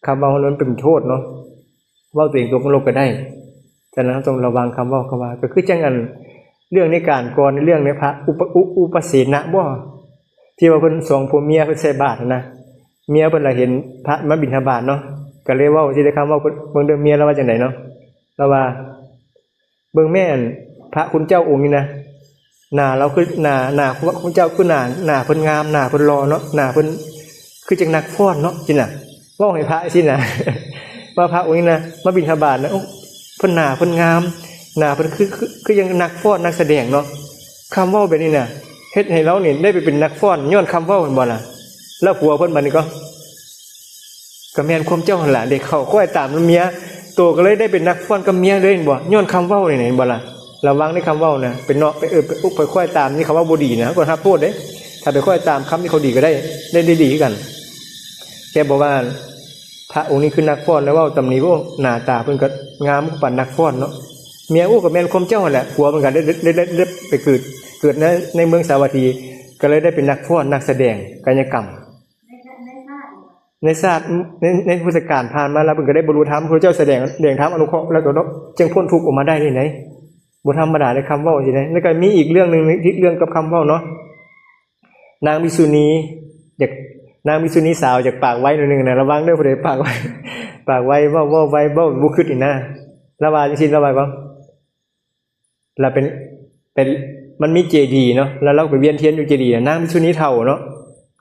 ຄຳເວົ້າເຮົາມັນເປັນໂທດເນາະ ເວົ້າຕົວເອງຕົກນະລົກກໍໄດ້. ສະນັ້ນເຮົາຕ້ອງລະວັງຄຳເວົ້າຄຳວ່າ ກໍຄືຈັ່ງອັນ ເລື່ອງໃນການກ່ອນ ເລື່ອງໃນພະ ອຸປະ ອຸ ອຸປະເສນະບໍ່ ທີ່ວ່າເພິ່ນສອງຜົວເມຍເພິ່ນໃສ່ບາດຫັ້ນນະ. ເມຍເພິ່ນລະເຫັນພະມາບິນທະບາດເນາະ ກໍເລີຍເວົ້າ ຊິໄດ້ຄຳເວົ້າເບິ່ງເດີ ເມຍລາວວ່າຈັ່ງໃດເນາະ. ລາວວ່າ ເບິ່ງແມ່ ອັນ ພະຄຸນເຈົ້າອົງນີ້ນະ ໜ້າລາວຄື ໜ້າ ໜ້າຄຸນເຈົ້າຄືໜ້າ ໜ້າເພິ່ນງາມ ໜ້າເພິ່ນຫຼໍ່ເນາະ ໜ້າເພິ່ນຄືຈັ່ງນັກຟ້ອນເນາະ ຊີ້ນະ. ເວົ້າໃຫ້ພະຊີ້ນະ ວ່າພະອົງນີ້ນະ ມາບິນທະບາດນະ ໂອ້ ເພິ່ນໜ້າເພິ່ນງາມ ໜ້າເພິ່ນຄື ຄື ຄືຈັ່ງນັກຟ້ອນນັກສະແດງເນາະ. ຄຳເວົ້າແບບນີ້ນະ ເຮັດໃຫ້ລາວນີ້ໄດ້ໄປເປັນນັກຟ້ອນຍ້ອນຄຳເວົ້າ ແມ່ນບໍ່ລະ? ແລ້ວຜົວເພິ່ນບາດນີ້ກໍ ກໍແມ່ນຄວາມເຈົ້າຫັ້ນລະ ໄດ້ເຂົ້າຄ້ອຍຕາມນຳເມຍ ໂຕກໍເລີຍໄດ້ເປັນນັກຟ້ອນກັບເມຍເລີຍ ເຫັນບໍ່? ຍ້ອນຄຳເວົ້ານີ້ນະ ເຫັນບໍ່ລະ? ລະວັງໃນຄຳເວົ້ານະ ໄປເນາະ ໄປ ເອີ ໄປ ໄປຄ້ອຍຕາມນີ້ ຄຳເວົ້າບໍ່ດີນະ ເຮົາກໍຮັບໂທດເດ້. ຖ້າໄປຄ້ອຍຕາມຄຳທີ່ເຂົາດີກໍໄດ້ ໄດ້ ໄດ້ດີຄືກັນ. ແຕ່ບໍ່ວ່າ ພະອົງນີ້ຄືນັກຟ້ອນ ແລ້ວເວົ້າຕຳໜິ ໂອ້ ໜ້າຕາເພິ່ນກໍງາມປານນັກຟ້ອນເນາະ. ເມຍ ໂອ້ ກໍແມ່ນຄວາມເຈົ້າຫັ້ນແຫຼະ ຜົວເພິ່ນກໍໄດ້ ໄດ້ ໄດ້ ໄດ້ໄປເກີດ ເກີດໃນ ໃນເມືອງສາວັດຖີ ກໍເລີຍໄດ້ເປັນນັກຟ້ອນ ນັກສະແດງກາຍະກຳ. ໃນຊາດ ໃນ ໃນພຸດທະການຜ່ານມາແລ້ວ ເພິ່ນກໍໄດ້ບັນລຸທຳ ພະເຈົ້າສະແດງ ແດງທຳອະນຸເຄາະ ແລ້ວກໍຈຶ່ງພົ້ນທຸກອອກມາໄດ້ນີ້ໃດ໋. ບໍ່ທຳມະດາເດ້ ຄຳເວົ້າຊີ້ເດ້. ແລ້ວກໍມີອີກເລື່ອງໜຶ່ງ ຕິດເລື່ອງກັບຄຳເວົ້າເນາະ ນາງວິສຸນີ ຢາກ ນາງວິສຸນີສາວຢາກປາກໄວໜ້ອຍໜຶ່ງນະ ລະວັງເດີ ຜູ້ໃດປາກໄວ ປາກໄວ ເວົ້າ ເວົ້າໄວ ເວົ້າບໍ່ຄິດນີ້ນະ. ລາວວ່າຈັ່ງຊີ້ ລາວວ່າກໍ ລາວເປັນ ເປັນ ມັນມີເຈດີເນາະ ແລ້ວລາວໄປວຽນທຽນຢູ່ເຈດີນະ. ນາງພິກຂຸນີເຖົ້າເນາະ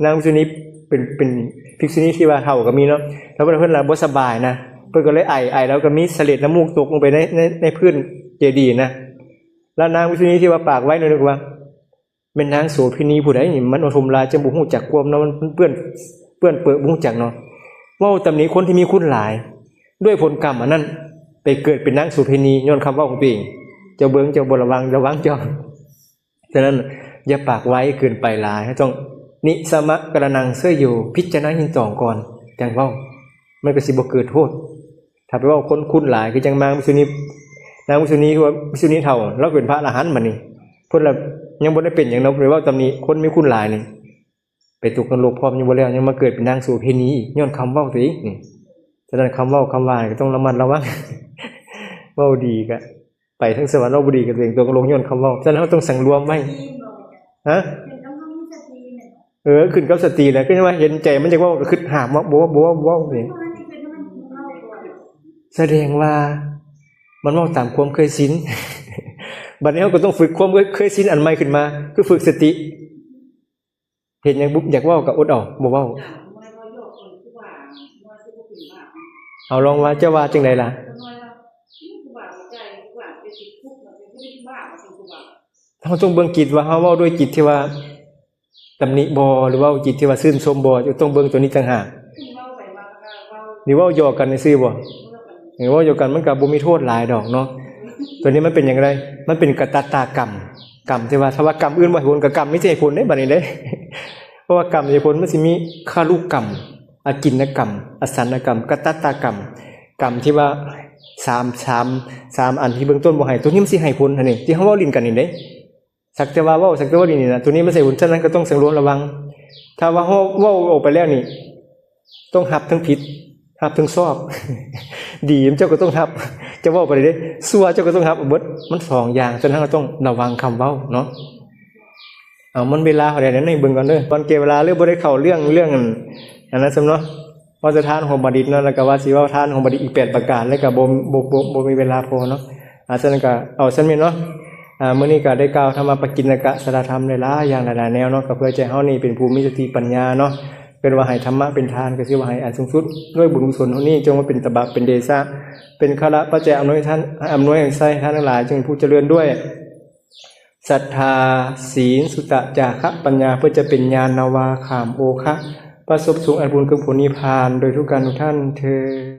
ນາງພິກຂຸນີ ເປັນ ເປັນພິກຂຸນີທີ່ວ່າເຖົ້າກໍມີເນາະ. ແລ້ວເພິ່ນ ເພິ່ນລະບໍ່ສະບາຍນະ ເພິ່ນກໍເລີຍໄອ ໄອແລ້ວກໍມີສະເລັດນ້ຳມູກຕົກລົງໄປໃນ ໃນ ໃນພື້ນເຈດີນະ. ແລ້ວນາງພິກຂຸນີທີ່ວ່າປາກໄວນັ້ນກໍວ່າ ແມ່ນນາງໂສເພນີຜູ້ໃດນີ້ ມັນອົດທົມຫຼາຍ ຈັ່ງບໍ່ຮູ້ຈັກຄວາມເນາະ ມັນເປື້ອນ ເປື້ອນເປິະ ບໍ່ຮູ້ຈັກເນາະ. ເວົ້າຕຳໜິຄົນທີ່ມີຄຸນຫຼາຍ ດ້ວຍຜົນກຳອັນນັ້ນ ໄປເກີດເປັນນາງໂສເພນີ ຍ້ອນຄຳເວົ້າຂອງຕົວເອງ. ເຈົ້າເບິ່ງ ເຈົ້າບໍ່ລະວັງ ລະວັງເຈົ້າ. ສະນັ້ນ ຢ່າປາກໄວເກີນໄປຫຼາຍ ເຮົາຕ້ອງນິສະມະກະລະນັງເສຍໂຍ ພິຈາລະນາຍິນຕອງກ່ອນ ຈັ່ງເວົ້າ ມັນກໍຊິບໍ່ເກີດໂທດ. ຖ້າໄປເວົ້າຄົນຄຸນຫຼາຍ ຄືຈັ່ງນາງວິກສຸນີ ນາງວິກສຸນີ ຄືວ່າວິກສຸນີເຖົ້າ ລາວເປັນພະອະລະຫັນບັດນີ້ ເພິ່ນລະຍັງບໍ່ໄດ້ເປັນຫຍັງເນາະ ໄປເວົ້າຕຳໜິຄົນມີຄຸນຫຼາຍນີ້ ໄປຕົກນະລົກພ້ອມຍັງບໍ່ແລ້ວ ຍັງມາເກີດເປັນນາງໂສເພນີ ຍ້ອນຄຳເວົ້າຕົວເອງນີ້. ສະນັ້ນ ຄຳເວົ້າຄຳວ່າກໍຕ້ອງລະມັດລະວັງ ເວົ້າດີກໍໄປເທິງສະຫວັນ ເວົ້າບໍ່ດີກໍຕົວເອງຕົກນະລົກ ຍ້ອນຄຳເວົ້າ. ສະນັ້ນ ເຮົາຕ້ອງສັງລວມໄວ້. ຮະ? ເອີ ຂຶ້ນກັບສະຕິແຫຼະ ຄືວ່າເຫັນໃຈມັນຢາກເວົ້າກໍຄິດຫ້າມເວົ້າ ບໍ່ເວົ້າ ບໍ່ເວົ້າ ບໍ່ເວົ້ານີ້ ສະແດງວ່າມັນເວົ້າຕາມຄວາມເຄີຍຊິນ. ບັດນີ້ເຮົາກໍຕ້ອງຝຶກຄວາມເຄີຍຊິນອັນໃໝ່ຂຶ້ນມາ ຄືຝຶກສະຕິ. ເຫັນຫຍັງປຸບຢາກເວົ້າກໍອົດເອົາ ບໍ່ເວົ້າ. ເອົາ ລອງວ່າ ເຈົ້າວ່າຈັ່ງໃດລະ? ເຮົາຕ້ອງເບິ່ງຈິດວ່າເຮົາເວົ້າດ້ວຍຈິດທີ່ວ່າຕຳໜິບໍ່ ຫຼືເວົ້າຈິດທີ່ວ່າຊື່ນຊົມບໍ່ ຕ້ອງເບິ່ງຕົວນີ້ຕ່າງຫາກ. ຫຼືເວົ້າຢອກກັນຊື່ໆບໍ່? ເອີ ເວົ້າຢອກກັນມັນກໍບໍ່ມີໂທດຫຼາຍດອກເນາະ. ຕົວນີ້ມັນເປັນຫຍັງໃດ? ມັນເປັນກະຕັດຕາກຳ ກຳທີ່ວ່າ ຖ້າວ່າກຳອື່ນບໍ່ໃຫ້ຜົນ ກໍກຳນີ້ຊິໃຫ້ຜົນເດ້ ບັດນີ້ເດ້. ເພາະວ່າກຳທີ່ໃຫ້ຜົນມັນຊິມີຄະລຸກຳ ອາກິນນະກຳ ອະສັນນະກຳ ກະຕັດຕາກຳ ກຳທີ່ວ່າສາມ ສາມ ສາມອັນທີ່ເບື້ອງຕົ້ນບໍ່ໃຫ້ ຕົວນີ້ມັນຊິໃຫ້ຜົນຫັ້ນນີ້ ທີ່ເຮົາເວົ້າຫຼິ້ນກັນນີ້ເດ້. ສັກແຕ່ວ່າເວົ້າ ສັກແຕ່ວ່າຫຼິ້ນນີ້ນະ ຕົວນີ້ມັນໃຫ້ຜົນ. ສະນັ້ນກໍຕ້ອງສັງລວມລະວັງ. ຖ້າວ່າເຮົາເວົ້າອອກໄປແລ້ວນີ້ ຕ້ອງຮັບທັງຜິດ ຮັບທັງຊອບ ດີເຈົ້າກໍຕ້ອງຮັບ ເຈົ້າເວົ້າໄປເດ້ ຊົ່ວເຈົ້າກໍຕ້ອງຮັບເອົາເບິດ ມັນສອງຢ່າງ. ສະນັ້ນເຮົາຕ້ອງລະວັງຄຳເວົ້າເນາະ. ເອົາ ມັນເວລາເທົ່າໃດແລ້ວນີ້ ເບິ່ງກ່ອນເດີ ກ່ອນເກເວລາ ຫຼືບໍ່ໄດ້ເຂົ້າເລື່ອງ ເລື່ອງອັນນັ້ນຊ້ຳເນາະ. ເວົ້າແຕ່ທານຂອງບັນດິດເນາະ ແລ້ວກໍວ່າຊິເວົ້າທານຂອງບັນດິດອີກແປດປະການ ແລ້ວກໍບໍ່ ບໍ່ ບໍ່ ບໍ່ມີເວລາພໍເນາະ. ອາ ສະນັ້ນກໍເອົາສ່ຳນີ້ເນາະ. ອາ ມື້ນີ້ກໍໄດ້ກ່າວທຳມະປະກິນນະກະສາລະທຳຫຼາຍໆຢ່າງຫຼາຍໆແນວເນາະ ກໍເພື່ອໃຫ້ເຮົານີ້ເປັນຜູ້ມີສະຕິປັນຍາເນາະ. ເອີ້ນວ່າໃຫ້ທຳມະເປັນທານ ກໍຄືວ່າໃຫ້ອັນສູງສຸດດ້ວຍບຸນກຸສົນເຮົານີ້ ຈົ່ງມາເປັນຕະບະເປັນເດຊະ ເປັນຄະລະປັດໄຈອຳນວຍທ່ານ ອຳນວຍໃຫ້ໃຊ້ທ່ານທັງຫຼາຍ ຈົ່ງເປັນຜູ້ຈະເລີນດ້ວຍສັດທາ ສີນ ສຸຕະ ຈາຄະ ປັນຍາ ເພື່ອຈະເປັນຍານນາວາຂ້າມໂອຄະ ປະສົບສຸງອັນບຸນເກີດຜົນນິບພານ ໂດຍທຸກທ່ານທຸກທ່ານເທີ້ນ.